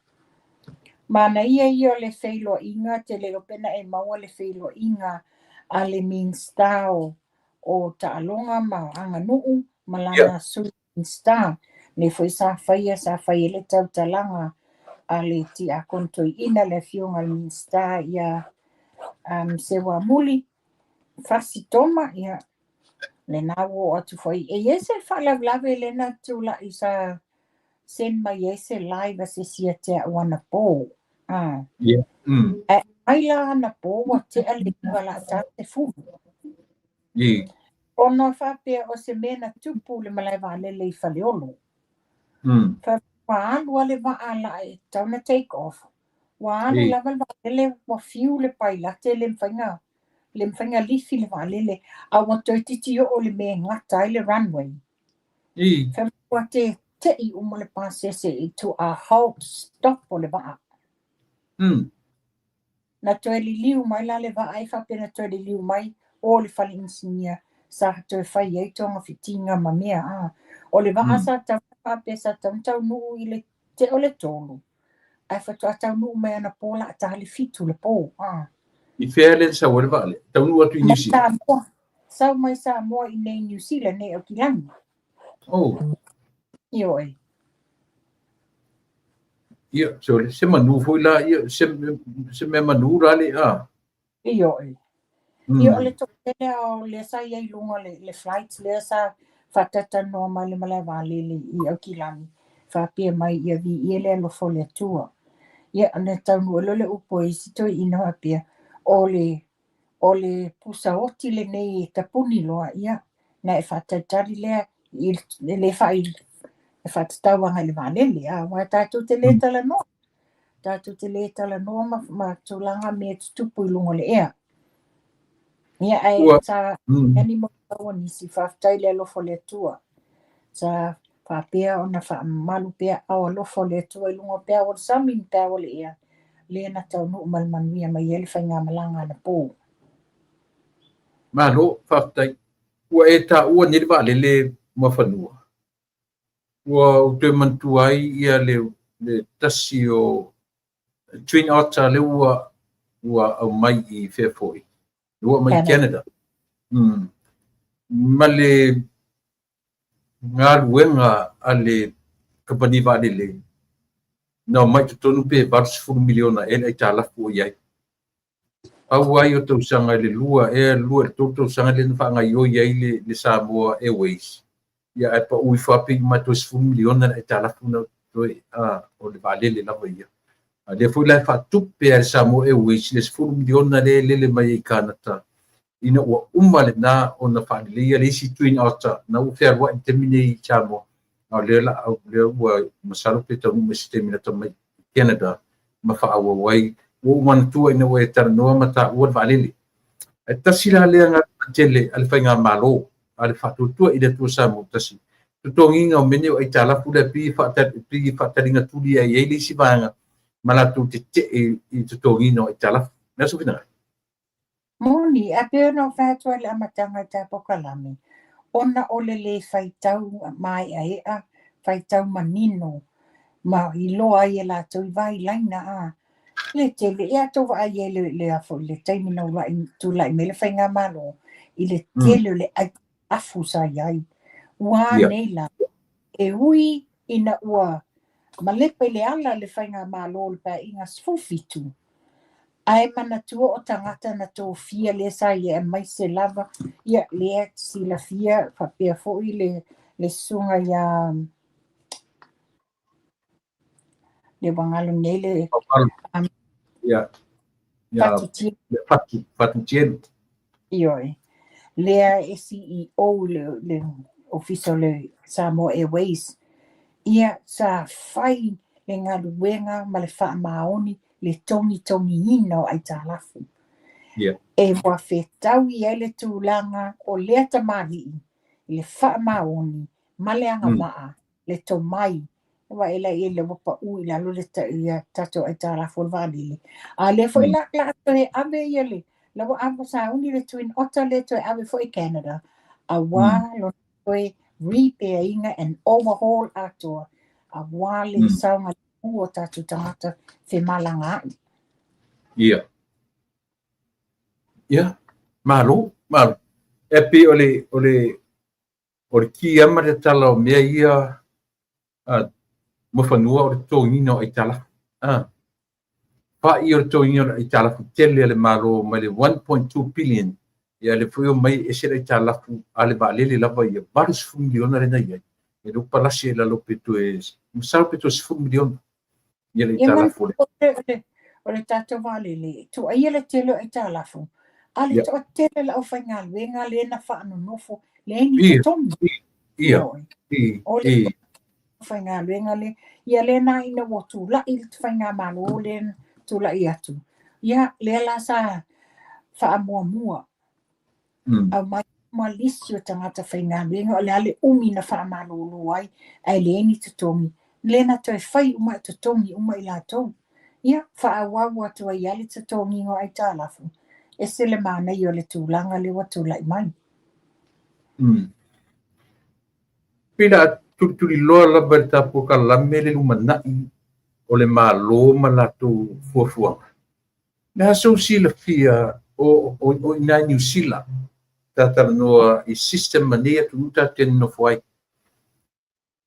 Manaia ia o le feiloaiga, te le iloa pe na e maua le feiloaiga a le Minista o Taaloga ma Aganuu ma lana Sui Minista. Le foi sa faia ai le tautalaga a le Tiakono Toeaina le afioga i le Minista ia Seuamuli Fasi Toma, ia lena ua oo atu foi. E i ai se faalavelave lea na tulai sa send mai ai se live a se isi ia te au anapo. Ai la anapo ua tea le 9 la ta 10. Ona faapea o se mea na tupu le malae vaalele i Faleolo. Ua alu a le vaa la e tau na take off. Ua alu lava le vaalele ua fiu le pailate le mafai na lifi le vaalele. A ua toeitiiti oo le mea e gata ai le runway. Ua te tei uma le pasese to a halt stop o le vaa. Na toe liliu mai la le vaa e faapea na toe liliu mai o le fale inisinia sa toe fai ai togafitiga ma mea. O le vaa sa tau faapea sa tau taunuu i le te o le 3. Ae faatoa taunuu mai anapo la ta le 7 le po. I fea le sau ai le vaa lea? Taunuu atu i New Zealand? Sau mai Samoa i nei New Zealand, nei Aukilani. Ioe. Ia, so se manu foi la, ia, se mea manu la le a. Ioe. Ia o le toatele o lea sa i ai luga le flight lea sa faataitanoa mai le malae vaalele i Aukilani, faapea mai ia viia le alofa o le Atua. Ia, na taunuu ai loa le upu a isi toeaina faapea, o le pusaoti lenei e tapuni loa, ia, na e faatalitali lea i le faatatau agai i le vaalele. Aua tatou te le talanoa. Tatou te le talanoa ma tulaga mea tutupu i luga o le ea. Ia, ae sa ani mo taua nisi, faafetai le alofa o le Atua. Sa faapea ona faamamalu pea au alofa o le Atua i luga o peau o le sami ma peau o le ea. lea na taunuu ma le manuia mai ai le faigamalaga anapo. Malo, faafetai. Ua e taua nei le vaalele Muafanua. Ua ou toe manatua ai ia le tasi o Twin Otter lea ua aumai i fea foi. Ua aumai i Canada. Ma le galuega a le kamupani vaalele na omai i totonu pe $80 miliona ea le aitalafu o i ai. Pau ai o tausaga i le 2 ea, 2 i le 3 tausaga lea na faagaioi ai le Samoa Airways. Ia ae pau ifo lava pe uma toe $10 miliona le aitalafu na toe o le vaalele lava ia. A lea foi la e faatupe a le Samoa Airways le $10 miliona lea e lele mai ai i Kanata ina ua uma lena ona faaleleia le isi Twin Otter na ua fealuai i le taimi nei i Samoa. A o lea la lea ua masalo pe taunuu mai se taimi lata mai i Canada ma faaauau ai. Ua ou manatua ina ua e talanoa ma taua le vaalele. Ae tasi la lea galuega tele a le faigamalo a le Faatuatua i le Atua Samoa tasi. Totogiina o mea nei o aitalafu lea pei e faataliga tuli ai ai le isi vaega ma latou tetee i totogiina o aitalafu. Le aso finagalo. Moni, ae pei ona ou fai atu ai i le amataga i ta polokalame, ona o le lē faitau maeaea, faitau manino, ma iloa ai e latou i vailaina a le tele. Ia tou vaai ai le a foi le taimi na tulai mai le faigamalo i le tele o le aitalafu sa i ai. Ua nei la, e ui ina ua malepe i le ala le faigamalo o le Paeaiga 17, ae manatua o tagata na tofia lea sa i ai aemaise lava, ia lea silafia faapea foi le susuga ia le ua galo nei le Fatu Tielu. Ioe. Lea e CEO le ofisa o le Samoa Airways. Ia sa fai le galuega ma le faamaoni le togitogiina o aitalafu. E ua fetaui ai le tulaga o lea tamalii i le faamaoni ma le agavaa, le tomai, wa ela i le ua pau i lalo le ia tatou aitalafu o le vaalele. A lea foi la la toe ave ia le la ua ave sauni le Twin Otter le toe ave foi i Canada auā lona toe repair-ina and overhaul atoa auā le saogalemu o tatou tagata femalagaai. Ia. Ia, malo, malo. E pei o le kiama le tala o mea ia Muafanua o le totogiina o aitalafu. Fa'i o le totogiina o aitalafu tele a le Malo mai le 1.2 billion, ia le foi o mai ese le aitalafu a le vaalele lava ia $80 miliona lena i ai. E leo palasi e lalo pe toe, masalo pe toe $10 miliona ia le aitalafu o le. O le tatou vaalele, tuaia le tele o aitalafu, a le toatele le aufaigaluega lea na faanonofo, leai ni totogi. O le faigaluega le, ia lea na ina ua tulai le faigamalo lea tulai atu. Ia, lea la sa faamuamua. Aumai ma lisi o tagata faigaluega o le a le umi na faamalolo ai, ae leai ni totogi. Lea na toe fai uma i totogi uma i latou. Ia, faaauau atu ai lava le totogiina o aitalafu. Ese le manaia o le tulaga lea ua tulai mai. Pei la tulituliloa lava i le ta polokalame le lumanai o le Malo ma latou fuafuaga. Le a sou silafia o i nai Niu Sila ta talanoa i system ma nei atunuu tatou te nonofo ai.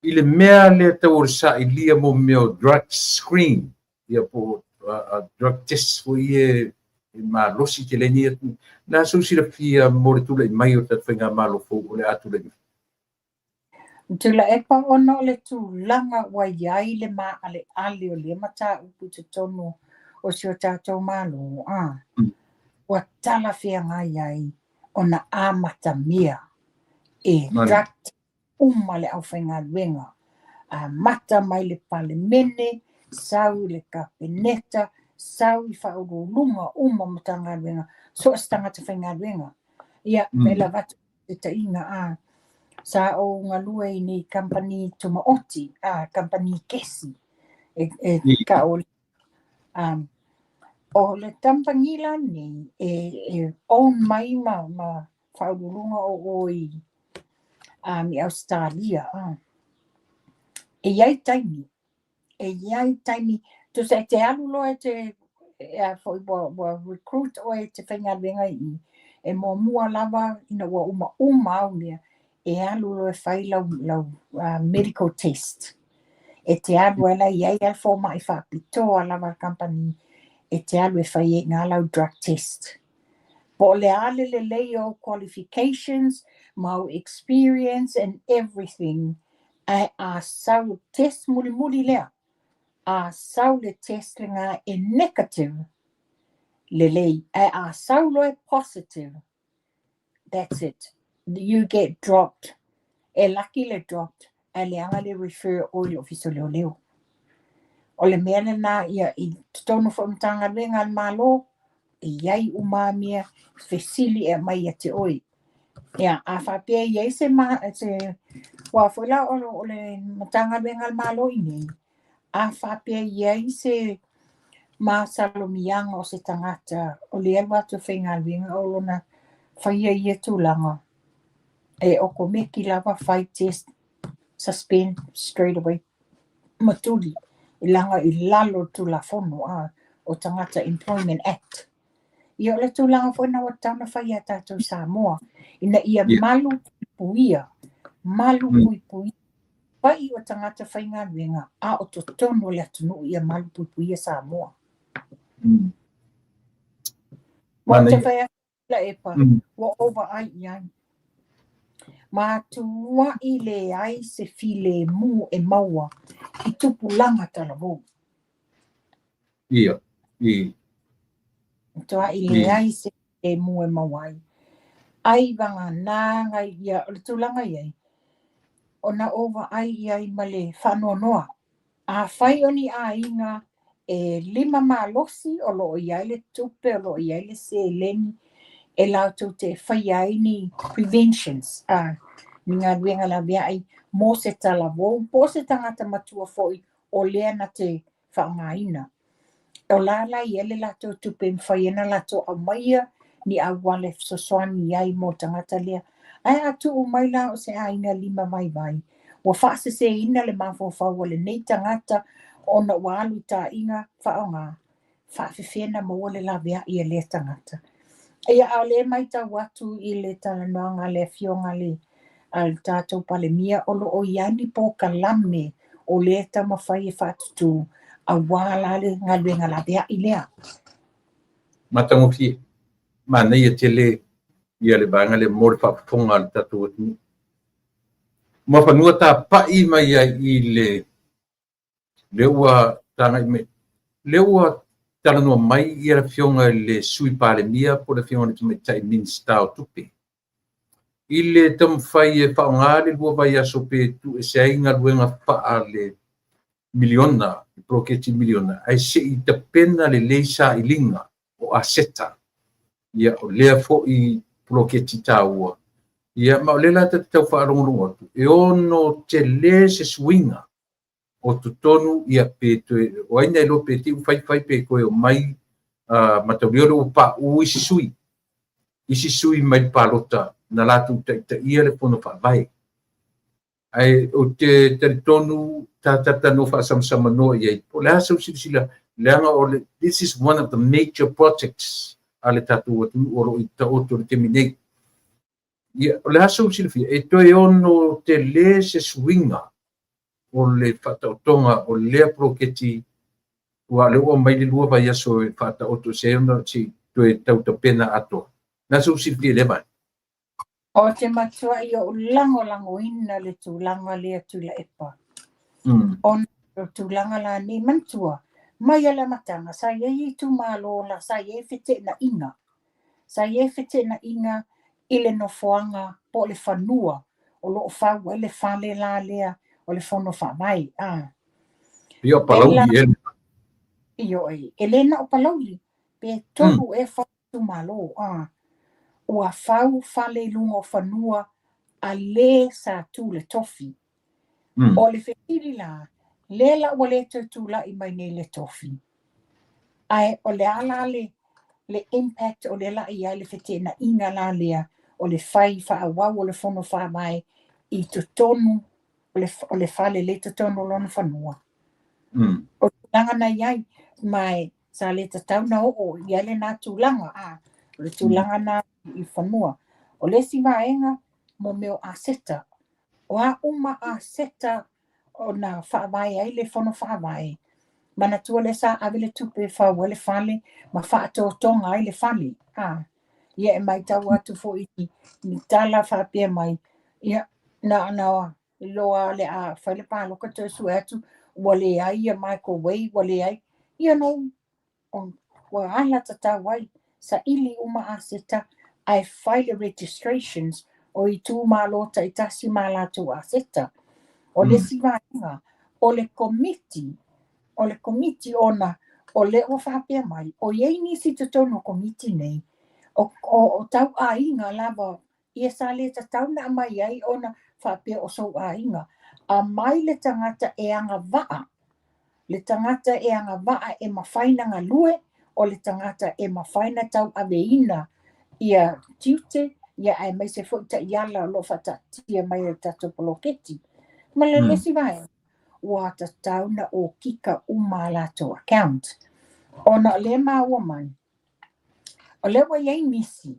I le mea lea tau o le sailia mo mea o drug screen, ia po o drug test foi e malosi tele nei atunuu. Le a sou silafia mo le tulai mai o le tatou faigamalo fou o le a tulai mai? Tuilaepa, ona o le tulaga ua i ai le maaleale o lea mataupu i totonu o si o tatou Malo, ua talafeagai ai ona amatamea e drug uma le aufaigaluega. Amata mai le Palemene, sau i le Kapeneta, sau i faauluuluga uma o Matagaluega, so o se tagata faigaluega. Ia, e lava atu te taiga a. Sa ou galue i nei company tumaoti, company kesi, e ka o O le kamupani la lenei e own mai ma faauluuluga o o i Ausetalia. E i ai taimi, e i ai taimi, tusa e te alu loa e te foi ua recruit oe e te faigaluega i i, e muamua lava ina ua uma au mea, e alu loa e fai lau medical test. E te alu ai la i ai le fomai faapitoa lava a le kamupani e te alu e fai ai i lau drug test. Po o le a le lelei o qualifications, ma au experience and everything, ae a sau test mulimuli lea, a sau le test lena e negative, lelei, ae a sau loa e positive, that's it. You get dropped. E laki le dropped, ae leaga le refer oe i le ofisa o leoleo. O le mea lena ia i totonu foi o Matagaluega a le Malo, e i ai uma mea fesili e aumai ia te oe. Ia, a faapea e i ai se ua foi la o le Matagaluega a le Malo i nei, a faapea e i ai se masalomiaga o se tagata o le alu atu e faigaluega o lona faia ia tulaga, e okomeki lava fai test, suspend straight away, matuli, i laga i lalo o le Tulafono o Tagata Employment Act. Ia o le tulaga foi na ua tatau ona fai ia tatou i Samoa, ina ia malu puipuia, malu puipuia pai o tagata faigaluega a o totonu o le atunuu ia malu puipuia Samoa. Ua te fai atu Tuilaepa, ua ou vaai i ai. Matuai leai se filemu e maua i tupulaga talavou. Ia, i. Matuai leai se filemu e maua ai. Ai vagana ngai ia o le tulaga i ai, ona ou vaai i ai ma le faanoanoa. Afai o ni aiga e lima malosi o lo o i ai le tupe, o lo o i ai le seleni e latou te faia ai ni preventions, ni galuega laveai mo se talavou, po o se tagata matua foi o lea na te faaaogaina. O la la i ai le latou tupe e mafai ai ona latou aumaia ni auala e fesoasoani ai mo le tagata lea. Ae a tuu mai la o se aiga lima vaivai, ua faaseseina le mafaufau o lenei tagata ona ua alu i taaiga faaaoga, faafefea na maua le laveai a lea tagata. Ia, a o lea e matau atu i le talanoaga a le afioga a le tatou Palemia, o lo o i ai ni polokalame o lea e taumafai e faatutū aua la le galuega laveai lea. Matagofie, manaia tele ia le vaega lea mo le faafofoga a le tatou atunuu. Muafanua tapai mai ai i le lea ua tagai mai, lea ua talanoa mai ia le afioga i le Sui Palemia po o le afioga i le Tamaitai Minisita o Tupe i le taumafai e faaaoga le 2 vaiaso pe tuuese ai galuega faa le miliona, le poloketi miliona, ae se i tapena lelei sailiga o aseta. Ia, o lea foi poloketi taua. Ia, ma o lea la ta te tau faalogologo atu, e ono tele se suiga o totonu, ia, pe toe, o ai na iloa pe te i ua faifai pe toe omai mataulia o lea ua pauu isi sui mai le palota na latou taitaia le fono faavae. Ae ou te talitonu ta talanoa faasamsamanoa i ai, po o le a sau silasila, leaga o le, this is one of the major projects a le tatou atunuu o lo o i taoto i le taimi nei. Ia, o le a sau silafia, e toe ono tele se suiga o le faataotoga o lea poloketi, ua lea ua aumai le 2 vaiaso e faataoto se ona se toe tautapena atoa. Na sau silafia lea vaega. O te matuai ou lagolagoina le tulaga lea Tuilaepa. Ona o tulaga la nei manatua, mai a le amataga, sa i ai itumalo la, sa i ai feteenaiga. Sa i ai feteenaiga i le nofoaga po o le fanua o lo o fau ai le fale la lea o le fono faavae. Ia o Palauli e. Ioe, e le na o Palauli, pe 3 e fau itumalo. Ua fau fale i luga o fanua a le sa tu le tofi. O le fesili la, lea la ua le toe tulai mai nei le tofi. Ae o le a la le impact o lea la i ai le feteenaiga la lea o le fai faaauau o le Fono Faavae i totonu o le fale lea i totonu o lona fanua. O tulaga na i ai, ma e sa le tatau na oo i ai lena tulaga, a, o le tulaga na i fanua. O le isi vaega, mo mea o aseta. O a uma aseta ona faavae ai le Fono Faavae, manatua lea sa ave le tupe e fau ai le fale ma faatotoga ai le fale. A, ia e matau atu foi i ni tala faapea mai, ia, na ona iloa le a fai le paloka toe sue atu, ua leai ia microwave, ua leai. Ia no, ua ala tatau ai, saili uma aseta, ae fai le registrations o itumalo taitasi ma latou aseta. O le isi vaega, o le komiti ona o lea ua faapea mai, o i ai nisi totonu o komiti nei, o tau aiga lava, ia sa le tatau na aumai ai ona faapea o sou aiga. Aumai le tagata e agavaa, le tagata e agavaa e mafai na galue, o le tagata e mafai na tauaveina ia tiute, ia aemaise foi taiala o lo o faataatia mai e le tatou poloketi. Ma le isi vaega, ua tatau na okika uma a latou account. Ona o lea maua mai, o lea ua i ai nisi,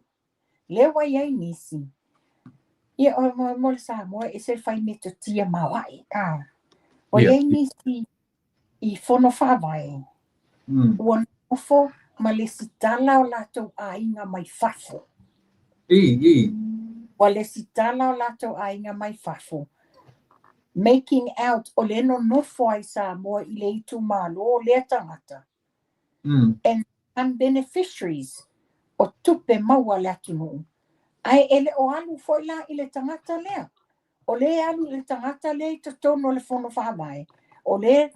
lea ua i ai nisi, ia o mo le Samoa e ese le fai metotia maoae. Ah, ua i ai nisi i Fono Faavae, ua nofo ma lesitala o latou aiga mai fafo. I, i. Ua lesitala o latou aiga mai fafo. Making out o le nonofo ai Samoa i le itumalo lea tagata. And become beneficiaries o tupe maua le atunuu. Ae e le o alu foi la i le tagata lea. O le alu i le tagata lea i totonu o le Fono Faavae. O le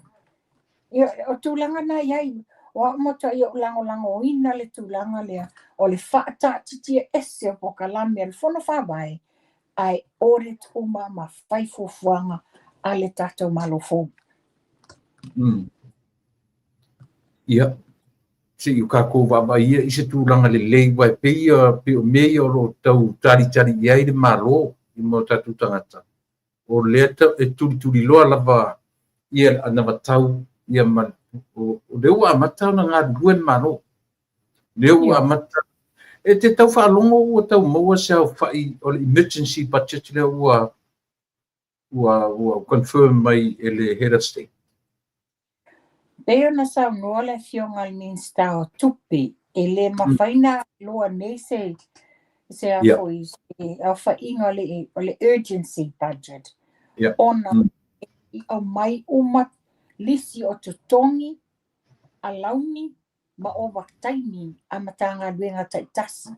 ia, o tulaga na i ai, o au matuai ou lagolagoina le tulaga lea, o le faataatitia ese o polokalame a le Fono Faavae, ae audit uma ma fai fuafuaga a le tatou Malo fou. Ia, se i o tatou vaavaai ia i se tulaga lelei, aua e pei ia pei o mea ia o lo o tau talitali i ai le Malo i mo tatou tagata. O lea e tulituliloa lava ia le anavatau ia ma o lea ua amata ona galulue le Malo. Lea ua amata e te tau faalogo ua tau maua se aofai o le emergency budget lea ua confirm mai e le head of state. Pei ona saunoa le afioga i le Minisita o Tupe, e le mafai na loa nei se afoi se aofaiga o le urgency budget. Ona i aumai uma lisi o totogi, alauni ma ovataimi a Matagaluega taitasi.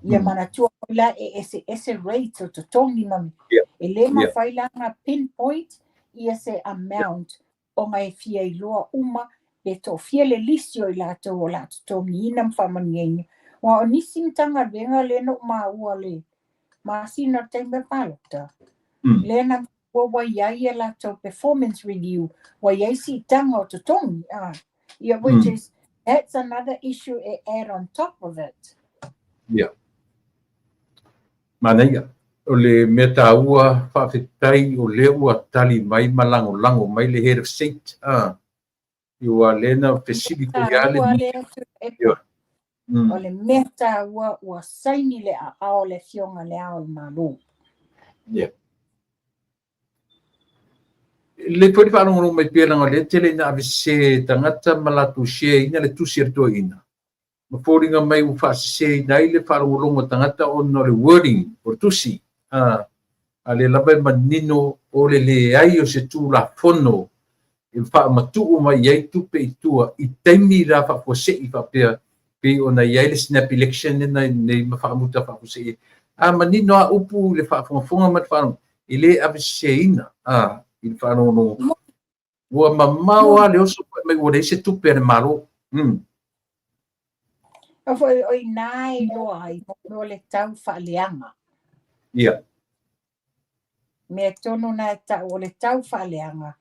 Ia manatua foi la e eseese rates o totogi ma e le mafai la ona pinpoint ia se amount ona e fia iloa uma pe toafia le lisi o i latou o le a totogiina ma faamanuiaina. Aua o nisi Matagaluega lea na ou maua le masina o le taimi o le palota, lea na ua i ai a latou performance review, ua i ai siitaga o totogi. Ah, yeah, which is, that's another issue e add on top of it. Yeah. Manaia. O le mea taua faafetai o lea ua tali mai ma lagolago mai le head of state. Ah, ua lea na fesili foi lava le Taua lea Tuilaepa. O le mea taua ua saini le aao o le afioga le Ao o le Malo. Yeah. Le foi le faalogologo mai pea leaga o lea tele ina avesese tagata ma latou share ina le tusi a le toeaina. Ma foliga mai ua faaseseina ai le faalogologo a tagata ona o le wording o le tusi. Ah, a lea lava e manino o le leai o se tulafono e faamatuu mai ai tupe i tua i taimi la faafuasei faapea pei ona i ai le snap election lena nei ma faamuta faafuasei. A manino a upu i le faafogafoga ma le faalogo, e le aveseseina a i le faalogologo. Ua mamao lava le oso mai ua leai se tupe a le Malo. O foi o ina e iloa ai mo le tau faaleaga. Mea tonu na e tau o le tau faaleaga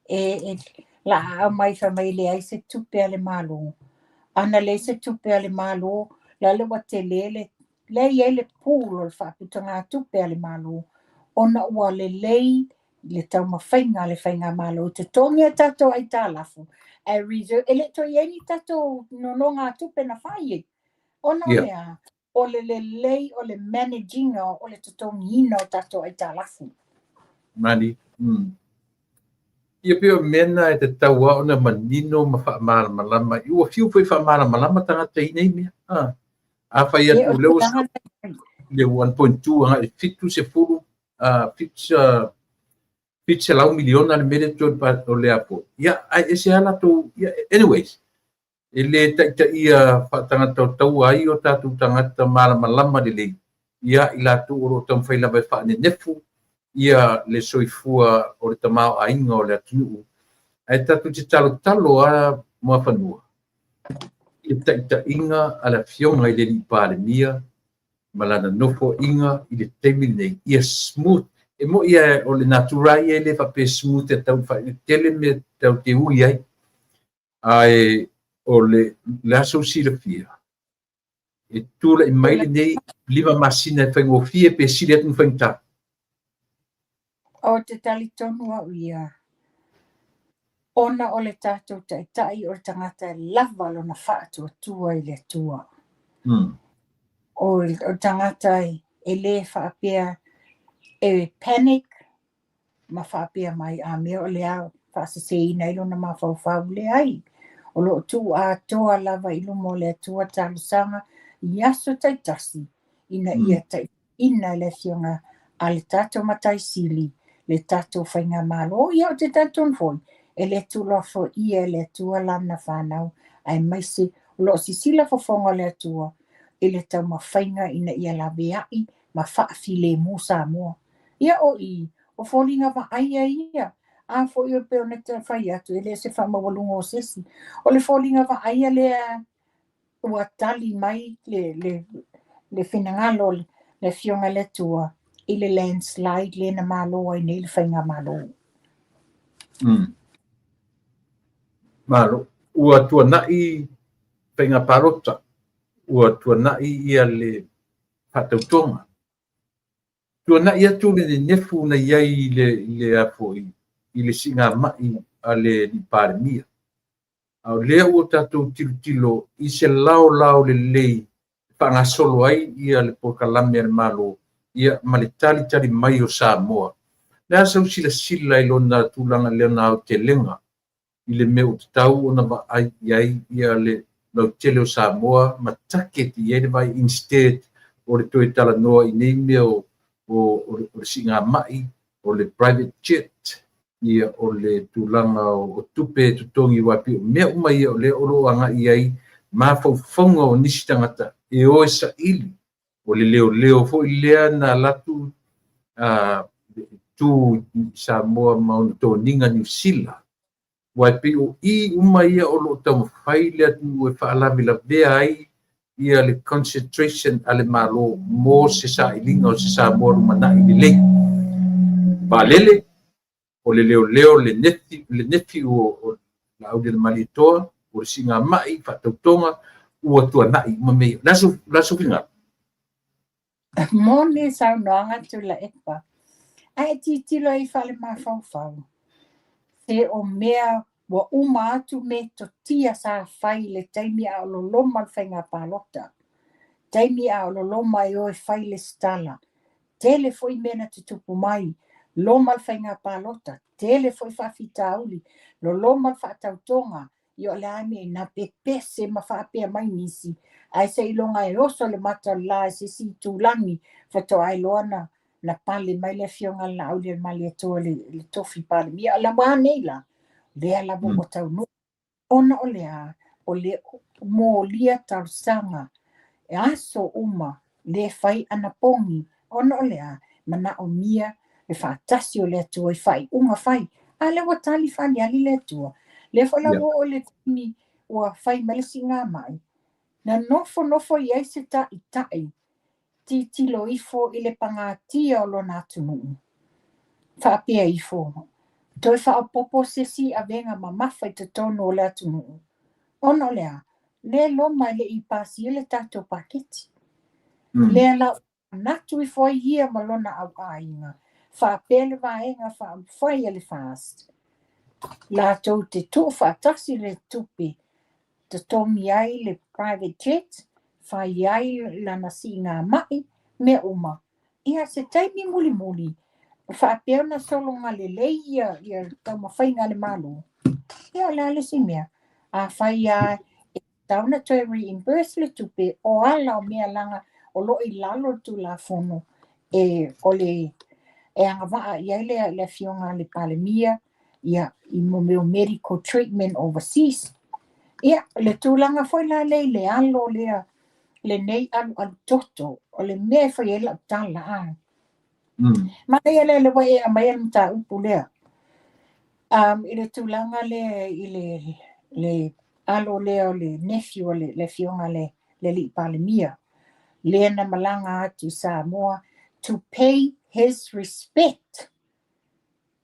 e la aumai fai mai leai se tupe a le Malo. Ana leai se tupe a le Malo, la le ua tele le lea e i ai le pool o le faaputugatupe a le Malo, ona ua lelei le taumafaiga a le Faigamalo e totogi a tatou aitalafu, ae reserve, e le toe i ai ni tatou nonogatupe na fai ai. Ona o le a? O le lelei o le manage ina o le totogiina o tatou aitalafu. Mani. Ia pei o mea na e tatau lava ona manino ma faamalamalama. Ua fiu foi e faamalamalama tagata i nei mea. A fai atu lea ua le 1.2 agai i 70, 700 miliona le mea lea toe o le a foi. Ia, ae ese lava latou. Ia, anyways, e le taitaia faatagata o taua ai o tatou tagata malamalama lelei, ia i latou o lo o taumafai lava e faanenefu ia le soifua o le tamaoaiga o le atunuu. Ae tatou te talotalo lava Muafanua i le taitaiga a le Afioga i le Alii Palemia ma lana nofoaiga i le taimi lenei, ia smooth. E moni o le natura ia e le faapea smooth e tau tele mea tau te ui ai. Ae o le aso silafia, e tulai mai lenei 5 masina e faigofie pe sili atu na faigata. O te talitonu au ia, ona o le tatou taitai o le tagata e lava lona faatuatua i le Atua. O le tagata e le faapea e panic ma faapea mai a mea o le a faaseseina ai lona mafaufau, leai. O lo o tuu atoa lava i luma o le Atua talosaga i aso taitasi ina ia taitaiina le Afioga a le tatou Matai Sili le tatou Faigamalo. Ia o te talitonu foi e le tuulafoia e le Atua lana fanau, aemaise o lo o sisila fofoga o le Atua i le taumafaiga ina ia laveai ma faafilemu Samoa. Ia o i, o foliga vaaia ia, a foi o pe ona fai atu, e le se faamaualuga o se isi. O le foliga vaaia lea ua tali mai le finagalo le Afioga i le Atua i le landslide le na malo ai nei le Faigamalo. Malo. Ua tuanai faiga palota, ua tuanai ia le faatautoga. Tuanai atu le nenefu na iai i le afoi, i le siigamai a le Palemia. A o lea ua tatou tilotilo i se laolao lelei faagasolo ai ia le polokalame a le Malo ia ma le talitali mai o Samoa. Le a sau silasila i lona tulaga lena aotelega i le mea ua tatau ona vaai i ai ia le lautele o Samoa ma target i ai le vai instead o le toe talanoa i nei mea o le siigamai, o le private jet, ia o le tulaga o tupe totogi aua pei o mea uma ia o lea o lo o agai ai mafaufauga o nisi tagata e o e saili. O le leoleo foi lea na alu atu tu i Samoa ma ona toniga Niu Sila. Aua e pei o i uma ia o lo o taumafai le atunuu e faalavelavea ai ia le concentration a le Malo mo se sailiga o se Samoa lumanai lelei. Vaalele, o le leoleo le nephew o Laaulialemalietoa, o le siigamai, faatautoga, ua tuanai uma mea ia. O le a sou finagalo? Moni saunoaga Tuilaepa. Ae tilotilo ai faalemafaufau. Se o mea ua uma atu metotia sa fai i le taimi a o loloma le faiga palota. Taimi a o loloma e o e fai le stala. Tele foi mea na tutupu mai. Loma le faiga palota. Tele foi faafitauli. Loloma le faatautoga. Ia o le a mea na pepese ma faapea mai nisi. Ae seiloga e oso le mata o le la e se isi itulagi faatoa iloa na pale mai le Afioga a le Laaulialemalietoa le tofi Palemia. O la ua nei la, lea lava ua taunuu. Ona o le a, o le molia talosaga e aso uma le fai anapogi. Ona o le a, manaomia le faatasi o le Atua i faaiuga fai. A lea ua tali faaaliali le Atua. Lea foi la ua oo i le taimi ua fai mai le siigamai, na nofonofo i ai se taitai tilotilo ifo i le pagatia o lona atunuu. Faapea ifo, toe faaopoopo se isi avega mamafa i totonu o le atunuu. Ona o le a, Lea Loma e le i pasia le tatou paketi. Lea la ua manatu ifo ai ia ma lona auaiga, faapea le Vaega Faaupufai a le FAST, latou te tuufaatasi le tupe, totogi ai le private jet, fai ai lana siigamai, mea uma. Ia se taimi mulimuli, faapea ona sologa lelei ia taumafaiga a le Malo. Ia o le a le isi mea? Afai lava e tatau ona toe reimburse le tupe, o ala o mea leaga o lo o i lalo o le Tulafono e o le e agavaa i ai le afioga a le Palemia ia i mea o medical treatment overseas. Ia le tulaga foi la lea i le alo lea lenei alualu toto, o le mea e fai ai lau tala a. Manaia lea le ua e aumaia le mataupu lea. I le tulaga lea i le alo lea o le nephew o le afioga le alii Palemia, lea na malaga atu i Samoa to pay his respect.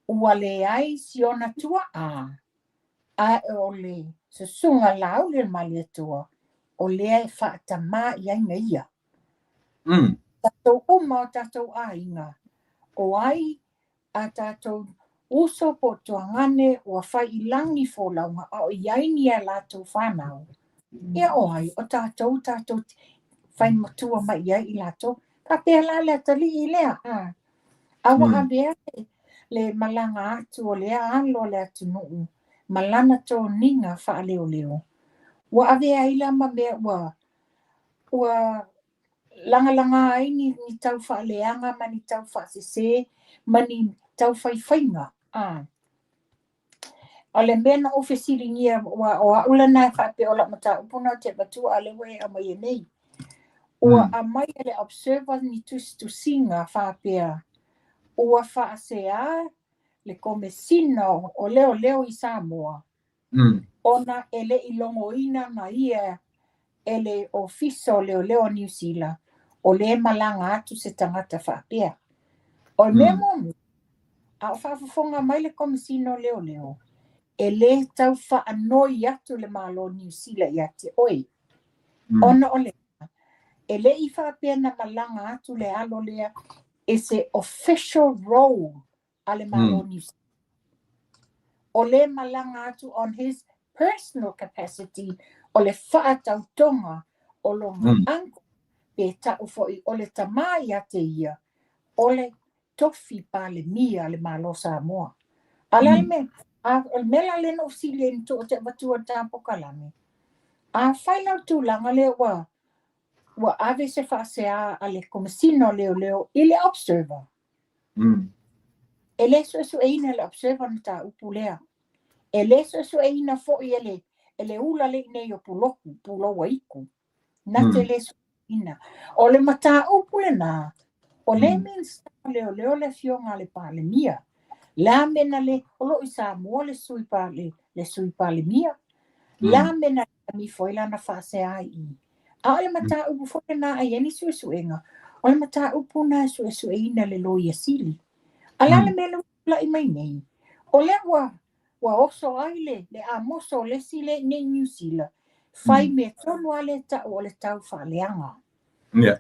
Ua leai si ona tuaa, a o le susuga Laauli o le Malietoa, o lea e faatamā i ai na ia. Tatou uma o tatou aiga, o ai a tatou uso po o tuagane ua fai i lagi folauga a o i ai ni a latou fanau. Ia o ai, o tatou tatou fai matua mai i ai i latou. Faapea la le atalii lea. A ua avea le malaga atu o lea alo o le atunuu ma lana toniga faaleoleo. Ua avea ai la ma mea ua lagalaga ai ni tau faaleaga ma ni tau faasese ma ni tau faifaiga. O le mea na ou fesiligia, o au lena e faapea o lau mataupu na te avatua a lea ua e aumaia nei. Ua aumai e le Observer ni tusitusiga faapea ua faasea le Komesina o Leoleo i Samoa ona e le i logoina na ia e le Ofisa o Leoleo o Niu Sila o lea malaga atu se tagata faapea. O le mea muamua, a o faafofoga mai le Komesina o Leoleo, e le tau faanoi atu le Malo o Niu Sila ia te oe. Ona o le e le i faapea na malaga atu le alo lea i se official role a le Malo o Niu Sila. O le malaga atu on his personal capacity o le faatautoga o lona uncle pe tau foi o le tamā ia te ia o le tofi Palemia le Malo Samoa. A le mea, o le mea la lea na ou fesili ai na tuu te avatua le tapokalame. A fai lau tulaga lea ua ave se faasea a le Komesina o Leoleo i le Observer. E le suesueina le Observer mataupu lea. E le suesueina foi e le ula le nei o Puloku, Puloua Iku. Na te le suesueina. O le mataupu lena, o le Minisita o Leoleo le afioga a le Palemia. La mena le, o lo i Samoa le sui le sui Palemia. La mena mi foi lana faasea i. A o le mataupu foi lena ai ni suesuega. O le mataupu na suesueina le Loia Sili. A la le mea le lai mai nei. O lea ua oso ai le amoso o le si le nei New Zealand. Fai me tonu a le tau o le tau faaleaga.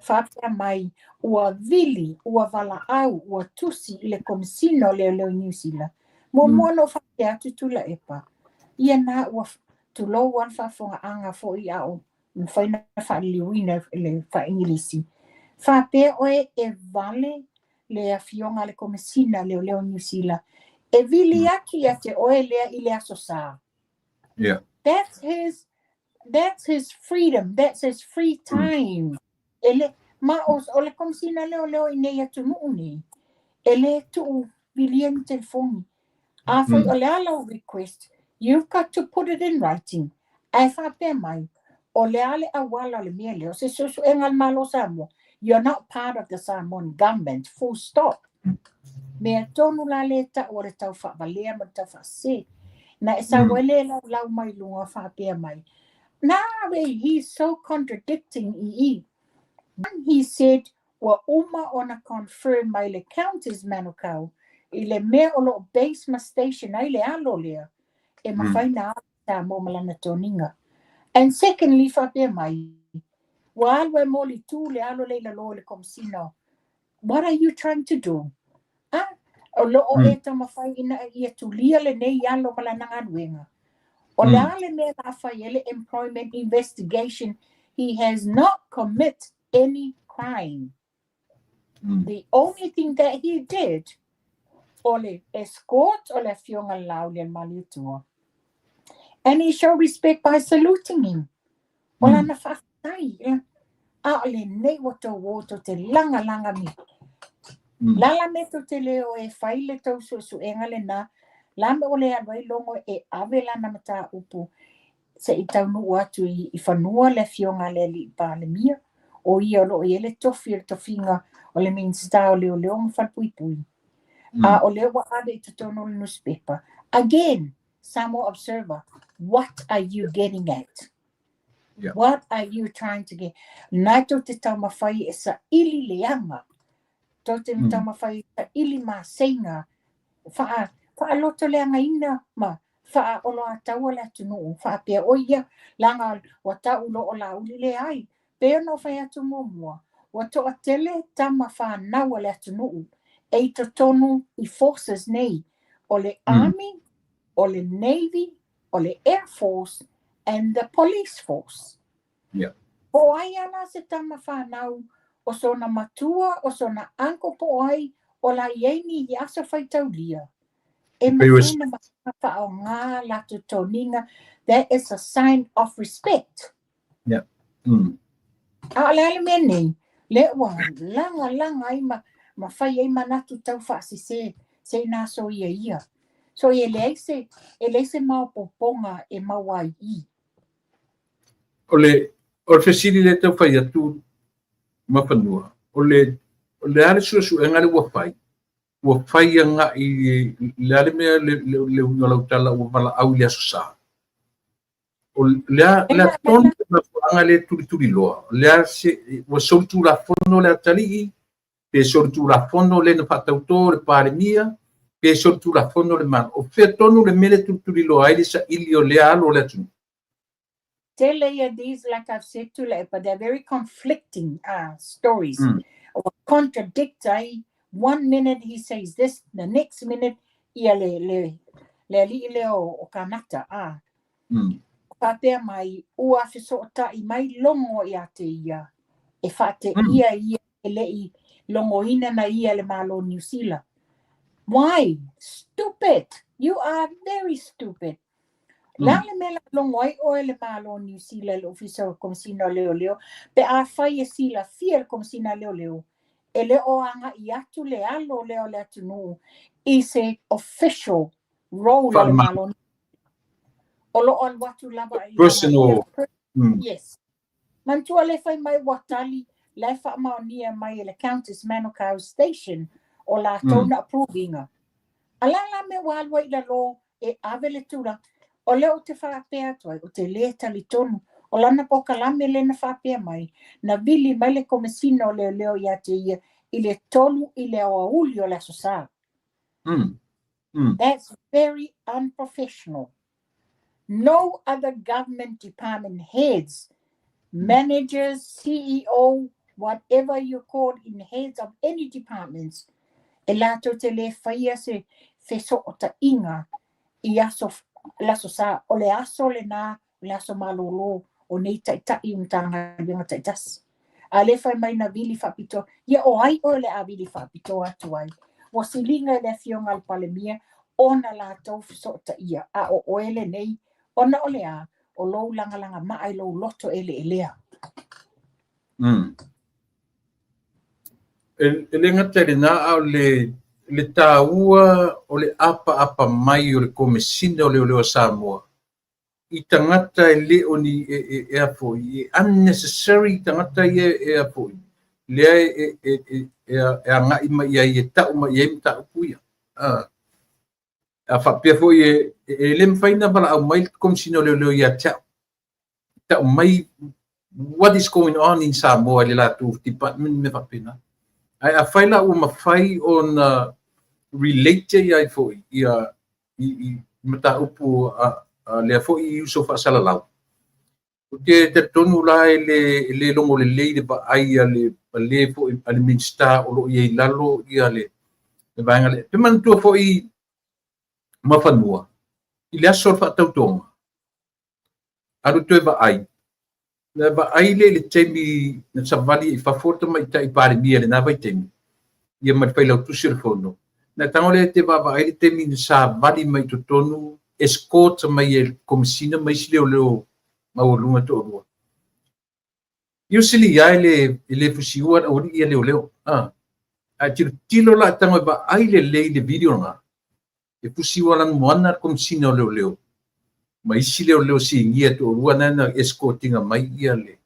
Faapea mai, ua vili, ua valaau, ua tusi i le Komesina o Leoleo New Zealand. Muamua na faapea atu Tuilaepa. Ia na ua tulou a le faafofogaaga foi a o mafai na faaliliuina le faaigilisi. Faapea oe e vale le afioga a le Komesina Leoleo New Zealand. E vili atu ia te oe lea i le aso sa. That's his freedom. That's his free time. Ele ma o le Komesina Leoleo i nei atunuu nei. E le tuu vilia ni telefoni. A foi o le ala o request, you've got to put it in writing. Ae faapea mai, o le a le auala o le mea lea, o se suesuega a le Malo Samoa. You're not part of the Samoan government, full stop. Mea tonu la le tau o le tau faavalea ma le tau faasese. Na e sau ai le laulau mai luga faapea mai. Na, he's so contradicting i. He said, ua uma ona confirm mai le Counties Manukau i le mea o lo base ma station ai le alo lea e mafai na alo Samoa ma lana toniga. And secondly, faapea mai, ua alu e molitu le alo lea i lalo i le Komesina. What are you trying to do? Ah, o lo o e taumafai ina ia tulia lenei alo ma lana galuega. O le a le mea la fai e le employment investigation? He has not commit any crime. The only thing that he did, o le escort o le afioga i le Laaulialemalietoa. And he showed respect by saluting him. O lana faafetai. A o lenei ua tou o tou te lagalaga me. La me tou te le o e fai le tou suesuega lena, la me o le alu ai logo e ave lana mataupu se i taunuu atu i fanua le afioga a le alii Palemia, o ia o lo o i ai le tofi o le tofiga o le Minisita o Leoleo ma Falepuipui. A o lea ua ave i totonu o le newspaper. Again, Samoa Observer, what are you getting at? Yeah. What are you trying to get? Na tou te taumafai e saili leaga. Tou te taumafai e saili maseiga, faalotoleagaina ma faaoloataua le atunuu, faapea o ia, laga ua tau lo o Laauli leai. Pe ona o fai atu muamua, ua toatele tama whanau a le atunuu, e i totonu i forces nei, o le Army, o le Navy, o le Air Force, and the Police Force. Po ai ala se tama whanau, o sona matua, o sona uncle po ai, o la iei ni i aso whaitaulia. E mafuna ma whao ngā la toniga. That is a sign of respect. Yeah. A o le ale mea nei, le ua langa langa ai ma fai ai manatu tau whaasise se ina so ia ia. So e leai se maopopoga e maua ai i. O le fesili le tau fai atu Mafanua, o le ale suesuega le ua fai, ua fai agai le ale mea le uiga o lau tala ua valaau i le aso sa. O le a tonu le mafuaaga le tulituliloa, le a se ua solitulafono le atalii, pe solitulafono le na faatauto le Palemia, pe solitulafono le Malo. O fea tonu le mea le tulituliloa ai le saili o lea alo o le atunuu. Tele ia these, like I've said to you, but they're very conflicting stories. Or contradict ai. One minute he says this, the next minute ia le le le alii lea o Kanata. Ah. Faapea mai, ua feso'ota'i mai logo ia te ia, e faate'ia ia e le'i logoina na ia le Malo Niu Sila. Why? Stupid! You are very stupid. La le mea la logo ai oe le Malo Niu Sila le Ofisa o Komesina o Leoleo, pe afai e silafia le Komesina Leoleo, e le o aga'i atu le alo lea o le atunuu i se official role o le Malo o lo o alu atu lava i personal. Yes. Manatua le fai mai ua tali la e faamaonia mai e le Countess Manukau Station o latou na approve-ina. A la la mea ua alu ai i lalo e ave le tulaga. O lea o te faapea atu ai, o te lē talitonu. O lana polokalame lea na faapea mai, na vili mai le Komesina o Leoleo ia te ia i le 3 i le aoauli o le aso Sa. That's very unprofessional. No other government department heads, managers, CEO, whatever you call in heads of any departments, e latou te le faia se feso'ota'iga i aso le aso Sa, o le aso lenā, o le aso malōlō o nei ta'ita'i o Matagaluega ta'itasi. A le fai mai na vili faapitoa, ia o ai oe le a vili faapitoa atu ai? Ua siliga i le afioga a le Palemia ona latou feso'otaʻia, a o oe lenei, ona o le a, o lou lagalaga maa i lou loto eleelea. E le gata i lenā, a o le tāua o le apaapa mai o le Komesina o Leoleo a Samoa i tagata e le o ni e a foi, e unnecessary tagata ia e a foi, lea e aga'i mai ai e ta'u mai ai mataupu ia. A faapea foi e le mafai na valaau mai le Komesina o Leoleo ia te a'u, ta'u mai what is going on in Samoa i le latou department me faapena. Ae afai la ua mafai ona relate ia ai foi ia i mataupu a lea foi i uso faasalalau. Ou te talitonu la e le logo lelei le vaai a le le foi a le Minisita o lo o i ai i lalo ia le vaega lea. Te manatua foi Mafanua i le aso o le faatautoga, alu toe vaai, na vaai le i le taimi na savali i fafo le tamaitai Palemia i lena vaitaimi, ia ma le Failautusi o le Fono. Na tago lea te vaavaai le taimi na savali mai i totonu, escort mai e le Komesina ma isi leoleo maualuga e toalua. Usually ia e le fusiua le aualii ia leoleo. Ae tilotilo la tago e vaai lelei le video lena, e fusiua lanumoana le Komesina o Leoleo ma isi leoleo sinia e toalua na escortinga mai ia le.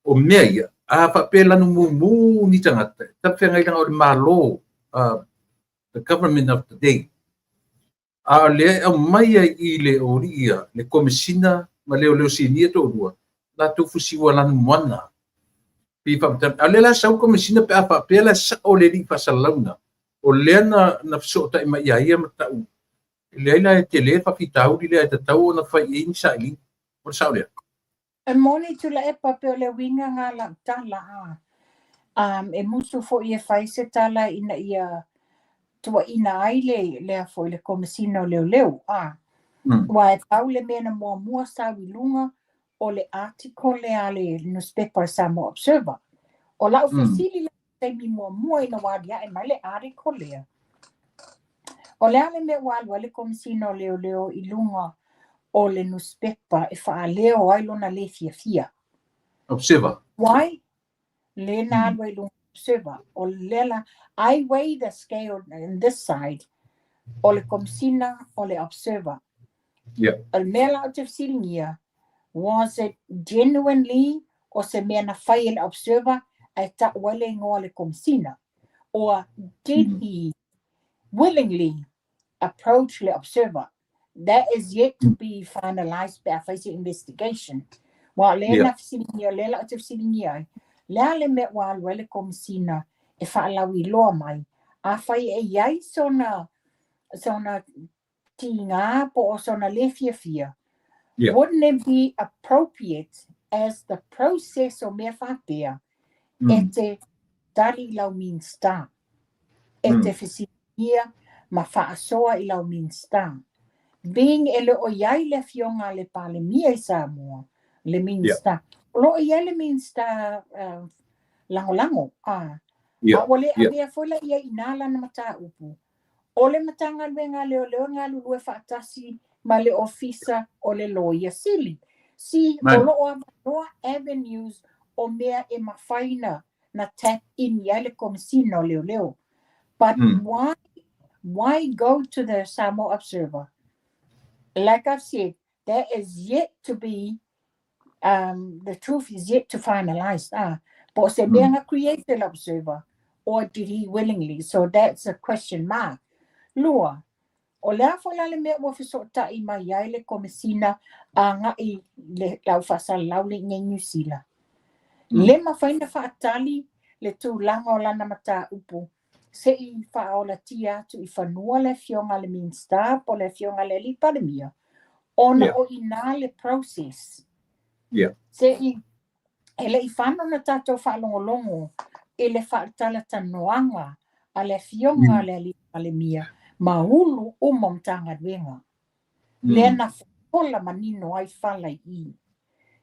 O mea ia, a faapea lanu mumu ni tagata, talafeagai leaga o le Malo, the government of the day. A o lea e aumai ai i le aualii ia, le Komesina ma leoleo sinia toalua, latou fusiua lanumoana. Pi faamatala, a o lea la sau Komesina pe a faapea la sao le alii faasalalauga, o lea na fesootai mai ia ia ma tau, leai la e tele faafitauli lea e tatau ona fai i ai ni sailiga. O le sao lea. E moni Tuilaepa pe o le uiga ngā lau tala a. E musu foi e fai se tala ina ia tuuaina ai le lea foi le Komesina o Leoleo. Ua e pau le mea na muamua sau i luga o le article lea le newspaper Samoa Observer. O lau fesili la taimi muamua ina ua aliae mai le article lea. O le a le mea ua alu ai le Komesina o Leoleo i luga o le newspaper e faaleo ai lona le fiafia. Observer. Why? Le na alu ai luga Observer. O le la, I weigh the scale in this side o le Komesina o le Observer. O le mea la o te fesiligia, was it genuinely o se mea na fai e le Observer ae tau ai le igoa le Komesina? Or did he willingly approach le Observer? That is yet to be finalized pe a fai se investigation. Wa le na fesiligia, le la o te fesiligia ai, le a le mea ua alu ai le Komesina e faalauiloa mai, a fai e iai sona tiga po o sona le fiafia. Wouldn't it be appropriate as the process o mea faapea e te tali i lau Minista, e te fesiligia ma faasoa i lau Minista? Being e le o iai le afioga a le Palemia i Samoa, le Minista. O lo o iai le Minista lagolago. A ua le avea foi la ia i nā lana mataupu. O le Matagaluega leoleo galulue faatasi ma le ofisa o le Loia Sili. Si o lo o avanoa avenues o mea e mafai na tap in i ai le Komesina o Leoleo. But why go to the Samoa Observer? Like I've said, that is yet to be, the truth is yet to finalize. Po o se mea na create le Observer, or did he willingly? So that's a question mark. Lua, o le a foi la le mea ua fesootai mai ai le Komesina a ngai le lau faasalalau le i Niu Sila. Le mafai na faatali le tulaga o lana mataupu se i faaolatia atu i fanua le afioga le Minista po le afioga le alii Palemia, ona o ina le process. Se i e le i fano na tatou faalogologo i le faatalatanoaga a le afioga le alii Palemia ma ulu uma o Matagaluega. Lea na fofola manino ai fala i i.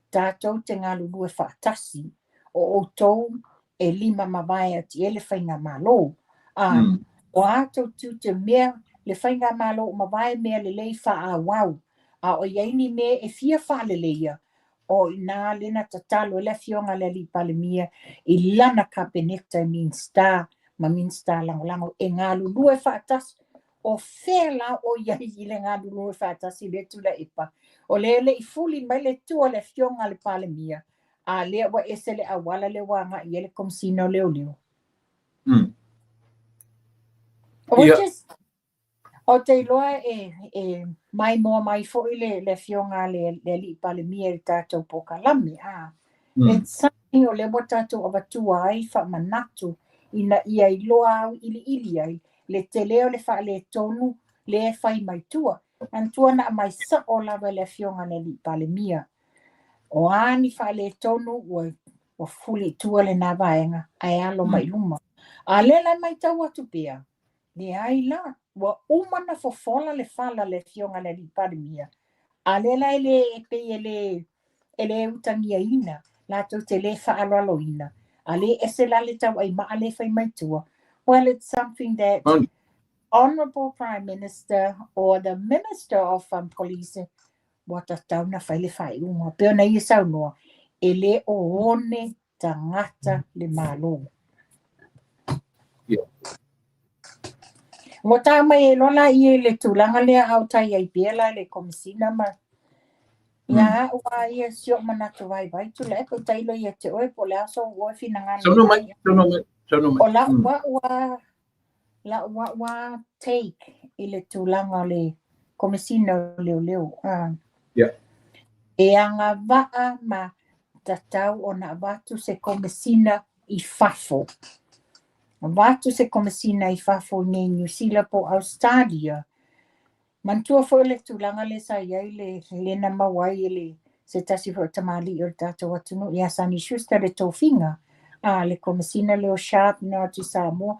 Tatou te galulue faatasi o outou e lima mavae atu i ai le faigamalo. O a tou tiute mea le faigamalo o mavae mea lelei faaauau. A o i ai ni mea e fia faaleleia, o ina le na tatalo e le afioga le alii Palemia i lana kapeneta e Minista ma Minista lagolago e galulue faatasi. O fea la o iai i le galulue faatasi le Tuilaepa. O le le i fuli mai le tua le afioga le Palemia, a lea ua ese le auala le ua agai i ai le Komesina o Leoleo. Which is, o te iloa e maimoa mai foi le afioga le alii Palemia i le tatou polokalame. It's something o lea ua tatou avatua ai faamanatu ina ia iloa au iliili ai le tele o le faaletonu le fai mai tua. Manatua na aumai sao lava le afioga le alii Palemia. O a ni faaletonu ua fuli i tua lena vaega ae alo mai i luma. A o lea la e matau atu pea, leai la, ua uma ona fofola le fala a le Afioga i le Alii Palemia, a o lea la e le, e pei e le utagiaina, latou te le faaaloaloina, a le ese la le tauaimaa le fai mai tua. Well, it's something that Honorable Prime Minister or the Minister of Police ua tatau na fai le faaiuga. Pei ona ia saunoa, e le o one tagata le Malo. Ua tā mai e loa la ia i le tulaga lea au tai ai pea la le Komesina ma ia au a ia si o manatu vai vai tu le ko tailo ia te oe po le aso o finagalo. Saunoa mai, saunoa mai, saunoa mai. O la ua la ua take i le tulaga o le Komesina o Leoleo. E agavaa ma tatau ona avatu se Komesina i fafo. Avatu se Komesina i fafo nei New Zealand po Australia. Manatua foi le tulaga le sa i ai le lena maua ai e le se tasi foi o tamalii o le tatou atunuu ia Sani Schuster le tofiga a le Komesina leo Sharp no atu i Samoa.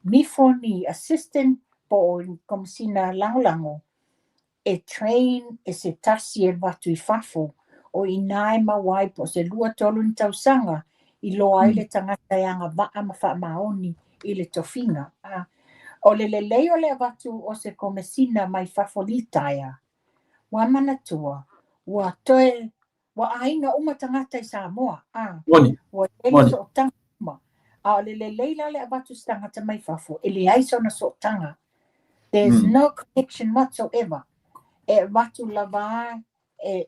Nifo ni assistant po o Komesina lagolago e train e se tasi e avatu i fafo o ina e maua ai po o se 2, 3 ni tausaga i loa ai le tagata e agavaa ma faamaoni i le tofiga. O le lelei o le avatu o se Komesina mai fafo litaea, ua manatua, ua toe ua aiga uma tagata i Samoa. Moni. Ua i ai le Moni. sootaga uma. A o le lelei la le avatu se tagata mai fafo, e leai sona sootaga. There's no connection whatsoever. E avatu lava e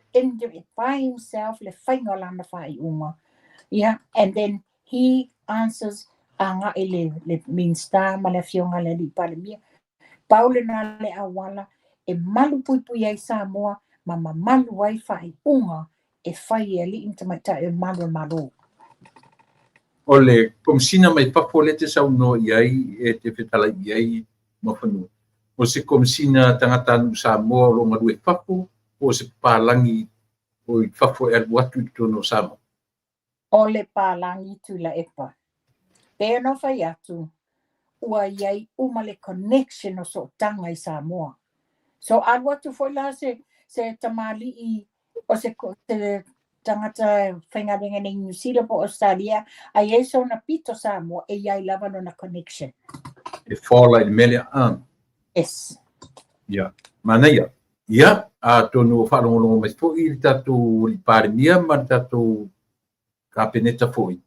by himself le faiga o lana faaiuga. Yeah, and then he answers agai le Minista ma le Afioga le Alii Palemia. Pau lena le auala e malu puipui ai Samoa ma mamalu ai faaiuga e fai e alii ma tamaitai o malu o le Malo. O le Komesina mai fafo le te saunoa i ai e te fetalai i ai Nafanua. O se Komesina tagata anu Samoa o lo galue fafo po o se papalagi o i fafo e alu atu i totonu o Samoa? O le palagi Tuilaepa. Pe no fai atu, ua iai uma le connection o sootaga i Samoa. So alu atu foi la se tamalii o se tagata faigaluega nei New Zealand po Australia, ai ai sona pito Samoa e iai lava lona connection. E fola i le mea lea. Ah. Yes. Ia, manaia. Ia, atonu o faalogologo mai foi le tatou Palemia ma le tatou Kapeneta foi.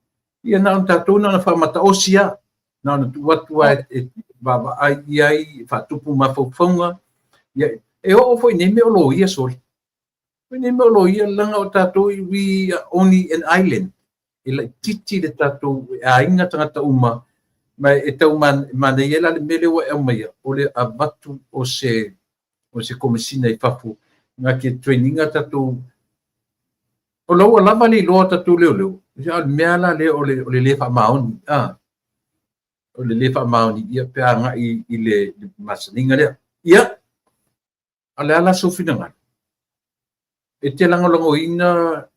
Ia, na ona tatou na ona faamataosi a. Na ona tuu atu a e vaavaai i ai, e faatupu mafaufauga. Ia, e oo foi nei mea o loia, soli. Foi nei mea o loia, leaga o tatou, we are only an island. E laitiiti le tatou e aiga tagata uma, ma e tau manaia la le mea lea ua e aumaia, o le avatu o se Komesina i fafo, na ke traininga tatou, o lau lava le iloa tatou leoleo. Ia, o le mea la lea o le le faamaoni, o le le faamaoni, ia, pe agai i le masaniga lea. Ia, o le ala sou finagalo. E te lagolagoina,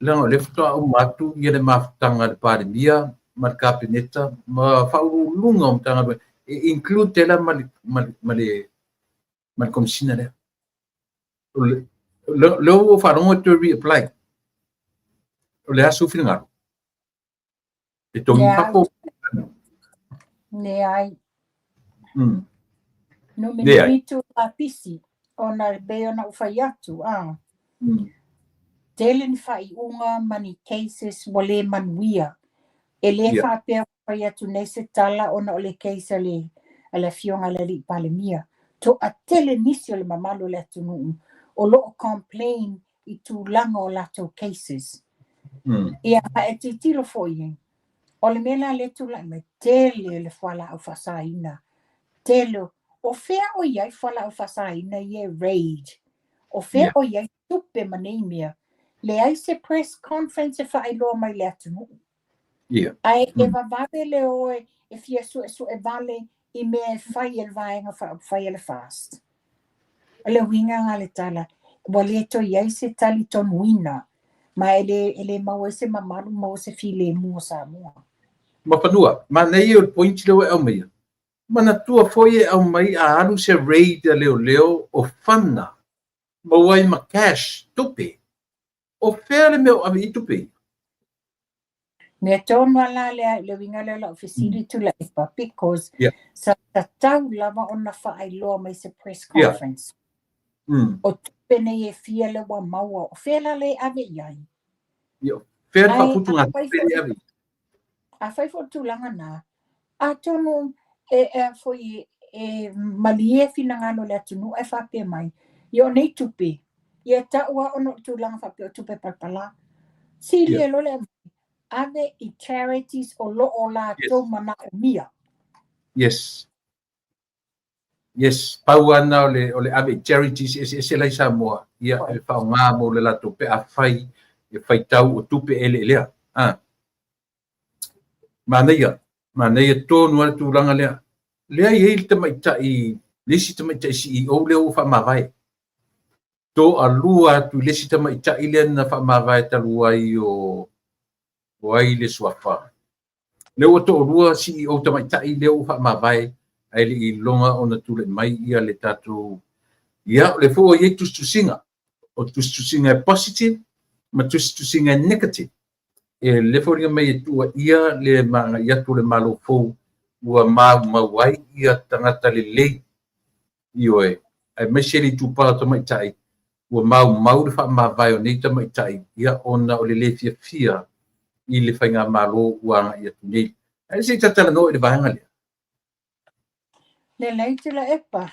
leaga o lea faatoa uma atu ia le mafutaga a le Palemia ma le Kapeneta ma faauluuluga o Matagaluega, e include tela ma le Komesina lea. O le ua faalogo e toe reapply. O le a sou finagalo? E togi fafo. Leai. Numi tu lapisi ona e pei ona ou fai atu a. Tele ni faaiuga ma ni cases ua le manuia. E le faapea fai atu nei se tala ona o le case a le Afioga i le Alii Palemia. Toatele nisi o le mamalu o le atunuu o lo o complain i tulaga o latou cases. Ia, ma e tilotilo foi ai. O le mea la le tulai mai, tele le fualaau faasaina. Tele, o fea o i ai fualaau faasaina ia e raid. O fea o i ai tupe ma nei mea. Leai se press conference e faailoa mai le atunuu. Ae e vavave le oe e fia suesue vale i mea e fai e le vaega faaupufai a le FAST. O le uiga nga le tala, ua le toe i ai se talitonuina. Ma e le maua ai se mamalu, maua se filemu o Samoa. Ma fanua, manaia o le point lea ua e aumaia. Manatua foi e aumai a alu se raid a leoleo o fana, maua ai ma cash, tupe. O fea le mea o ave i tupe ia? Mea tonu ala lea i le uiga lea o lau fesili Tuilaepa, because sa tatau lava ona faailoa mai se press conference. O tupe nei e fia le ua maua, o fea la le ave i ai? Ia, fea le faaputuga tupe le ave i? A fai foi tulaga na, atonu e foi e malie finagalo le atunuu e faapea mai, ia o nei tupe, ia tau a ona o tulaga faapea o tupe palapala. Sili e lo le ave i charities o lo o latou manaomia. Yes, pau ana o le ave i charities ese lai Samoa. Ia, e whaonga mo le latou pe a fai e faitau o tupe ele lea. Ah. Manaia, manaia tonu ale tulaga lea. Lea i ai le tamaitai, le isi tamaitai CEO lea ua faamavae. To alua atu i le isi tamaitai lea na faamavae talu ai o ai le suafa. Lea ua toalua CEO tamaitai lea ua faamavae ae le i iloga ona tulai mai ia le tatou. Ia, o le foi ua i ai tusitusiga. O tusitusiga e positive ma tusitusiga e negative. E le foliga mai e tuuaia le magai atu o le Malo fou ua maumau ai ia tagata lelei. Ioe, aemaise le itupa o tamaitai ua maumau le faamavae o nei tamaitai, ia ona o le le fiafia i le faigamalo ua agai atu nei. Ae se i tatalanoa i le vaega lea. Le lei Tuilaepa,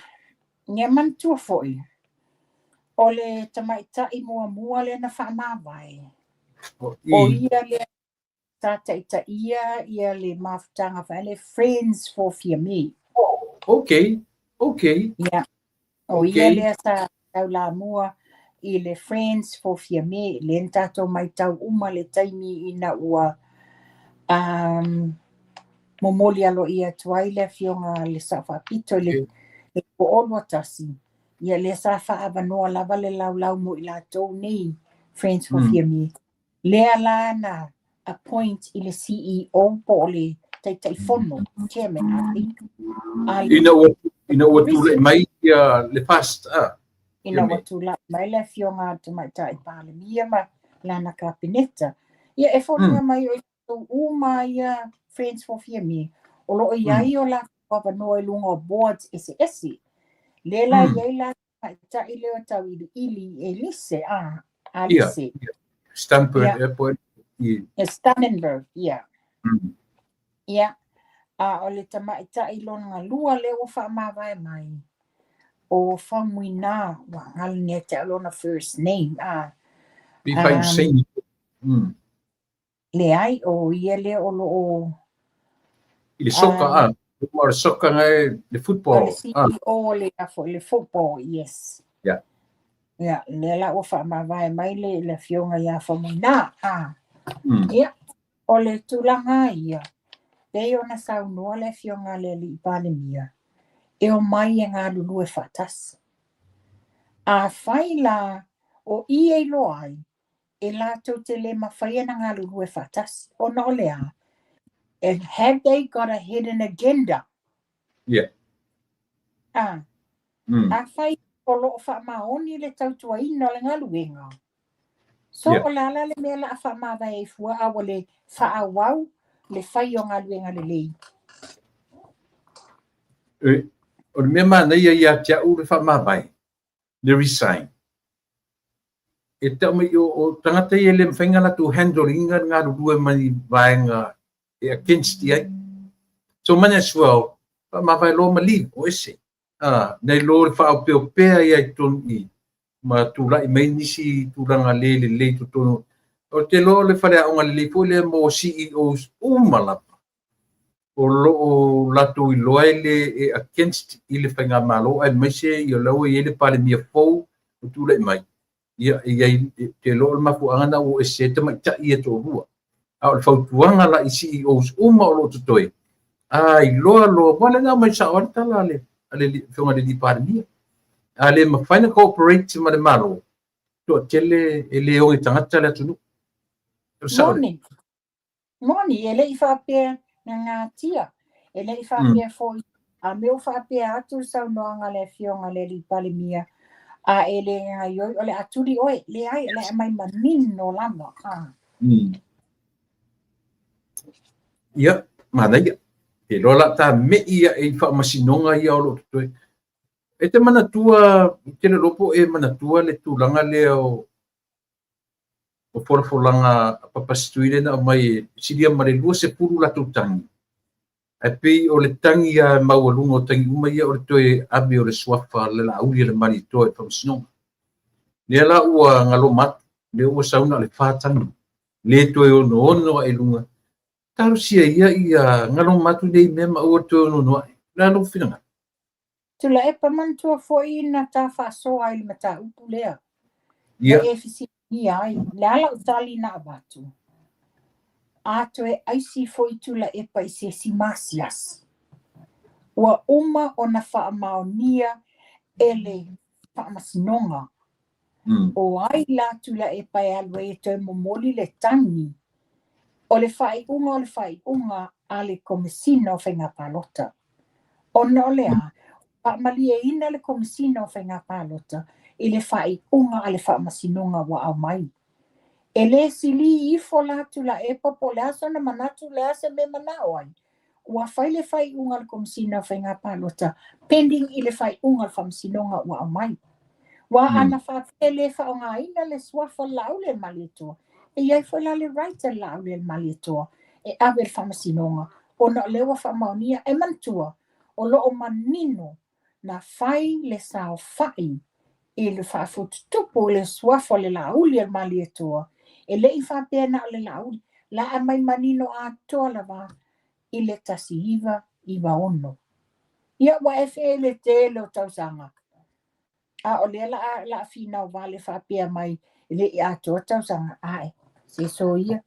ia manatua foi, o le tamaitai muamua lea na faamavae. O ia lea sa taitaia ia le mafutaga faale Friends for Fiame. Ia, o ia lea sa taulamua i le Friends for Fiame, le na tatou maitau uma le taimi ina ua momoli aloaia atu ai le afioga le Sao Faapito i le 2021. Ia lea sa faaavanoa lava le laulau mo i latou nei Friends for Fiame. Lea la na appoint i le CEO po o le Taitaifono, chairman, I think. Ina ua tulai mai ia le first Ina ua tulai mai le afioga Tamaitai Palemia ma lana kapeneta. Ia e foliga mai o i latou uma ia Friends for Fiame, o lo o i ai o latou avanoa i luga o boards eseese. Lea la i ai la tamaitai lea o tauiliili Elise, Alice. Stamford Airport. Yeah, Stannenberg, yeah. Ia, a o le tamaitai lona lua lea ua faamavae mai, o Faumuina, ua galo nei te au lona first name. Bi fai Saini. Leai, o ia lea o lo o I le soka a. O le soka ngai le o football. Le CEO o le, a foi, le football, yes. Ia, lea la ua faamavae mai le afioga ia Faumuina. Ia, o le tulaga ia, pei ona saunoa le afioga le alii Palemia, e o mai e galulue faatasi. A fai la o i e iloa ai, e latou te le mafai ona galulue faatasi. Ona o le a? And have they got a hidden agenda? A fai o lo o faamaoni le tautuaina o le galuega. So o le ala le mea la a faamavae ai fua a ua le faaauau le fai o galuega lelei. E, o le mea manaia ia te au le faamavae, le resign. E tau mai o tagata ia le mafai ona latou handle ina le galulue mai vaega e against i ai. So might as well, faamavae loa ma leave o ese. Ah, nei lo le faaopeopea ia i totonu i ma tulai mai nisi tulaga le lelei totonu. O te loa le faleaoga lelei foi lea mo CEOs uma lava. O lo o latou iloa e le e against i le faigamalo aemaise ia la ua i ai le Palemia fou o tulai mai. Ia, e i ai te loa o le mafuaaga na ua ese tamaitai ia toalua. A o le fautuaga la i CEOs uma o lo o totoe, a iloa loa, ua le na mai sao le tala a le afioga i le Palemia. A le mafai na cooperate ma le Malo, toatele e le oge tagata le atunuu. Sao. Moni, moni, e le i faapea na natia, e le i faapea foi, a mea ua faapea atu le saunoaga a le Afioga i le Alii Palemia, a e le gaioi o le a tuli oe, leai, o le a aumai manino lava. Ia, manaia. E loa la ta me'i ae i faamasinoga ia o lo o totoe. E te manatua, te le iloa po o e manatua le tulaga lea o folafolaga a Papasitui lea na aumai e silia ma le 20 latou tagi, ae pei o le tagi lava maualuga o tagi uma ia o le toe ave o le suafa o le Laauli a le Malietoa i le faamasinoga. Lea la ua galoma atu, lea ua sau na o le 4 tagi, le toe onoono ae i luga. Talosia ia ia galoma atu nei mea ma aua le toe onoono ae. O le a lou finagalo? Tuilaepa, manatua foi na ta faasoa ai i le mataupu lea. Na e fesiligia ai, le a lau tali na avatu? A toe aisi foi Tuilaepa i se isi masiasi. Ua uma ona faamaonia e le Faamasinoga. O ai la Tuilaepa e alu ai e toe momoli le tagi o le faaiuga o le faaiuga a le Komesina o Faiga Palota. Ona o le a? Faamalieina le Komesina o Faiga Palota i le faaiuga a le Faamasinoga ua aumai. E le silī ifo la Tuilaepa po o le a sona manatu, le a se mea manao ai, ua fai le faaiuga a le Komesina o Faiga Palota pending i le faaiuga a le Faamasinoga ua aumai. Ua ana faapea e le faaaogaina le suafa o le Laauli a le Malietoa, e i ai foi la le right a le Laauli a le Malietoa e ave i le Faamasinoga ona o lea ua faamaonia. E manatua, o lo o manino na fai le saofai i le faafututupu i le suafa o le Laauli a le Malietoa, e le i faapea na o le Laauli, la aumai manino atoa lava i le 1996. Ia ua efe le tele o tausaga, a o lea la a finau vale faapea mai e le i atoa tausaga, ae se soia.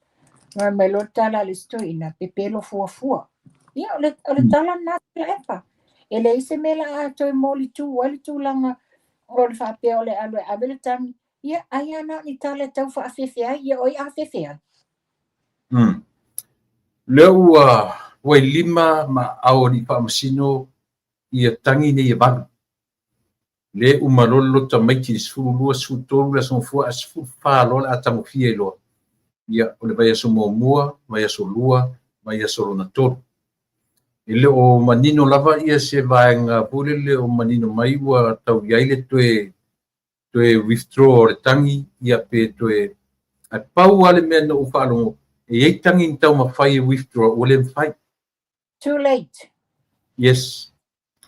Fai mai loa le tala a le isi toeaina, pepelo fuafua. Ia, o le tala lena Tuilaepa. E leai se mea la a toe molitu ai le tulaga o le faapea o le alu e ave le tagi. Ia, ai lava na o ni tala e tau faafefe ai, ia o ai afefe ai? Lea ua i lima ma aao o alii faamasino ia tagi nei e 8. Le uma loa le loto tamaiti i le 12, 13 le Aso Gafua, ae 14 loa le a tagofia ai loa. Ia, o le vaiaso muamua, vaiaso lua, vaiaso lona tolu. E le o manino lava ia se vaega foi lele o manino mai ua tau i ai le toe withdraw o le tagi, ia pe toe... Ae pau lava le mea na ou faalogo, e i ai tagi na taumafai e withdraw, ua le mafai. Too late. Yes.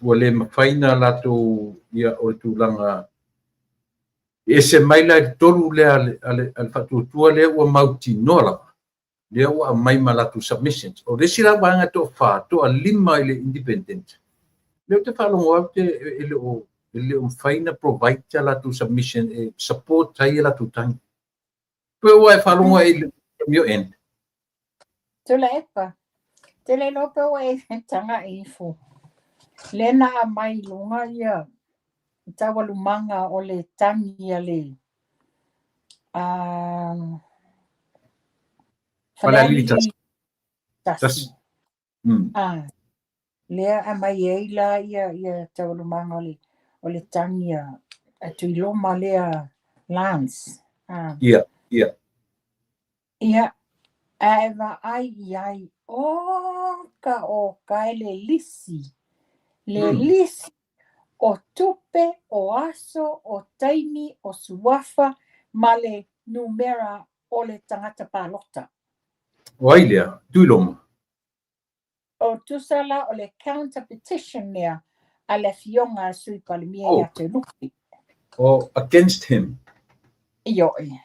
Ua le mafai na latou, ia, o le tulaga e ese mai la i le tolu lea a le faatuatua lea ua mautinoa lava, lea ua aumai ma latou submissions. O le isi la vaega e toa-4, toa-5 i le independent. Lea ou te faalogo atu e le o mafai na provide a latou submission e support ai a latou tagi. Pe ua e faalogo ai from your end? Tuilaepa, te le iloa pe ua e taga'i ifo. Lea na aumai i luga ia taualumaga o le tagi a le Falealili 1. Lea aumai ai la ia taualumaga o le tagi a Tuiloma lea Lance. Ia, ia. Ia, ae vaai i ai, o ka o ka e le lisi, le lisi o tupe, o aso, o taimi, o suafa, ma le numera o le tagata palota. O ai lea, Tuiloma? O tusa la o le counter petition lea a le afioga a Sui Palemia ia Toelupe. Oh, against him. Ioe.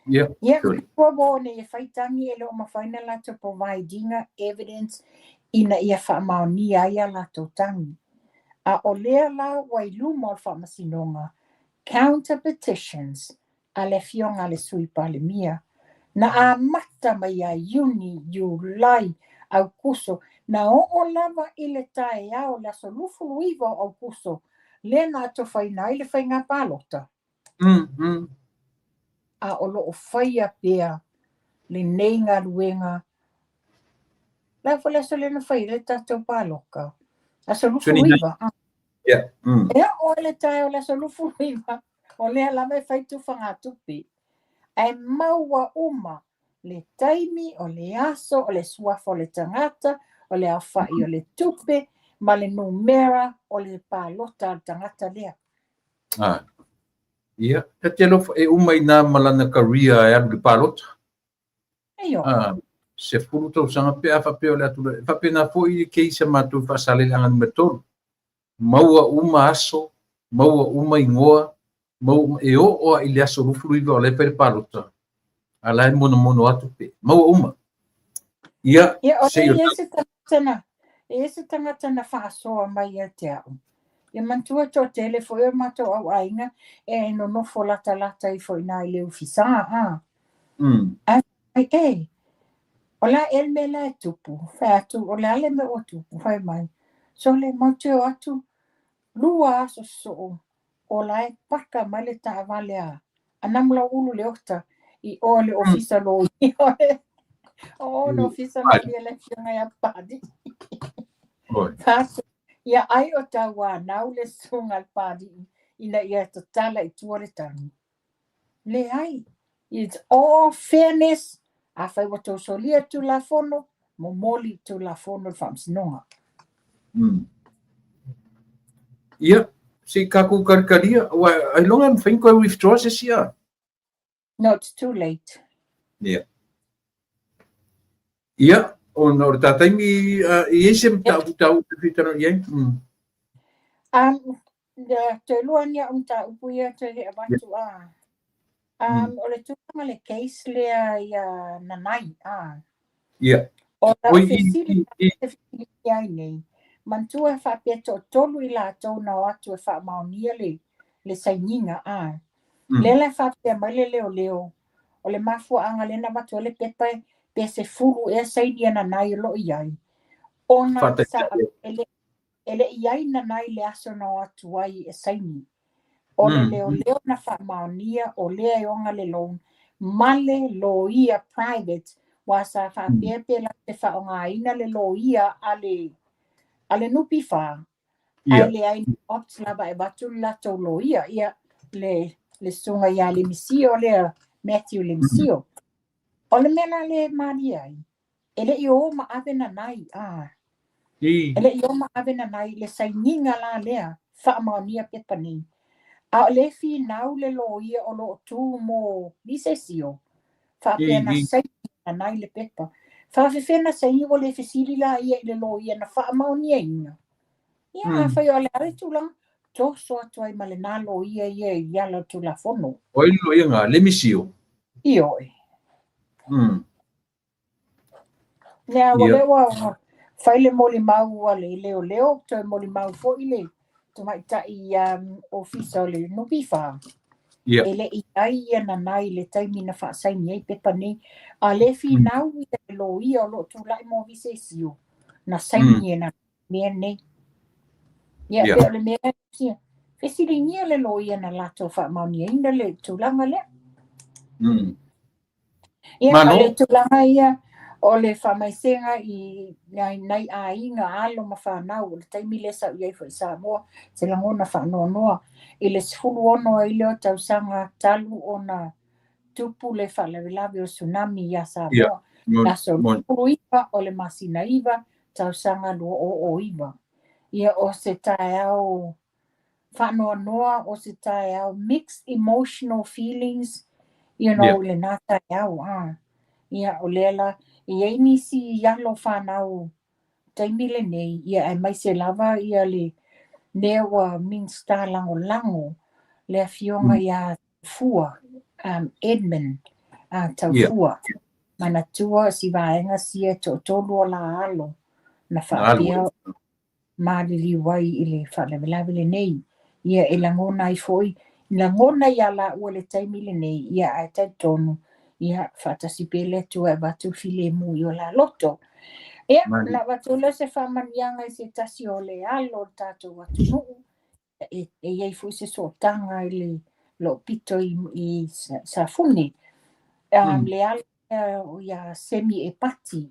Yeah. Ia, ua mo nei e fai tagi e le o mafai na latou providing evidence ina ia faamaonia ai a latou tagi. A o lea la ua i luma o le faamasinoga counter petitions a le afioga a le Sui Palemia. Na amata mai ia Iuni, Iulai, Aukuso, na oo lava i le taeao le aso 29 o Aukuso, lea na atofaina ai le faiga palota. a o lo o faia pea lenei galuega. O le a foi le aso lea na fai ai le tatou palota? Aso 29. Yeah. E oo i le taeao o le aso 29, o lea lava e fai tufagatupe. Ae maua uma le taimi, o le aso, o le suafa o le tagata, o le aofai o le tupe, ma le numera o le palota a le tagata lea. Ah. Ia, ta te alofa e uma i nā ma lana career e alu i le palota. Ioe. Ah, 10 tausaga pe a faapea o le atu, e faapena foi le case a matou i Faasaleleaga Nu.3. Maua uma aso, maua uma igoa, maua uma, e oo lava i le aso 29 o la e fai le palota, a la e monomono atu pe, maua uma. Ia, Ia, o se lea i e i ai se tagata na, e i ai se tagata na faasoa mai ia te au. Ia manatua toatele foi o matou au aiga e nonofo latalata ifo i ina i le ofisa, a. Ae fai mai, e, o le a ea le mea la e tupu? Fai atu, o le a le mea ua tupu? Fai mai, sole, matou te o atu lua aso sosoo o la e paka mai le taavale a a Namulauulu Leota i o i le ofisa loia. O o le ofisa loia le afioga ia Pali. Fai atu, ia ai o tauanau le susuga a le Pali ina ia tatala i tua le tagi. Leai, it's all fairness. Afai ua tou solia le Tulafono, momoli i le Tulafono le Faamasinoga. Ia, se i tatou kalikalia, aua ailoga e mafai ona toe withdraw se isi a? No, it's too late. Ia. Ia, ona o le ta taimi, e i ai se mataupu taua e te fia talanoa i ai? Toe lua ni au mataupu ia toe avatu a. O le tulaga le case lea ia Nanai a. O lau fesili te fesili ai nei, manatua e faapea toatolu i latou na o atu e faamaonia le sainiga a. Lea la e faapea mai le leoleo, o le mafuaaga lea na avatu ai le pepa pe 10 ea saini a Nanai o lo o i ai, ona sa e le i ai Nanai i le aso na o atu ai e saini. O le leoleo na faamaonia o lea e ona le loan ma le loia private, aua sa faapea pe latou te faaaogaina le loia a le NPF, ae leai na opt lava e avatu le latou loia, ia le susuga ia Lemisio lea, Matthew Lemisio. O le mea la lea e malie ai, e le i o ma ave Nanai, a. E le i o ma ave Nanai le sainiga la lea faamaonia pepa nei. A o lea e finau le loia o lo o tu mo Visesio, faapea na saini Nanai le pepa. Faafefea na saini ua le fesili la ia i le loia na faamaoniaina. Ia, afai o le a le tulaga, toso atu ai ma lena loia ia i ala o le Tulafono. O ai le loia na, Lemisio? Ioe. Lea ua lea ua fai le molimau a le leoleo, toe molimau foi le tamaitai ofisa o le NPF. E le i ai ia Nanai i le taimi na faasaini ai pepa nei. A lea e finau ia le loia o lo o tulai mo Visesio, na saini e na mea nei. Ia, pe o le mea sia, fesiligia le loia na latou faamaoniaina le tulaga lea. Ia, o le tulaga ia o le faamaisega i nai aiga, alo ma fanau, o le taimi lea sa ou i ai foi i Samoa, se lagona faanoanoa i le 16 ai lea o tausaga talu ona tupu le faalavelave o tsunami ia Samoa. Le aso 29 o le masina 9, tausaga 2009. Ia, o se taeao faanoanoa, o se taeao mixed emotional feelings, you know, i lena taeao. Ia, o lea la, e i ai nisi alo fanau taimi lenei, ia aemaise lava ia le lea ua Minista Lagolago le afioga ia Taufua, Edmund Taufua. Manatua si vaega sia e toatolu o la alo na faapea maliliu ai i le faalavelave lenei. Ia e lagona ai foi, lagona ia laua le taimi lenei, ia ae talitonu, ia faatasi pea le Atua e avatu le filemu i o la loto. Ia, na avatu lea se faamanuiaga i se tasi o le alo o le tatou atunuu, e i ai foi se sootaga i le lo'u pito i Safune. Le alo lea o ia Semi Epati,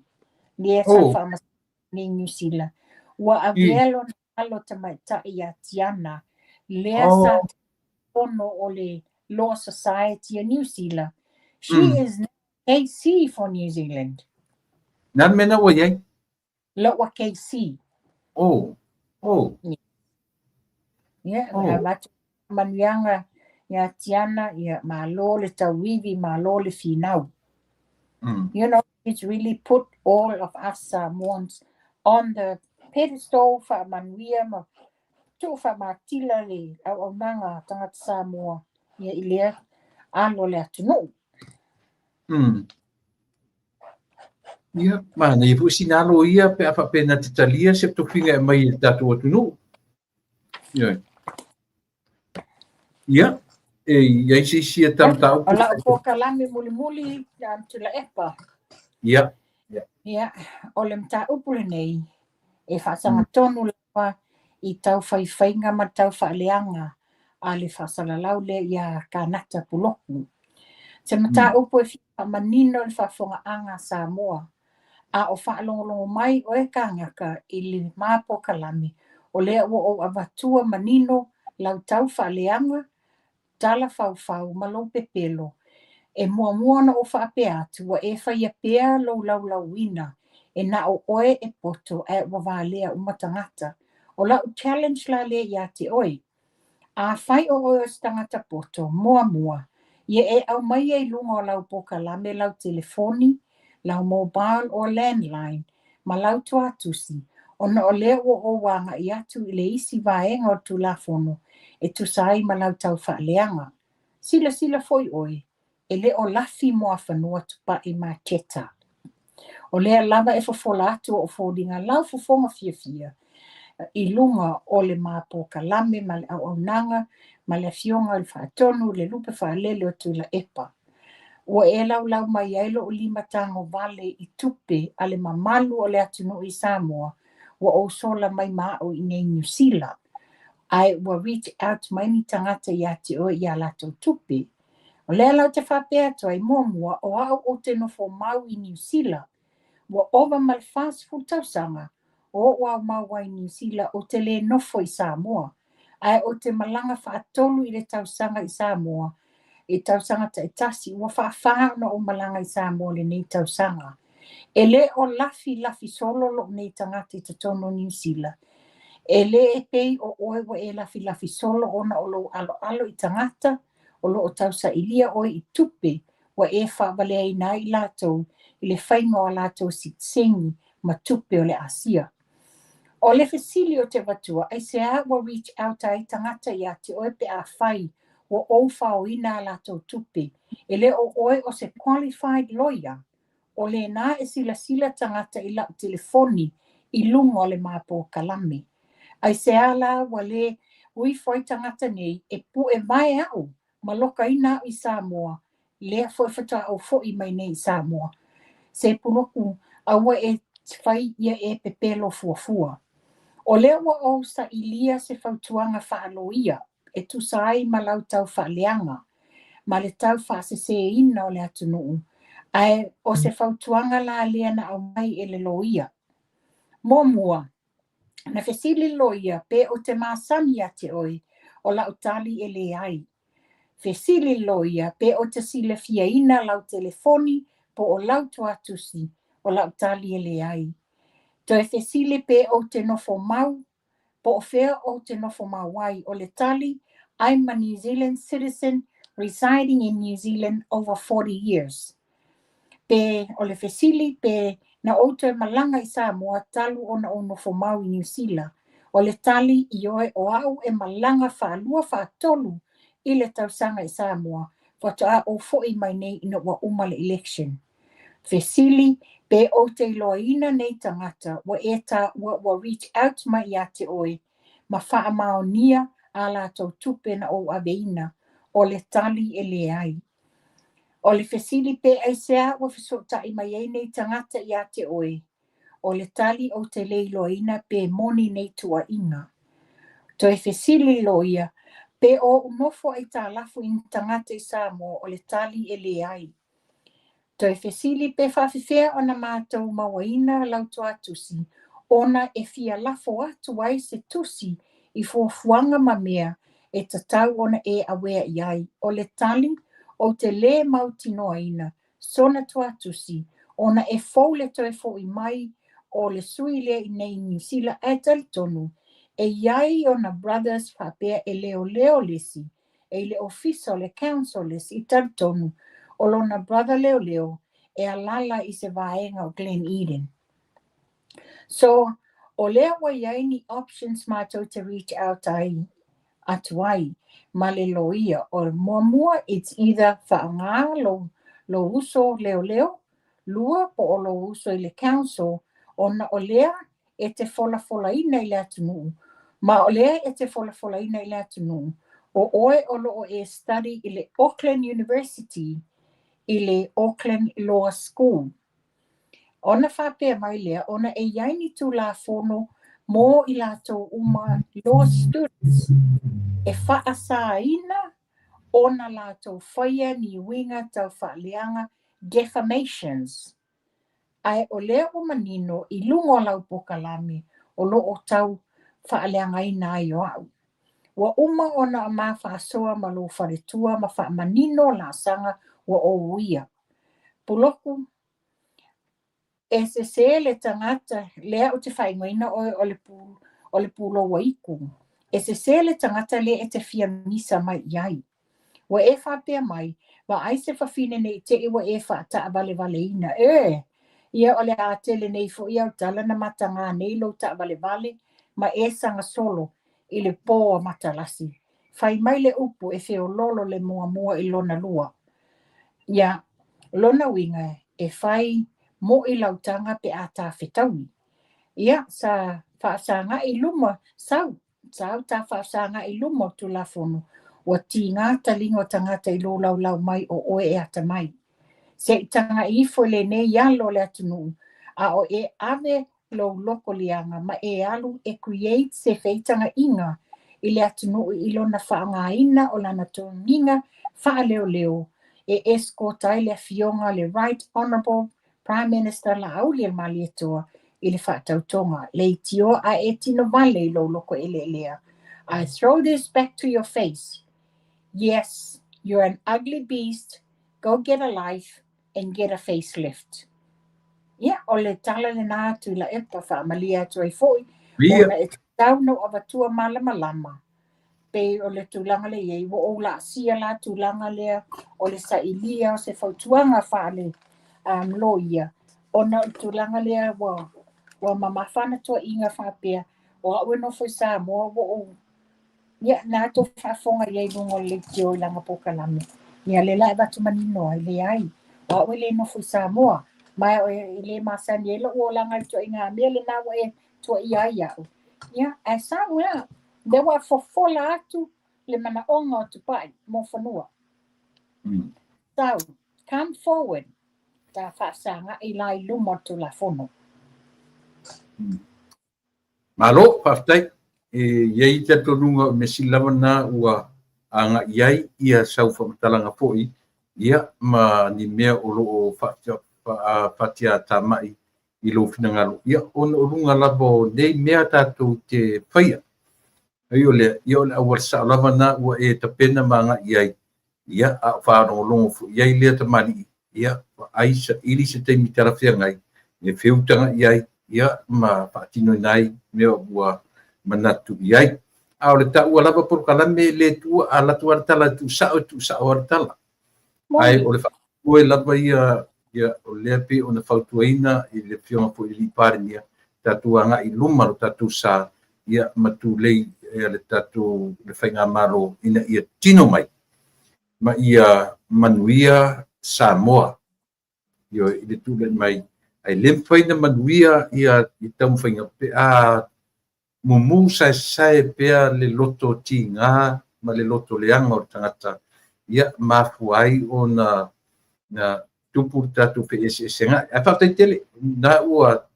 lea sa faamasino nei Niu Sila, ua avea lona alo tamaitai ia Tiana, lea sa fono o le Law Society of New Zealand. She is now KC for New Zealand. Nā le mea na ua i ai? La ua KC. Oh. Oh. Yeah, avatu manuiaga ia Tiana, ia malo le tauivi, malo le finau. It's really put all of us Samoans on the pedestal, faamanuia ma tuu faamatila le auaunaga a tagata Samoa ia i lea alo le atunuu. Ia, manaia foi sina alo ia pe a faapena te talia se tofiga e mai i le tatou atunuu. Ia. Ia, e i ai se isi e mataupu. O lau polokalame mulimuli Tuilaepa. Ia. Ia, o le mataupu lenei e faasagatonu lava i tau faifaiga ma tau faaleaga a le faasalalau lea ia Kanata Puloku. Se mataupu e fia faamanino le faafofogaaga a Samoa, a o faalogologo mai oe kānaka i le ma polokalame, o lea ua ou avatua manino lau tau faaleaga, tala faufau ma lou pepelo. E muamua ona ou faapea atu, ua e faia pea lou laulauina e na o oe e poto ae ua valea uma tagata. O lau challenge la lea ia te oe. Afai o oe o se tagata poto, muamua, ia e aumaia i luga o lau polokalame lau telefoni, lau mobile or landline, ma lau tuatusi, ona o lea ua ou agai atu i le isi vaega o le Tulafono e tusa ai ma lau tau faaleaga. Silasila foi oe, e le o lafi muafanua tupai ma teta. O lea lava e fofola atu o foliga lau fofoga fiafia i luga o le ma polokalame ma le auaunaga ma le afioga i le faatonu le lupe faalele o Tuilaepa. Ua e laulau mai ai lou lima tagovale i tupe a le mamalu o le atunuu i Samoa, ua ou sola mai ma au i nei Niu Sila. Ae ua reach out mai ni tagata ia te oe ia latou tupe. O lea la ou te faapea atu ai, muamua, o au ou te nofo mau i Niu Sila. Ua ova ma le 40 tausaga o ou au mau ai Niu Sila ou te le nofo i Samoa. Ae ou te malaga faatolu i le tausaga i Samoa, i tausaga taitasi, ua faafā ona ou malaga i Samoa lenei tausaga. E le o lafi lafi solo lou nei tagata i totonu o Niu Sila. E le e pei o oe ua e lafi lafi solo ona o lou aloalo i tagata, o loo tausailia oe i tupe ua e faavaleaina ai i latou i le faiga o a latou sitiseni ma tupe o le Asia. O le fesili o te avatua, aisea ua reach out ai tagata ia te oe pe afai ua ou faoina a latou tupe, e le o oe o se qualified lawyer, o lena e silasila tagata i lau telefoni i luga o le ma polokalame. Aisea la ua le o ifo ai tagata nei e pue vae au ma lokaina au i Samoa, lea foi faatoa ou foi mai nei i Samoa. Se Puloku, aua e fai ia e pepelo fuafua. O lea ua ou sailia se fautuaga faaloia e tusa ai ma lau tau faaleaga, ma le tau faaseseina o le atunuu, ae o se fautuaga la lea na aumai e le loia. Muamua, na fesili le loia pe ou te masani ia te oe, o lau tali e leai. Fesili le loia pe ou te silafiaina lau telefoni po o lau tuatusi, o lau tali e leai. Toe fesili pe ou te nofo mau, po o fea ou te nofo mau ai, o le tali, I'm a New Zealand citizen residing in New Zealand over 40 years. Pe o le fesili pe na ou toe malaga i Samoa talu ona ou nofo mau i Niu Sila, o le tali ioe o au e malaga faalua faatolu i le tausaga i Samoa, faatoa ou foi mai nei ina ua uma le election. Fesili pe ou te iloaina nei tagata ua e taua ua reach out mai ia te oe ma faamaonia a latou tupe na ou aveina, o le tali e leai. O le fesili pe aisea ua fesootai mai ai nei tagata ia te oe, o le tali ou te le iloaina pe moni nei tuuaiga. Toe fesili le loia, Pe o ou nofo aitalafu i ni tagata i Samoa, o le tali e leai. Toe fesili pe faafefea ona matou mauaina lau tuatusi ona e fia lafo atu ai se tusi i fuafuaga ma mea e tatau ona e awea i ai. O le tali, ou te lē mautinoaina sona tuatusi ona e fou le toe fo'i mai o le sui lea i nei i Niu Sila ae talitonu e i ai ona brothers faapea e leoleo le isi e i le ofisa o le council le isi talitonu o lona brother leoleo e alala i se vaega o Glen Eden. So, o lea ua i ai ni options matou te reach out ai atu ai ma le loia. O le muamua, it's either faaaoga lou uso leoleo, lua po o lou uso i le council, ona o lea e te folafolaina i le atunuu, ma o lea e te folafolaina i le atunuu, o oe o lo o e study i le Auckland University i le Auckland Law School. Ona faapea mai lea, ona e i ai ni tulafono mo i latou uma law students e faasaina ona latou faia ni uiga tau faaleaga, defamations. Ae o lea ua manino i luga o lau pokalame o lo o tau faaleagaina ai o au. Ua uma ona ma faasoa ma lou faletua ma faamanino laasaga ua ou uia. Puloku, e sesē le tagata lea ou te faaigoaina oe o le pulou aiku. E sesē le tagata lea e te fia misa mai i ai. Ua e faapea mai, vaai se fafine nei te i ua e faataavalevaleina. E, ia o le a tele nei fo'i au tala na matagā nei lou taavalevale ma e sagasolo i le pō a matalasi. Fai mai le upu e feololo le muamua i lona lua. Ia, lona uiga e fai mo'i lautaga pe a tafetaui. Ia, sa faafesaga'i i luma, sau, sau ta faafesaga'i i luma o Tulafono, ua tigā taliga o tagata i lou laulau mai o oe e atamai. Se i taga'i ifo i lenei alo o le atunuu, a o e ave lou loko leaga ma e alu e create se feitaga'iga i le atunuu i lona faaaogaina o lana toniga faaleoleo e escort ai le afioga le Right Honourable Prime Minister Laaulialemalietoa i le faatautoga leitioa a e tino vale i lou loko eleelea. I throw this back to your face. Yes, you're an ugly beast. Go get a life and get a facelift. Ia, o le tala lenā Tuilaepa faamalie atu ai fo'i ona e tatau ona ou avatua malamalama pei o le tulaga lea i ai ua ou laasia la tulaga lea o le sailia o se fautuaga faale loia ona o le tulaga lea ua mamafa ana tuuaiga faapea o au e nofo i Samoa ua ou. Ia, na tou faafofoga i ai i luga o le leitio i lana pokalame. Ia, lea la e avatu manino ai, leai, o au e le nofo i Samoa, ma e le masani ai lou olaga i le tuuaiga mea lenā ua e tuuaia ai au. Ia, ae sau la, lea ua fofola atu le manaoga o Tupai mo fanua. Sau, come forward, ta faafesaga'i la i luma o le Tulafono. Malo, faafetai. E i ai talitonuga o mea sili lava na ua agai i ai ia sau faamatalaga foi, ia, ma ni mea o lo o faatiatamai i lou finagalo, ia, ona o luga lava o nei mea tatou te faia. Ai o lea, ia o le auala sao lava na ua e tapena ma agai i ai, ia, a o faalogologo foi i ai lea tamalii, ia, vaai saili se taimi talafeagai e feutaga'i ai, ia, ma faatinoina ai mea ua manatu i ai. A o le taua lava polokalame e le tuua, a alu atu lava le tala e tuusao, e tuusao lava le tala. Ae o le faamoemoe lava ia, ia, o lea pei ona fautuaina i le Afioga foi i le Palemia, tatou agai i luma lo tatou sa, ia, ma tulei le tatou le faigamalo ina ia tino mai ma ia manuia Samoa. Ioe, i le tulai mai, ae le mafai ona manuia ia taumafaiga pe a mumu saesae pea le loto tiga ma le loto leaga o le tagata, ia mafua ai ona na tupu le tatou feeseeseagai. Ae faafetai tele, na ua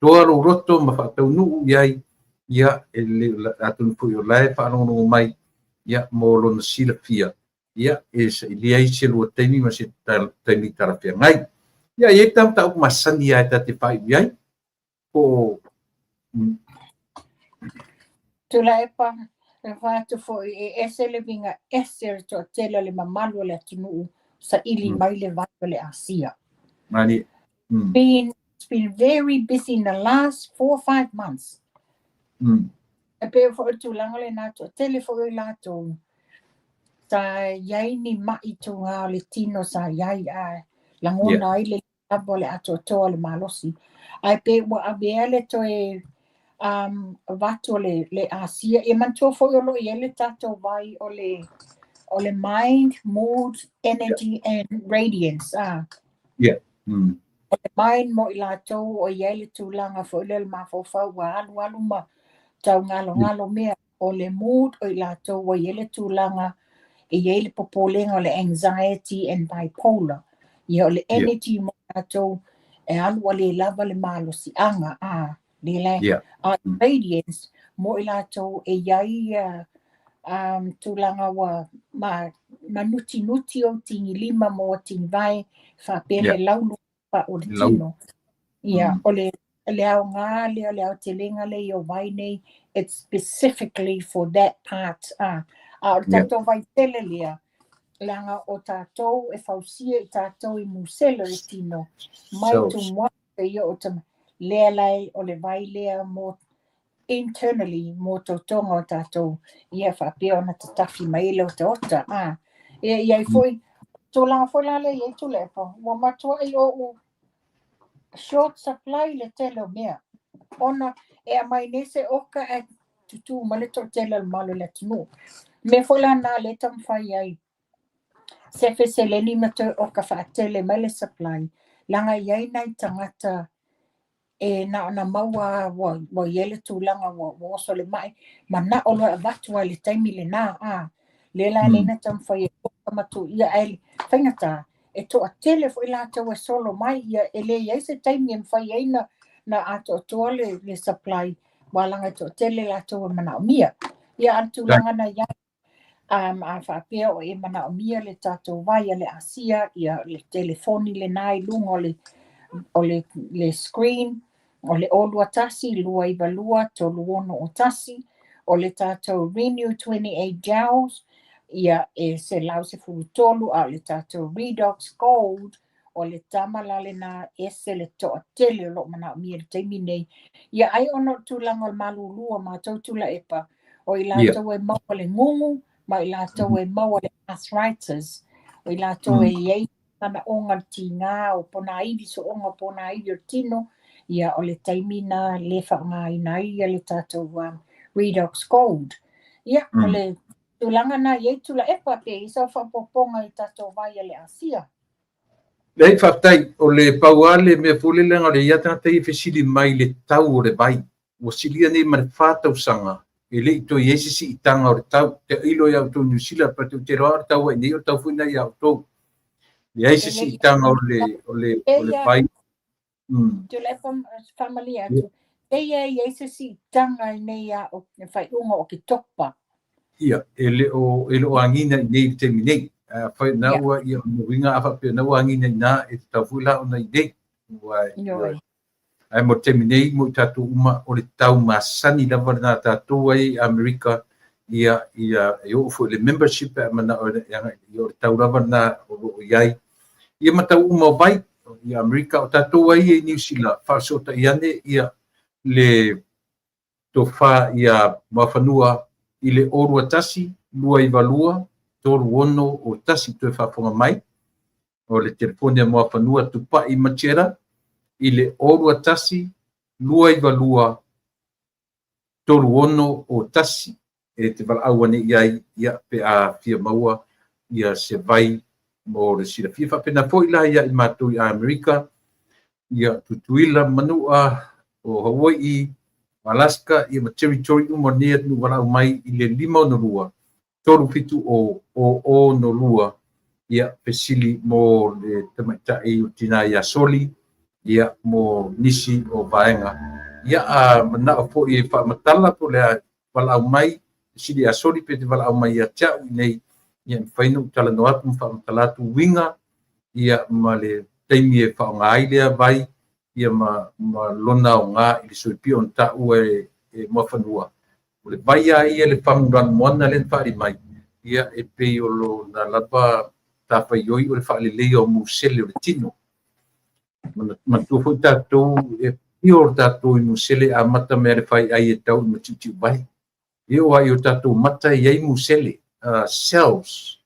toa lou loto ma faataunuu i ai, ia, e le, atonu foi o la e faalogologo mai, Ia, mo lona silafia, ia, e sailia ai se lua taimi ma se taimi talafeagai. Ia, e i ai ta mataupu masani lava e ta te faaiu i ai, po o. Tuilaepa, e fai atu foi e ese le uiga ese o le toatele o le mamalu o le atunuu saili mai le vai o le Asia. Malie. It's been very busy in the last 4 or 5 months. E pei foi o le tulaga lena, toatele foi o i latou sa i ai ni ma'i tugā o le tino sa i ai ae lagona ai le lava o le atoatoa o le malosi. Ae pe ua avea le toe avatu o le Asia. Ia manatua foi o lo o i ai le tatou vai o le mind, mood, energy and radiance. Ah. O le mind mo i latou o i ai le tulaga foi lea o le mafaufau ua alualu ma taugalogalo mea. O le mood o i latou ua i ai le tulaga e i ai le popolega o le anxiety and bipolar. Ia, o le energy mo i latou e alu ua le lava le malosiaga a le la a radiance mo i latou e i ai tulaga ua ma manutinuti o tigilima mo tigivae faapea le laulu pa o le tino. Ia, o le aoga lea o le aotelega lea o vai nei, it's specifically for that part. Ah. A o le tatou vai tele lea, leaga o tatou e fausia i tatou i musele o le tino, mai tumuai ia o ta, lea lai o le vai lea mo internally mo totoga o tatou, ia faapea ona tatafi mai le otaota. Ah. Ia, i ai foi, tulaga foi la lea i ai Tuilaepa, ua matuai ou short supply le tele o mea. Ona e aumai nei se oka ae tutū mai le toatele o le mamalu o le atunuu. Mea foi la na lea e taumafai ai sefe seleni ma toe oka faatele mai le supply, leaga e i ai nai tagata e na ona maua ua i ai le tulaga ua oso le mai, manao loa e avatu ai i le taimi lena. A lea la lea na taumafai e oka ma tuuia, ae faigata e toatele foi latou e solo mai, ia e le i ai se taimi e mafai ai na atoatoa le supply, ua laga e toatele latou e manaomia. Ia, a o le tulaga na i ai a faapea o e manaomia le tatou vai a le Asia, ia le telefoni lena i luga o le screen, o le 021 292 361. O le tatou Renew 28 gels, ia e 113, a o le tatou Redox Gold o le tama la lena ese le toatele o lo o manaomia i le taimi nei. Ia, ai ona o le tulaga o le malulu o matou Tuilaepa, o i latou e maua le gugu, ma i latou e maua le arthritis, o i latou e i ai manaoga le tigā o ponaivi, sooga o ponaivi o le tino, ia o le taimi na le faaaogaina ai ia le tatou Redox Gold. Ia, o le tulaga na i ai Tuilaepa, pe i ai sau faaopoopoga i tatou vai a le Asia. Leai, faafetai. O le pau lava le mea foi lele o le ia tagata ia e fesili mai i le tau o le vai. Ua silia nei ma le 4 tausaga e le i toe i ai se siitaga o le tau. Te ilo ia outou Niu Sila, pa te iloa o le tau ai nei, o le tau foi na ia outou. Leai se siitaga o le vai. Tuilaepa, faamalie atu. E ia i ai se siitaga i nei a o faaiuga o Oketopa. Ia, e le o agina i nei i le taimi nei. Afai na ua ia uiga a faapea na ua agina i na e tatau foi la ona i nei. Ua ae mo le taimi nei mo i tatou uma o le tau masani lava lena tatou ai i Amerika, ia e oo foi i le membership e manao e agai ia o le tau lava lena o lo o i ai. Ia ma tau uma o vai i Amerika o tatou ai i Niu Sila faafesootai ane ia le tofa ia Muafanua i le 021 292 361 toe faafofoga mai o le telefoni a Muafanua Tupai Machera i le 021 292 361 e te valaau ane i ai ia pe a fia maua ia se vai mo le silafia. Faapena foi la ia i matou i Amerika, ia Tutuila, Manua, o Hawaii, Alaska, ia ma territory uma o lenei atunuu, valaau mai i le 562 37 o o o no lua, ia fesili mo le tamaitai o tina ia Soli, ia mo nisi o vaega. Ia a manao foi e faamatala po o le a valaau mai. Fesili ia Soli pe te valaau mai ia te au i inei, ia e mafai ona ou talanoa atu ma faamatala atu uiga, ia ma le taimi e faaaoga ai lea vai, ia ma lona aoga i le sui pei ona taua e Muafanua. O le vai lava ia le fagu lanumoana lea na faaali mai, ia e pei o lona lava matafaioi o le faaleleia o musele o le tino. Manatua foi tatou e pio o tatou i musele e amata mai lava i le faiai e tau i matiutiuvae. E oo lava i o tatou mata e i ai musele, cells.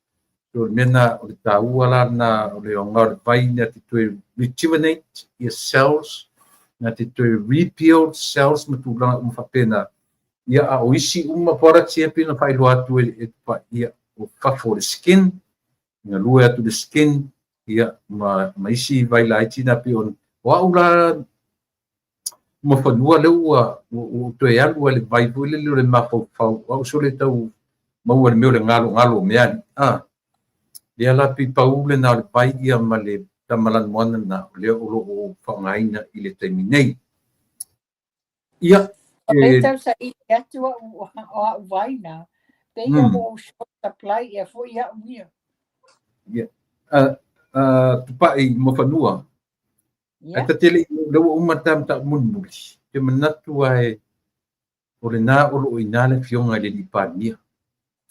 So o le mea lena, o le taua la lena o le aoga o le vai na te toe rejuvenate ia cells, na te toe rebuild cells ma tulaga uma faapena. Ia, a o isi uma products ia pei ona faailoa atu e ia, o fafo o le skin, galue atu le skin, ia, ma isi vai laiti na pei ona, o au la Muafanua lea ua toe alu ai le vai foi lele o le mafaufau, o au sole tau maua le mea o le galogalo o meaai. A, lea la pei pau lena o le vai ia ma le tama lanumoana lena o lea o lo o faaaogaina i le taimi nei. Ia, O lea tau saili atu au o au vai na. Pei ua ou short supply ea foi au ia. Ia. Tupai Muafanua. Ae ta te le i, lea ua uma ta mataupu mulimuli, te manatu ai o lena o lo o i ina le Afioga i le Alii Palemia.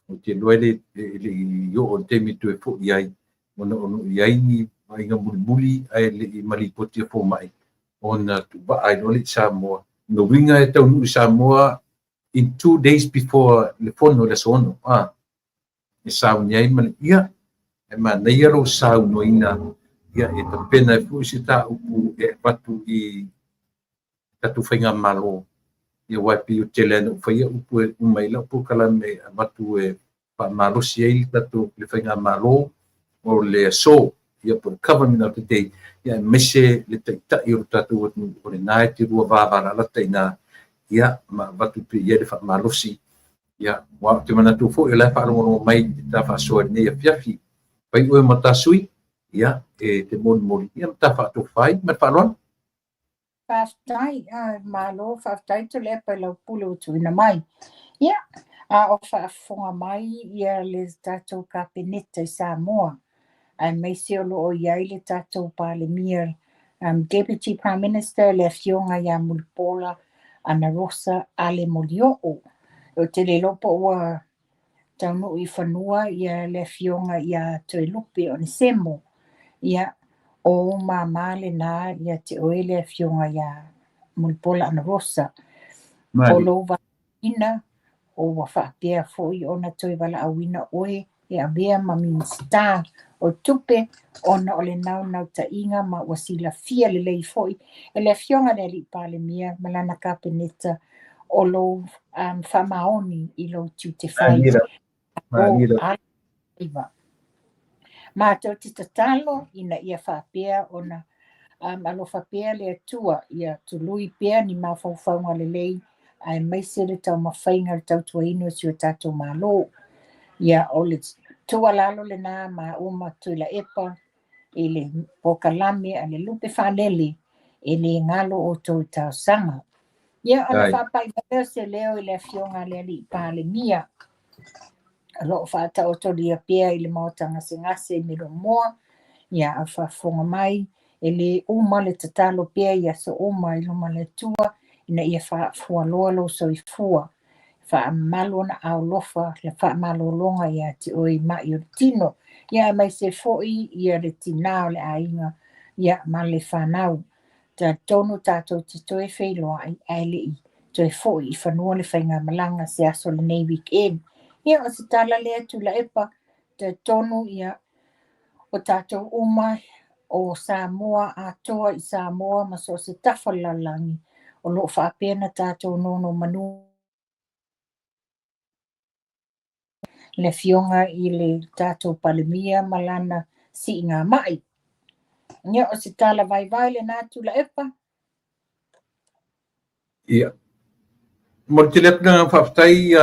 Ou te iloa e le i oo i le taimi e toe foi ai, ona o lo o i ai ni vaaiga mulimuli ae le i ma lipoti a fomai ona tuuvaa ai loa lea i Samoa. Lona uiga e taunuu i Samoa in 2 days before le fono i le aso 6, a, e sauni ai ma le, ia, e manaia lou saunoaina, ia, e tapena ai foi se mataupu e avatu i tatou faigamalo, ia, aua e pei o tele lava ina ou faia upu e uma ai lau polokalame e avatu e faamalosi ai le tatou le faigamalo o le aso, ia, po o le government of the day, ia, aemaise le taitai o le tatou atunuu o lena e te lua vavalalata i ina, ia, ma avatu pea i ai le faamalosi. Ia, aua ou te manatu foi o la e faalogologo mai i le ta faasoa i lenei afiafi. Fai oe ma ta sui, ia, e te molimoli, ia, ma ta faatofa ai ma le faaaloalo. Faafetai, malo faafetai Tuilaepa i lau pule ua tuuina mai. Ia, a o faafofoga mai ia le tatou Kapeneta i Samoa, aemaise o lo o i ai le tatou Palemia, Deputy Prime Minister, le Afioga ia Mulipola Anarosa Ale Molioo. Ou te le iloa po ua taunuu i fanua ia le Afioga ia Toelupe Onesemo. Ia, o ou mama lena ia te oe le Afioga ia Mulipola Anarosa. O lou valaauina, ua faapea foi ona toe valaauina oe e avea ma Minisita o Tupe ona o le naunautaiga ma ua silafia lelei foi e le Afioga i le Alii Palemia ma lana Kapeneta o lou faamaoni i lou tiute fai. Matou te tatalo ina ia faapea ona alofa pea le Atua ia tului pea ni mafaufauga lelei aemaise le taumafaiga o le tautuaina o si o tatou Malo. Ia, o le tuualalo lena ma uma Tuilaepa i le polokalame a le Lupe Faalele e le galo outou i talosaga. Ia, ona faapai mai lea o se leo i le Afioga i le Alii Palemia o lo o faataotolia pea i le Maota Gasegase i Milomoa, ia a faafofoga mai, e le uma le tatalo pea i aso uma i luma o le Atua ina ia faafualoa lou soifua, faamalu ona aolofa le faamalologa ia te oe i mai o le tino, ia aemaise foi ia le tinā o le aiga, ia ma le fanau. Talitonu tatou te toe feiloai ae le i toe foi i fanua le faigamalaga se aso lenei weekend. Ia o se tala lea Tuilaepa, talitonu ia o tatou uma o Samoa atoa i Samoa ma so o se tafa o le lalolagi o lo o faapea na tatou nonomanu le Afioga i le tatou Palemia ma lana siigamai. Ia o se tala vaivai lena Tuilaepa. Ia. Momoli tele atu le agaga faafetai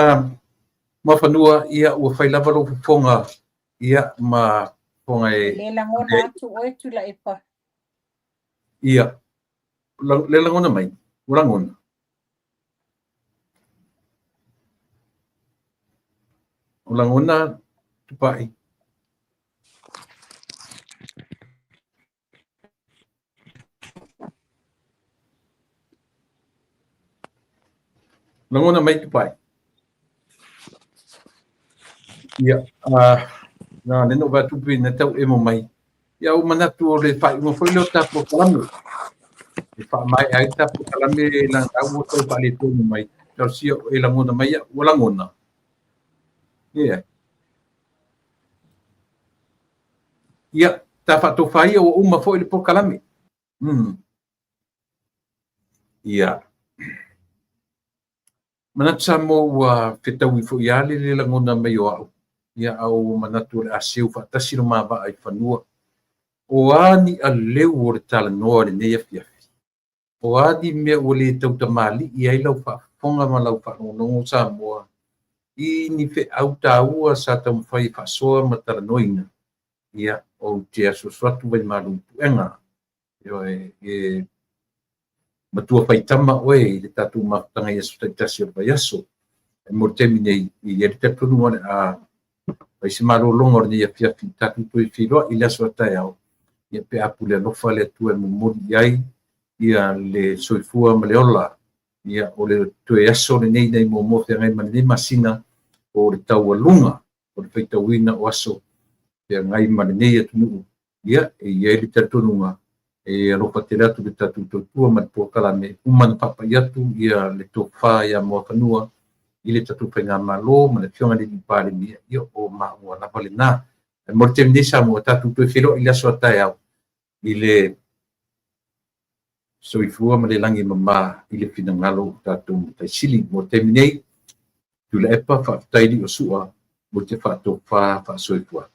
Muafanua, ia ua fai lava lou fofoga, ia ma fofoga e Le lagona atu oe Tuilaepa. Ia. Le lagona mai. Ua lagona. O lagona Tupai. Lagona mai Tupai. Ia, na le no va tupe na tau emo mai. Ia o manatu o le faaiuga foi lea o ta polokalame. E faamaea ai ta polokalame la ua tau faaletonu mai. Talosia e lagona mai au, ua lagona. Ia. Ia, ta faatofa ia ua uma foi le polokalame. Ia. Manatu Samoa ua fetaui foi lava le le lagona mai o au. Ia, a ua manatu o le a seu faatasi lo mavaa i fanua. O a ni aleu o le talanoa lenei afiafi. O a ni mea ua le tautamalii ai lau faafofoga ma lau faalogologo Samoa i ni feau taua sa taumafai e faasoa ma talanoaina. Ia, ou te asuasu atu vaimalu i puega. E matua faitama oe i le tatou mafutaga i aso taitasi o le vaiaso. E mo le taimi nei, e i ai le talitonuga o le a fai se malologa o lenei afiafi tatou toe feiloai i le aso a taeao, ia pe a pule alofa le Atua e momoli i ai ia le soifua ma le ola. Ia, o le toe aso lenei nai muamua feagai ma lenei masina o le taualuga o le faitauina o aso feagai ma lenei atunuu. Ia, e i ai le talitonuga e alofa tele atu le tatou tautua ma le polokalame uma na faapai atu ia le tofa ia Muafanua i le tatou faigamalo ma le afioga i le Palemia. Ia, o maua lava lena. E mo le taimi nei Samoa, tatou toe feiloai i le aso a taeao i le soifua ma le lagi e mama i le finagalo o tatou Matai Sili. Mo le taimi nei, Tuilaepa, faafetai lio sua mo te faatofa faasoifua.